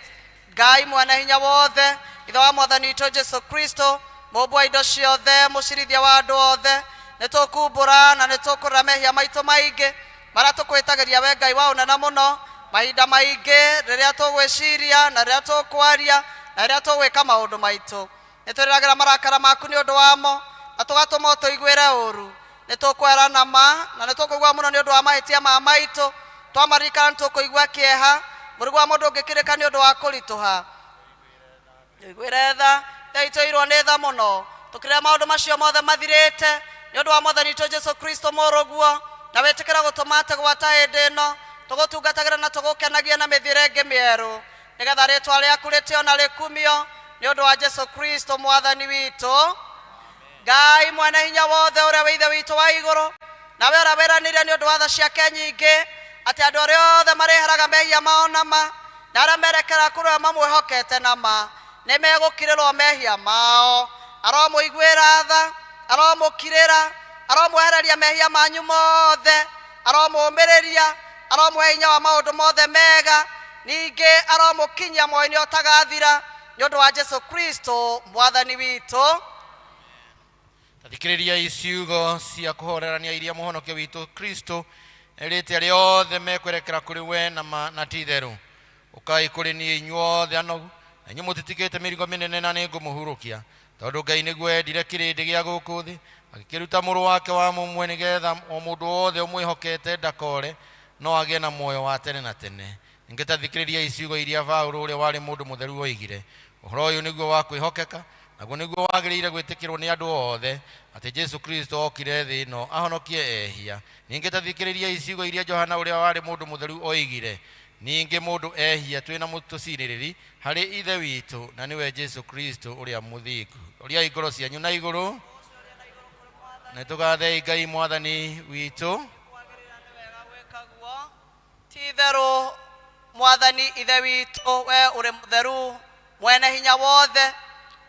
Ngai mwene hinya wothe, Ithe wa Mwathani witũ Jesu Kristo, mũmbi wa indo ciothe, mũcirithia wa andũ othe, nĩ tũkumbũra na nĩ tũkũrĩra mehia maitũ maingĩ marĩa tũkwĩtagĩria we Ngai wa ũnene mũno mahinda maingĩ rĩrĩa tũgwĩciria na rĩrĩa tũkwaria na rĩrĩa tũgwĩka maũndũ maitũ. Nĩ twĩriragĩra marakara maku nĩ ũndũ wamo na tũgatũma ũtũiguĩre ũru. Nĩ tũkwera na ma na nĩ tũkũigua mũno nĩ ũndũ wa mahĩtia ma maitũ. Twamaririkana nĩ tũkũigua kĩeha, mũrigo wa mũndũ ũngĩkirĩka nĩ ũndũ wa kũritũha. Tũiguĩre tha, Ithe witũ ũiyũirwo nĩ tha mũno. Tũkĩrĩra maũndũ macio mothe mathirĩte nĩ ũndũ wa Mwathani witũ Jesu Kristo mũrũguo, na wĩtĩkĩre gũtũma atĩ gwata hĩndĩ ĩno tũgũtungatagĩre na tũgũkenagie na mĩthiĩre ĩngĩ mĩerũ, nĩgetha rĩtwa rĩaku rĩtĩo na rĩkumio nĩ ũndũ wa Jesu Kristo Mwathani witũ. Ngai mwene hinya wothe ũrĩa wĩ Ithe witũ wa igũrũ, nawe ũrĩa wĩranĩire nĩ ũndũ wa tha ciake nyingĩ atĩ andũ arĩa othe marĩheraga mehia mao na ma na arĩa merekera kũrĩ we mamwĩhokete na ma nĩ megũkirĩrwo mehia mao. Aromũiguĩra tha, aromũkirĩra, aromwehereria mehia manyu mothe, aromũũmĩrĩria, aromũhe hinya wa maũndũ mothe mega, ningĩ aromũkinyia muoyo-inĩ ũtagathira nĩ ũndũ wa Jesu Kristo Mwathani witũ. Tathikĩrĩriai ciugo cia kũhorerania iria mũhonokia witũ Kristo erĩte arĩa othe mekwerekera kũrĩ we na ma na ti itherũ. Ũkai kũrĩ niĩ inyuothe anogu na inyuĩ mũtitikĩte mĩrigo mĩnene na nĩngũmũhurũkia. Tondũ Ngai nĩguo endire kĩrĩndĩ gĩa gũkũ thĩ, agĩkĩruta mũrũ wake wa mũmwe nĩgetha o mũndũ wothe ũmwĩhokete ndakore no agĩe na muoyo wa tene na tene. Ningĩ ta thikĩrĩriai ciugo iria Paũlũ ũrĩa warĩ mũndũ mũtheru oigire, Ũhoro ũyũ nĩguo wa kwĩhokeka, naguo nĩguo wagĩrĩire gwĩtĩkĩrwo nĩ andũ othe, atĩ Jesũ Kristũ okire thĩ ĩno ahonokie ehia. Ningĩ ta thikĩrĩriai ciugo iria Johana ũrĩa warĩ mũndũ mũtheru oigire, Ningĩ mũndũ ehia twĩ na mũtũciirĩrĩri harĩ Ithe witũ, na nĩwe Jesũ Kristũ ũrĩa mũthingu. Roriai ngoro cianyu na igũrũ, na nĩtũgathei Ngai Mwathani witũ. Ti itherũ Mwathani Ithe witũ, we ũrĩ mũtheru, mwene hinya wothe,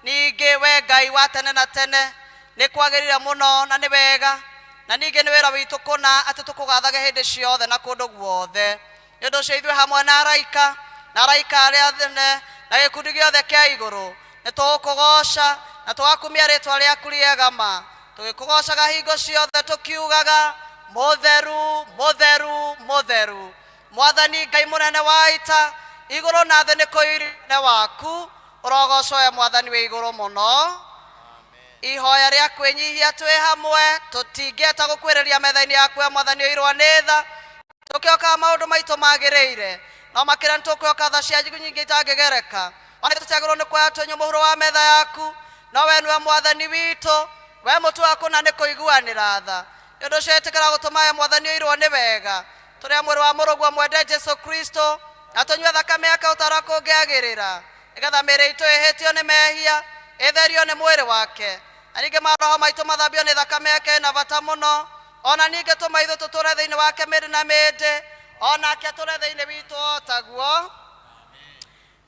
ningĩ we Ngai wa tene na tene, nĩ kwagĩrĩire mũno na nĩ wega, na ningĩ nĩ wĩra witũ kũna atĩ tũkũgathage hĩndĩ ciothe na kũndũ guothe. Nĩ ũndũ ũcio ithuĩ hamwe na araika, na araika arĩa anene, na gĩkundi gĩothe kĩa igũrũ, nĩ tũgũkũgooca na tũgakumia rĩtwa rĩaku rĩega ma, tũgĩkũgoocaga hingo ciothe tũkiugaga, Mũtheru, mũtheru, mũtheru, Mwathani Ngai mũnene wa ita, igũrũ na thĩ nĩ kũiyũire ũnene waku, ũrogocwo we Mwathani wĩ igũrũ mũno. Ihoya rĩa kwĩnyihia twĩ hamwe, tũtingĩeta gũkuhĩrĩria metha-inĩ yaku we Mwathani ũirwo nĩ tha, tũkĩhokaga maũndũ maitũ magĩrĩire, no makĩria nĩ tũkwĩhoka tha ciaku nyingĩ itangĩgereka. Ona tũtiagĩrĩirwo nĩ kuoya tũnyue mũhuro wa metha yaku, no we nĩwe Mwathani witũ, we mũtwe wa kũna nĩ kũiguanĩra tha. Nĩ ũndũ ũcio ĩtĩkĩra gũtũma we Mwathani ũirwo nĩ wega, tũrĩe mwĩrĩ wa mũrũguo mwende Jesu Kristo, na tũnyue thakame yake o ta ũrĩa kũngĩagĩrĩra, nĩgetha mĩĩrĩ itũ ĩhĩtio nĩ mehia, ĩtherio nĩ mwĩrĩ wake, na ningĩ maroho maitũ mathambio nĩ thakame yake ĩna bata mũno, o na ningĩ tũma ithuĩ tũtũũre thĩinĩ wake mĩndĩ na mĩndĩ, o nake atũũre thĩinĩ witũ o taguo.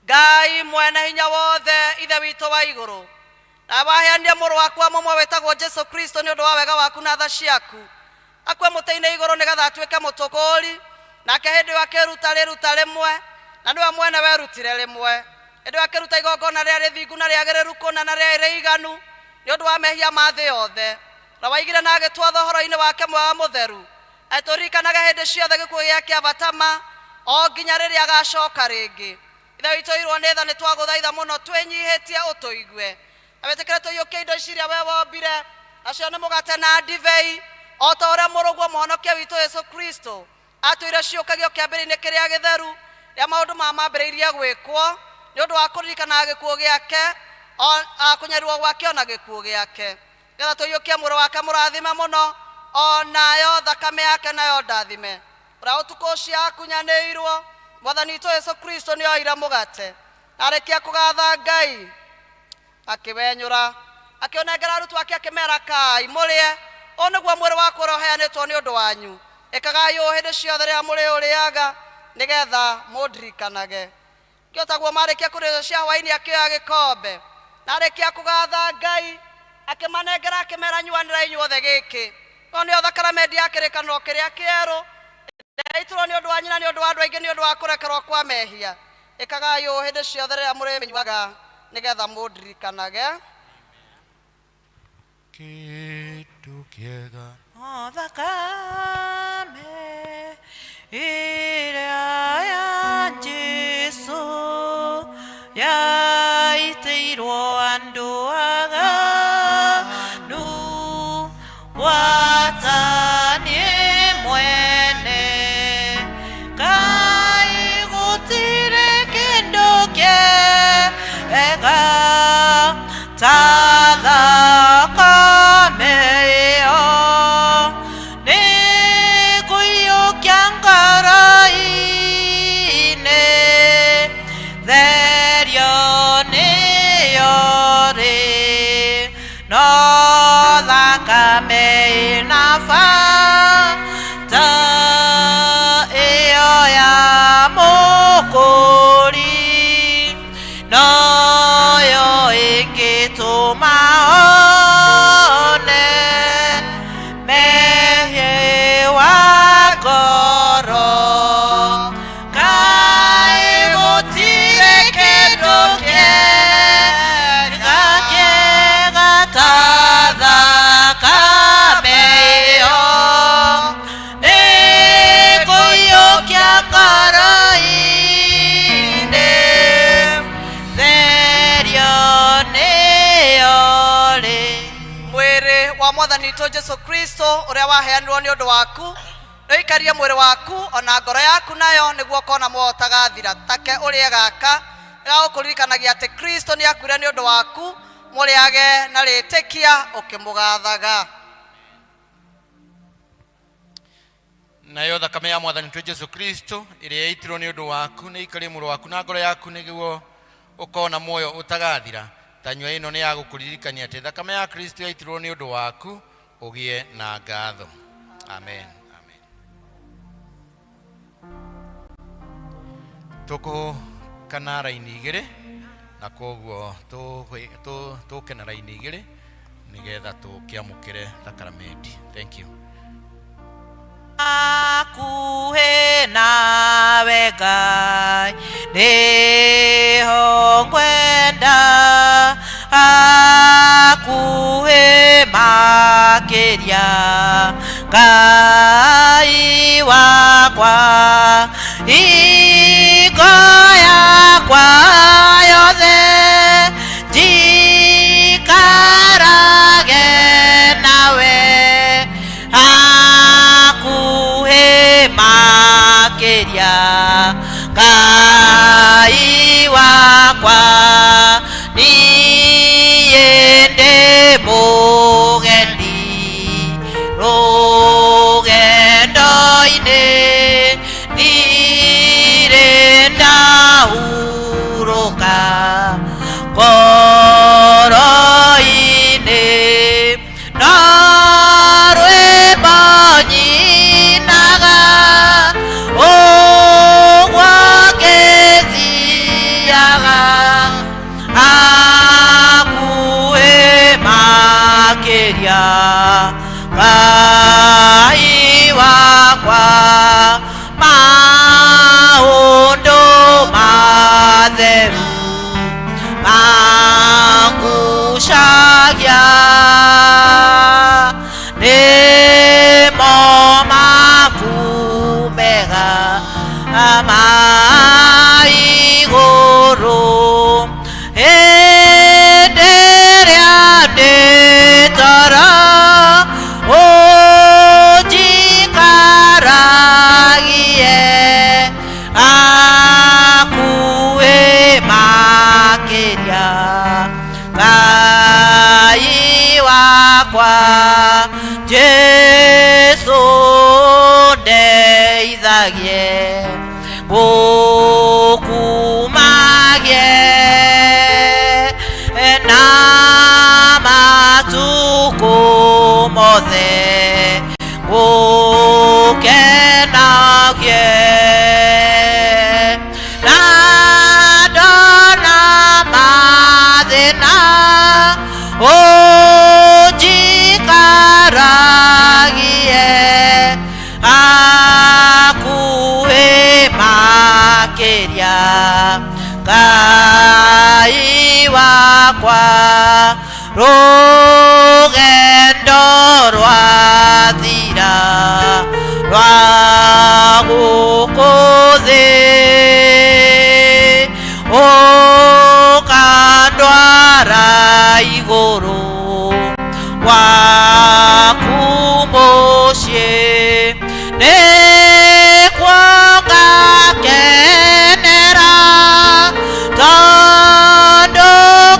Ngai mwene hinya wothe, Ithe witũ wa igũrũ, na waheanire mũrũ waku wa mũmwe wĩtagwo Jesu Kristo nĩ ũndũ wa wega waku na tha ciaku, akue mũtĩ-inĩ igũrũ nĩgetha atuĩke mũtũkũũri, nake hĩndĩ ĩyo akĩruta rĩruta rĩmwe, na nĩwe mwene werutire rĩmwe. Hĩndĩ ĩyo akĩruta igongona rĩrĩa rĩthingu na rĩagĩrĩru kũna na rĩarĩ rĩiganu nĩ ũndũ wa mehia ma thĩ yothe. Na waigire na agĩtwatha ũhoro-inĩ wake mwega mũtheru, atĩ tũririkanage hĩndĩ ciothe gĩkuũ gĩake kĩa bata ma, o nginya rĩrĩa agaacoka rĩngĩ. Ithe witũ ũiyũirwo nĩ tha, nĩ twagũthaitha mũno twĩnyihĩtie ũtũigue. Na wĩtĩkĩre tũiyũkie indo ici iria we wombire, nacio nĩ mũgate na ndibei, o ta ũrĩa Mũrũguo Mũhonokia witũ Yesu Kristo atũire ciũkagio kĩambĩrĩria-inĩ kĩrĩa gĩtheru, rĩrĩa maũndũ maya mambĩrĩirie gwĩkwo, nĩ ũndũ wa kũririkanaga gĩkuũ gĩake, kũnyarirwo gwake o na gĩkuũ gĩake, nĩgetha tũiyũkie mwĩrĩ wake mũrathime mũno, o nayo thakame yake nayo ndathime. Ũrĩa ũtukũ ũcio aakunyanĩirwo, Mwathani witũ Yesu Kristo nĩoire mũgate, Arĩkia kũgatha Ngai, akĩwenyũra, akĩũnengera arutwo ake, akĩmera, "Kai mũrĩe, ũũ nĩguo mwĩrĩ wakwa ũrĩa ũheanĩtwo nĩ ũndũ wanyu. Ĩkagai ũũ hĩndĩ ciothe rĩrĩa mũrĩũrĩaga, nĩgetha mũndirikanage." Kĩo taguo marĩkia kũrĩa irio cia hwaĩ-inĩ, akĩoya gĩkombe, na arĩkia kũgatha Ngai, akĩmanengera, akĩmera, "Nyuanĩrai inyuothe gĩkĩ. No nĩyo thakaramendi ya kĩrĩkanĩro kĩrĩa kĩerũ, ĩrĩa yaitirwo nĩ ũndũ wanyu na nĩ ũndũ wa andũ aingĩ nĩ ũndũ wa kũrekerwo kwa mehia. Ĩkagai ũũ hĩndĩ ciothe rĩrĩa mũrĩmĩnyuaga, nĩgetha mũndirikanage." Kĩndũ kĩega. O thakame ĩrĩa ya Jesu yaitĩirwo andũ aganu, gwata niĩ mwene. Ngai, gũtirĩ kĩndũ kĩega ta thakame ĩyo, nĩ kũiyũkia ngoro-inĩ, therio nĩyo rĩ, no thakame ĩna bata, ĩyo ya Mũkũri, noyo ĩngĩtũma one mehia wa ngoro. Kaĩ gũtirĩ kĩndũ kĩega kĩega ta thakame ĩyo, nĩ kũiyũkia ngoro-inĩ, therio nĩyo rĩ. Mwĩrĩ wa Mwathani witũ Jesu Kristo ũrĩa waheanirwo nĩ ũndũ waku nĩũikarie mwĩrĩ waku ona ngoro yaku nayo, nĩguo ũkona muoyo ũtagathira. Take ũrĩe gaka gagũkũririkanagia atĩ Kristo nĩ akuire nĩ ũndũ waku. Mũrĩage na rĩtĩkia ũkĩmũgathaga. Nayo thakame ya Mwathani witũ Jesu Kristo ĩrĩa yaitirwo nĩ ũndũ waku nĩ ikarie mwĩrĩ waku na ngoro yaku, nĩguo ũkona muoyo ũtagathira. Tanyua ĩno nĩ ya gũkũririkania atĩ thakame ya Kristo yaitirwo nĩ ũndũ waku, ũgĩe na ngatho. Amen, amen. Tũkũkana raini igĩrĩ, na koguo tũke na raini igĩrĩ nĩgetha tũkĩamũkĩre thakaramenti. Thank you. Hakuhĩ nawe Ngai nĩho ngwenda, hakuhĩ makĩria, Ngai wakwa. Hingo yakwa yothe njikarage nawe, hakuhĩ makĩria, Ngai wakwa. Niĩ ndĩ mũgeni rũgendo-inĩ, ndirĩ ndahurũka ngoro-inĩ, no rwĩmbo nyinaga ũguo ngĩthiaga, hakuhĩ makĩria, Ngai wakwa. Maũndũ matheru mangucagia, nĩmo maku mega ma igũrũ. Hĩndĩ ĩrĩa ndĩ toro ũnjikaragie hakuhĩ makĩria, Ngai wakwa. Jesu ndeithagie ngũkumagie. makĩria Ngai wakwa rũgendo rwathira rwa gũkũ thĩ ũkandwara igũrũ waku mũciĩ nĩkuo ngakenera tondũ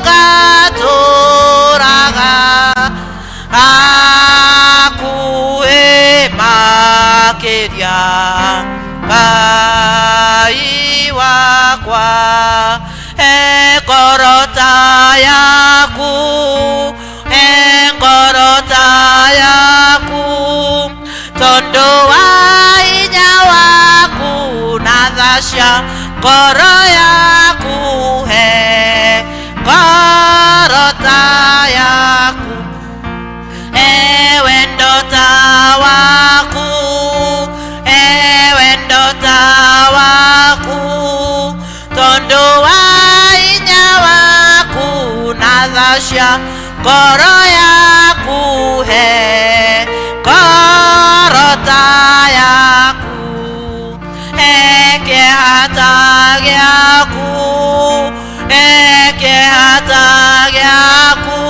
ngatũraga hakuhĩ makĩria Ngai wakwa he ngoro ta yaku he ngoro ta yaku tondũ wa hinya waku na tha cia ngoro yaku he ngoro ta yaku ewe ndota waku ewe ndota waku tondũ wa hinya waku na tha cia ngoro yaku he ngoro ta yaku he kĩhata gĩaku he kĩhata gĩaku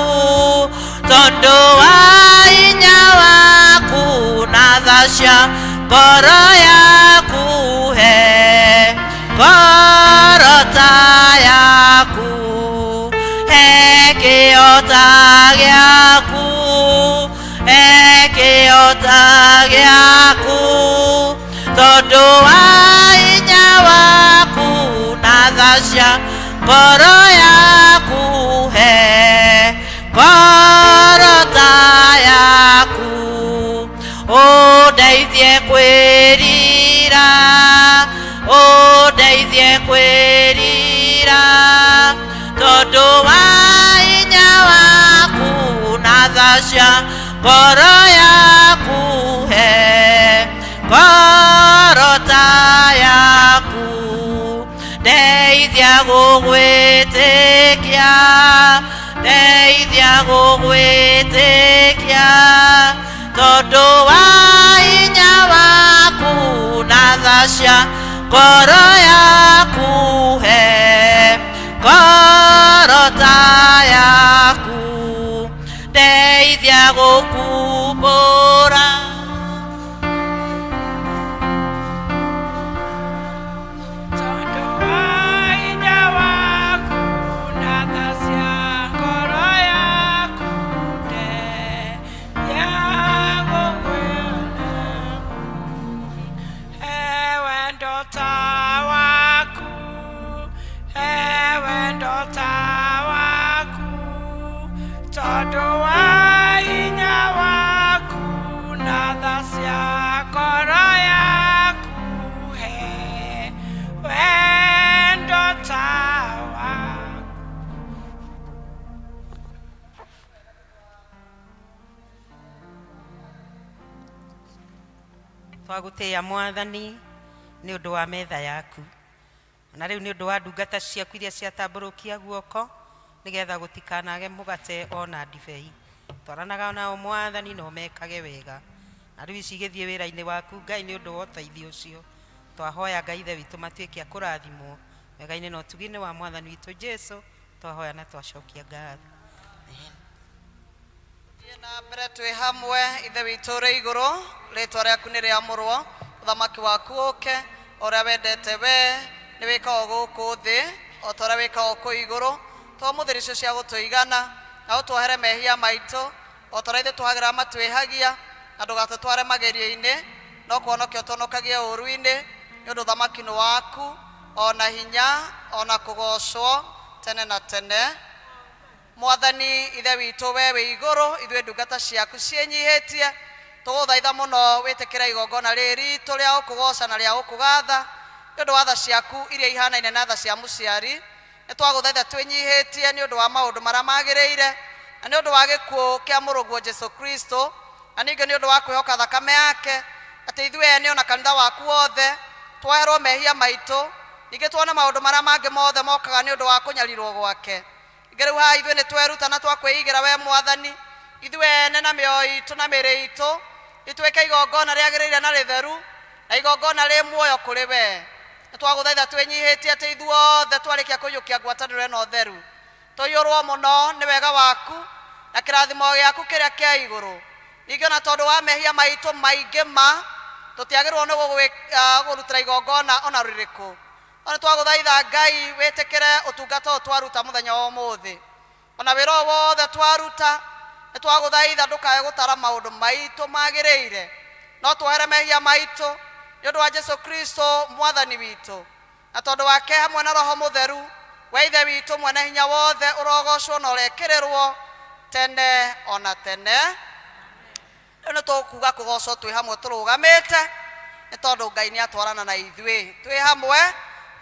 tondũ wa hinya waku na tha cia ngoro yaku he ngoro ta yaku he kĩo ta gĩaku he kĩo ta gĩaku tondũ wa hinya waku na tha cia ngoro yaku he ngoro ta yaku ũndeithie kwĩrira ũndeithie kwĩrira tondũ wa hinya waku na tha cia ngoro yaku he ngoro ta yaku ndeithia gũgwĩtĩkia ndeithia gũgwĩtĩkia tondũ wa hinya waku na tha cia ngoro yaku he ngoro ta yaku ndeithia gũkumbũra Tondũ wa hinya waku na tha cia ngoro yaku ndeithia gũgwĩona he wendo ta waku he wendo ta waku tondũ wa hinya waku na tha cia ngoro yaku he wendo ta waku. Twagũtĩĩa mwathani nĩ ũndũ wa metha yaku na rĩu nĩ ũndũ wa ndungata ciaku iria ciatambũrũkia guoko nĩgetha gũtikanage mũgate ona ndibei twaranaga nao mwathani na ũmekage wega na rĩu ici igĩthiĩ wĩra-inĩ waku Ngai nĩ ũndũ wa ũteithio ũcio twahoya Ngai ithe witũ matuĩke a kũrathimwo wega-inĩ na ũtugi-inĩ wa mwathani witũ Jesu twahoya na twacokia ngatho. Thiĩ na mbere twĩ hamwe ithe witũ ũrĩ igũrũ rĩtwa rĩaku nĩ rĩamũrwo ũthamaki waku ũke o ũrĩa wendete we nĩ wĩkagwo gũkũ thĩ o ta ũrĩa wĩkagwo kũu igũrũ tũhe icio cia gũtũigana na ũtuohere mehia maitũ o ta ũrĩa ithuĩ tuohagĩra matwĩhagia na ndũgatũtware magerio-inĩ no kũhonokia ũtũhonokagie ũũru-inĩ nĩ ũndũ ũthamaki nĩ waku ona hinya ona kũgocwo tene na tene. Mwathani ithe witũ we wĩ igũrũ ithuĩ ndungata ciaku ciĩnyihĩtie tũgũthaitha mũno wĩtĩkĩre igongona rĩrĩ ritũ rĩa gũkũgoca na rĩa gũkũgatha nĩ ũndũ wa tha ciaku iria ihanaine na tha cia mũciari nĩ twagũthaitha twĩnyihĩtie nĩ ũndũ wa maũndũ marĩa magĩrĩire na nĩ ũndũ wa gĩkuũ kĩa mũrũguo Jesu Kristo na ningĩ nĩ ũndũ wa kwĩhoka thakame yake atĩ ithuĩ ene ona kanitha waku wothe twoherwo mehia maitũ. Ningĩ tuone maũndũ marĩa mangĩ mothe mokaga nĩ ũndũ wa kũnyarirwo gwake. Ningĩ rĩu haha ithuĩ nĩ tweruta na twakwĩigĩra we Mwathani, ithuĩ ene na mĩoyo itũ na mĩĩrĩ itũ, ituĩke igongona rĩagĩrĩire na rĩtheru, na igongona rĩ muoyo kũrĩ we. Nĩ twagũthaitha twĩnyihĩtie atĩ ithuothe twarĩkia kũiyũkia ngwatanĩro ĩno theru, tũiyũrwo mũno nĩ wega waku na kĩrathimo gĩaku kĩrĩa kĩa igũrũ. Ningĩ ona tondũ wa mehia maitũ maingĩ ma, tũtiagĩrĩirwo nĩ gũgũrutĩra igongona ona rĩrĩkũ. No nĩ twagũthaitha Ngai wĩtĩkĩre ũtungata ũyũ twaruta mũthenya wa ũmũthĩ. Ona wĩra ũyũ wothe twaruta, nĩ twagũthaitha ndũkae gũtara maũndũ maitũ magĩrĩire, no tuohere mehia maitũ nĩ ũndũ wa Jesu Kristo Mwathani witũ. Na tondũ wake hamwe na Roho Mũtheru, we Ithe witũ mwene hinya wothe, ũrogocwo na ũrekĩrĩrwo tene ona tene. Rĩu nĩ tũkuga kũgocwo twĩ hamwe tũrũgamĩte, nĩ tondũ Ngai nĩ atwarana na ithuĩ twĩ hamwe.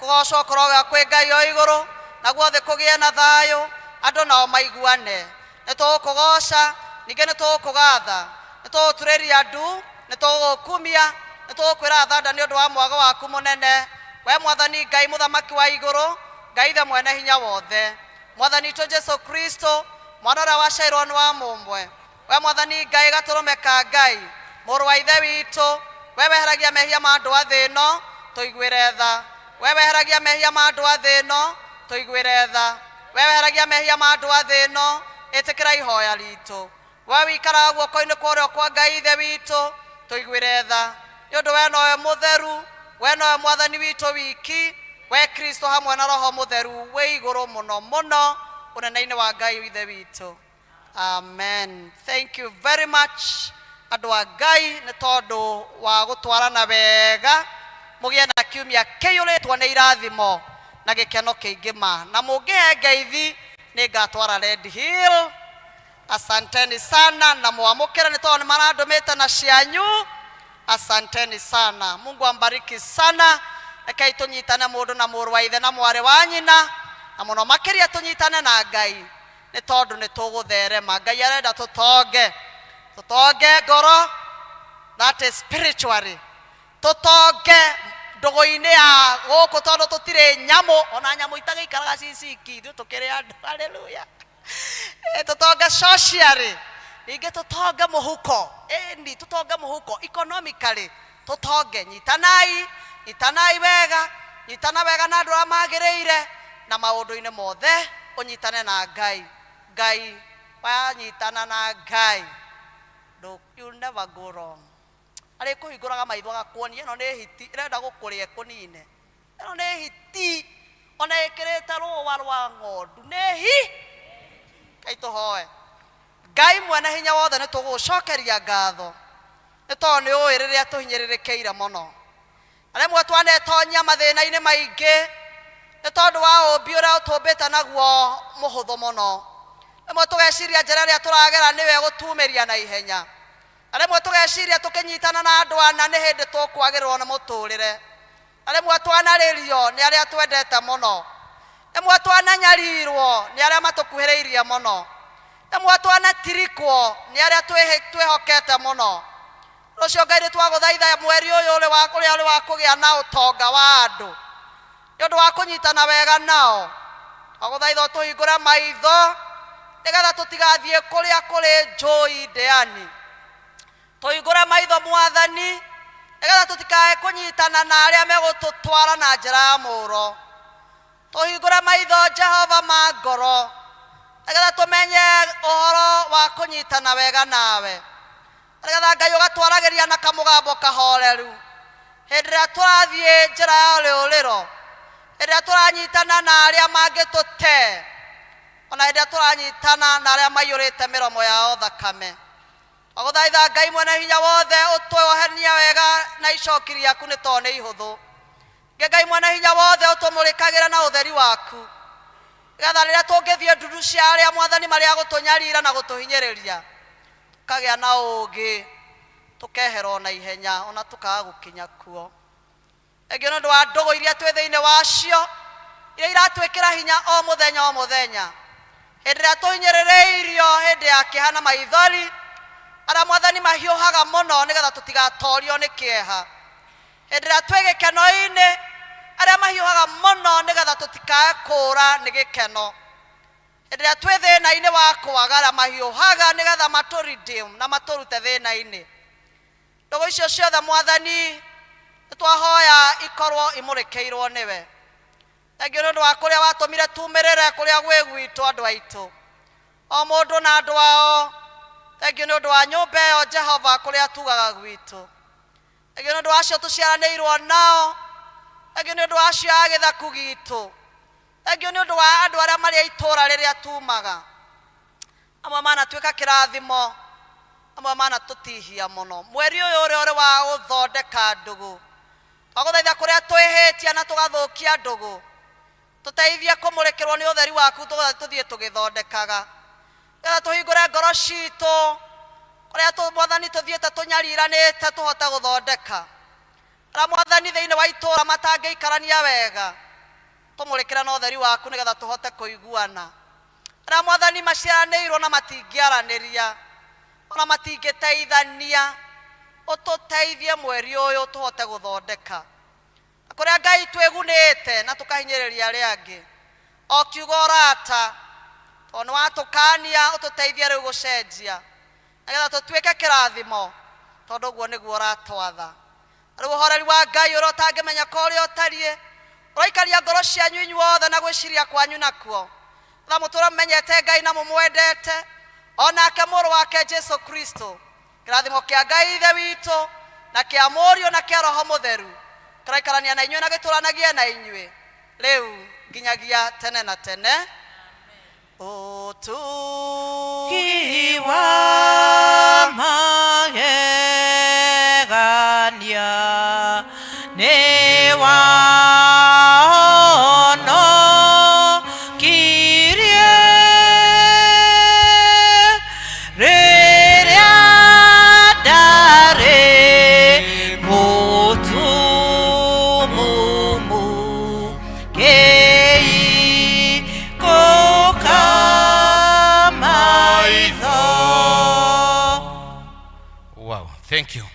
Kũgocwo kũrogĩa kwĩ Ngai o igũrũ, naguo thĩ kũgĩe na thayũ, andũ nao maiguane. Nĩ tũgũkũgoca, ningĩ nĩ tũgũkũgatha, nĩ tũgũturĩria ndu, nĩ tũgũgũkumia, nĩ tũgũkwĩra thanda nĩ ũndũ wa mwago waku mũnene, we Mwathani Ngai Mũthamaki wa igũrũ, Ngai Ithe mwene hinya wothe. Mwathani witũ Jesu Kristo, mwana ũrĩa waciarirwo nĩ wa mũmwe, we Mwathani Ngai gatũrũme ka Ngai, mũrũ wa Ithe witũ, we weheragia mehia ma andũ a thĩ ĩno, tũiguĩre tha. We weheragia mehia ma andũ a thĩ ĩno, tũiguĩre tha. We weheragia mehia ma andũ a thĩ ĩno, ĩtĩkĩra ihoya ritũ. We wĩikaraga guoko-inĩ kwa ũrĩo kwa Ngai Ithe witũ, tũiguĩre tha. Nĩ ũndũ we nowe mũtheru, we nowe Mwathani witũ wiki, we Kristo hamwe na Roho Mũtheru wĩ igũrũ mũno mũno ũnene-inĩ wa Ngai Ithe witũ. Amen. Thank you very much andũ a Ngai nĩ tondũ wa gũtwarana wega mũgĩe na kiumia kĩiyũrĩtwo nĩ irathimo na gĩkeno kĩingĩ ma na mũngĩhe ngeithi nĩ ngatwara Red Hill. Asanteni sana na mwamũkĩre nĩ tondũ nĩ marandũmĩte na cianyu. Asanteni sana. Mungu ambariki sana. Rekei tũnyitane mũndũ na mũrũ wa ithe na mwarĩ wa nyina na mũno makĩria tũnyitane na Ngai nĩ tondũ nĩ tũgũtherema. Ngai arenda tũtonge, tũtonge ngoro, that is spiritually, tũtonge ndũgũ-inĩ ya gũkũ tondũ tũtirĩ nyamũ, ona nyamũ itagĩikaraga ci ciki, ithuĩ tũkĩrĩ andũ. Haleluya. Tũtonge socially, ningĩ tũtonge mũhuko, ĩni tũtonge mũhuko economically, tũtonge. Nyitanai, nyitanai wega, nyitana wega na andũ arĩa magĩrĩire, na maũndũ-inĩ mothe ũnyitane na Ngai. Ngai, wanyitana na Ngai, you never go wrong. Arĩkũhingũraga maitho agakuonia ĩno nĩ hiti ĩrenda gũkũrĩa ĩkũnine. Ĩno nĩ hiti ona ĩkĩrĩte rũa rwa ng'ondu, nĩ hi. Ngai tũhoe. Ngai mwene hinya wothe, nĩ tũgũgũcokeria ngatho nĩ tondũ nĩ ũĩ rĩrĩa tũhinyĩrĩrĩkĩire mũno. Na rĩmwe twanetonyia mathĩna-inĩ maingĩ nĩ tondũ wa ũmbi ũrĩa ũtũmbĩte naguo mũhũthũ mũno. Rĩmwe tũgeciria njĩra ĩrĩa tũragera nĩyo ĩgũtumĩria na ihenya. Na rĩmwe tũgeciria tũkĩnyitana na andũ ana nĩ hĩndĩ tũkwagĩrĩrwo nĩ mũtũrĩre. Na rĩmwe twanarĩrio nĩ arĩa twendete mũno. Rĩmwe twananyarirwo nĩ arĩa matũkuhĩrĩirie mũno. Rĩmwe twanatirikwo nĩ arĩa twĩhokete mũno. Rũcio Ngai nĩ twagũthaitha mweri ũyũ ũrĩ wa, ũrĩa ũrĩ wa kũgĩa na ũtonga wa andũ nĩ ũndũ wa kũnyitana wega nao. Twagũthaitha ũtũhingũre maitho nĩgetha tũtigathiĩ kũrĩa kũrĩ njũi ndĩani. Tũhingũre maitho Mwathani nĩgetha tũtikae kũnyitana na arĩa megũtũtwara na njĩra ya mũro. Tũhingũre maitho Jehova ma ngoro nĩgetha tũmenye ũhoro wa kũnyitana wega nawe. Nĩgetha Ngai ũgatwaragĩria na kamũgambo kahoreru hĩndĩ ĩrĩa tũrathiĩ njĩra ya rĩũrĩro, hĩndĩ ĩrĩa tũranyitana na arĩa mangĩtũte, ona hĩndĩ ĩrĩa tũranyitana na arĩa maiyũrĩte mĩromo yao thakame. Twagũthaitha Ngai mwene hinya wothe ũtwohenia wega na icoki rĩaku nĩ tondũ nĩ ihũthũ. Nge Ngai mwene hinya wothe ũtũmũrĩkagĩra na ũtheri waku nĩgetha rĩrĩa tũngĩthiĩ ndundu cia arĩa Mwathani marĩa gũtũnyarira na gũtũhinyĩrĩria tũkagĩa na ũũgĩ tũkehera ona ihenya ona tũkaga gũkinya kuo. Thengiũ nĩ ũndũ wa ndũgũ iria twĩ thĩinĩ wacio iria iratwĩkĩra hinya o mũthenya o mũthenya. Hĩndĩ ĩrĩa tũhinyĩrĩrĩirio hĩndĩ ya kĩeha na maithori, arĩa Mwathani mahiũhaga mũno nĩgetha tũtigatorio nĩ kĩeha. Hĩndĩ ĩrĩa twĩ gĩkeno-inĩ, Arĩa mahiũhaga mũno nĩgetha tũtikae kũũra nĩ gĩkeno. Hĩndĩ ĩrĩa twĩ thĩna-inĩ wa kwaga, arĩa mahiũhaga nĩgetha matũ redeem na matũrute thĩna-inĩ. Ndũgũ icio ciothe Mwathani nĩ twahoya ikorwo imũrĩkĩirwo nĩwe. Thengiũ nĩ ũndũ wa kũrĩa watũmire tumĩrĩre kũrĩa gwĩ gwitũ andũ aitũ. O mũndũ na andũ ao. Thengiũ nĩ ũndũ wa nyũmba ĩyo Jehova kũrĩa tugaga gwitũ. Thengiũ nĩ ũndũ wa acio tũciaranĩirwo nao. Thengiũ nĩ ũndũ wa acio a gĩthaku gitũ. Thengiũ nĩ ũndũ wa andũ arĩa marĩ a itũũra rĩrĩa tumaga. Amwe manatuĩka kĩrathimo, amwe manatũtihia mũno. Mweri ũyũ ũrĩa ũrĩ wa gũthondeka ndũgũ. Twagũthaitha kũrĩa twĩhĩtia na tũgathũkia ndũgũ, tũteithie kũmũrĩkĩrwo nĩ ũtheri waku tũthiĩ tũgĩthondekaga. Nĩgetha tũhingũre ngoro citũ kũrĩa Mwathani tũthiĩte tũnyariranĩte tũhote gũthondeka. Arĩa Mwathani thĩinĩ wa itũũra matangĩikarania wega, tũmũrĩkĩre na ũtheri waku nĩgetha tũhote kũiguana. Arĩa Mwathani maciaranĩirwo na matingĩaranĩria, ona matingĩteithania, ũtũteithie mweri ũyũ tũhote gũthondeka. Na kũrĩa Ngai twĩgunĩte na tũkahinyĩrĩria arĩa angĩ, o kiugo ũrata, tondũ nĩ watũkania ũtũteithie rĩu gũcenjia, nĩgetha tũtuĩke kĩrathimo, tondũ ũguo nĩguo ũratwatha. Rĩu ũhoreri wa Ngai ũrĩa ũtangĩmenyeka ũrĩa ũtariĩ, ũraikaria ngoro cianyu inyuothe na gwĩciria kwanyu nakuo. Na mũtũre mũmenyete Ngai na mũmwendete, o nake mũrũ wake Jesu Kristo. Kĩrathimo kĩa Ngai Ithe witũ, na kĩa Mũriũ na kĩa Roho Mũtheru, kĩraikarania na inyuĩ na gĩtũranagie na inyuĩ, rĩu nginyagia tene na tene. Ũtugi wa magegania nĩ wahonokirie rĩrĩa ndarĩ mũtumumu ngĩikũka maitho. Wow, thank you.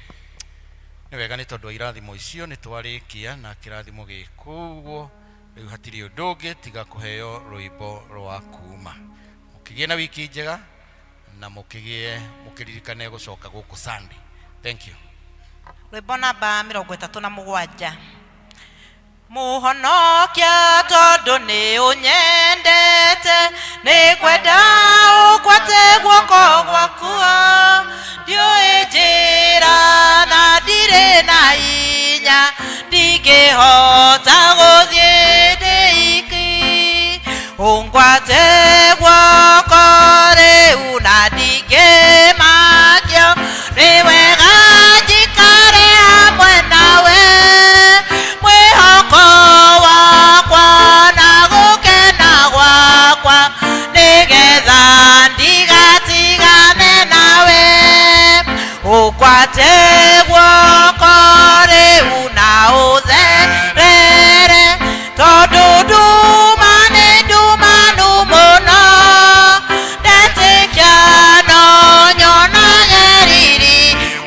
Nĩ wega nĩ tondũ wa irathimo icio nĩ twarĩkia na kĩrathimo gĩkũ ũguo rĩu hatirĩ ũndũ ũngĩ tiga kũheo rwĩmbo rwa kuma. Mũkĩgĩe na wiki njega na mũkĩgĩe mũkĩririkane gũcoka gũkũ Sunday. Thank you. Rwĩmbo namba 37. Mũhonokia tondũ nĩ ũnyendete, nĩ kwenda ũkwate guoko gwaku. Ndiũĩ njĩra na ndirĩ na hinya, ndingĩhota gũthiĩ ndĩ iki. Ũngwate guoko rĩu na ndingĩmakio, nĩ wega njikare hamwe nawe. Mwĩhoko wakwa na gũkena gwakwa, nĩgetha ndigatigane nawe. Ũngwate guoko rĩu na ũtherere, tondũ nduma nĩ ndumanu mũno. Ndetĩkia no nyonage riri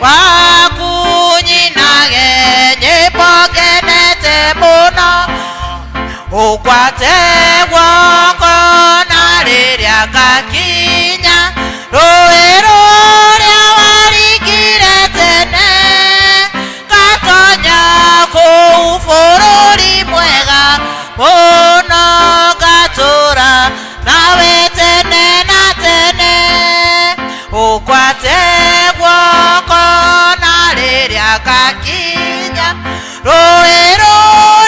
waku, nyinage nyĩmbo ngenete mũno. Ũngwate guoko na rĩrĩa ngakinya rũĩ rũrĩa waringire tene, ngatonya kũu bũrũri mwega mũno, ngatũra nawe tene na tene. Ũngwate guoko na rĩrĩa ngakinya rũĩ rũrĩa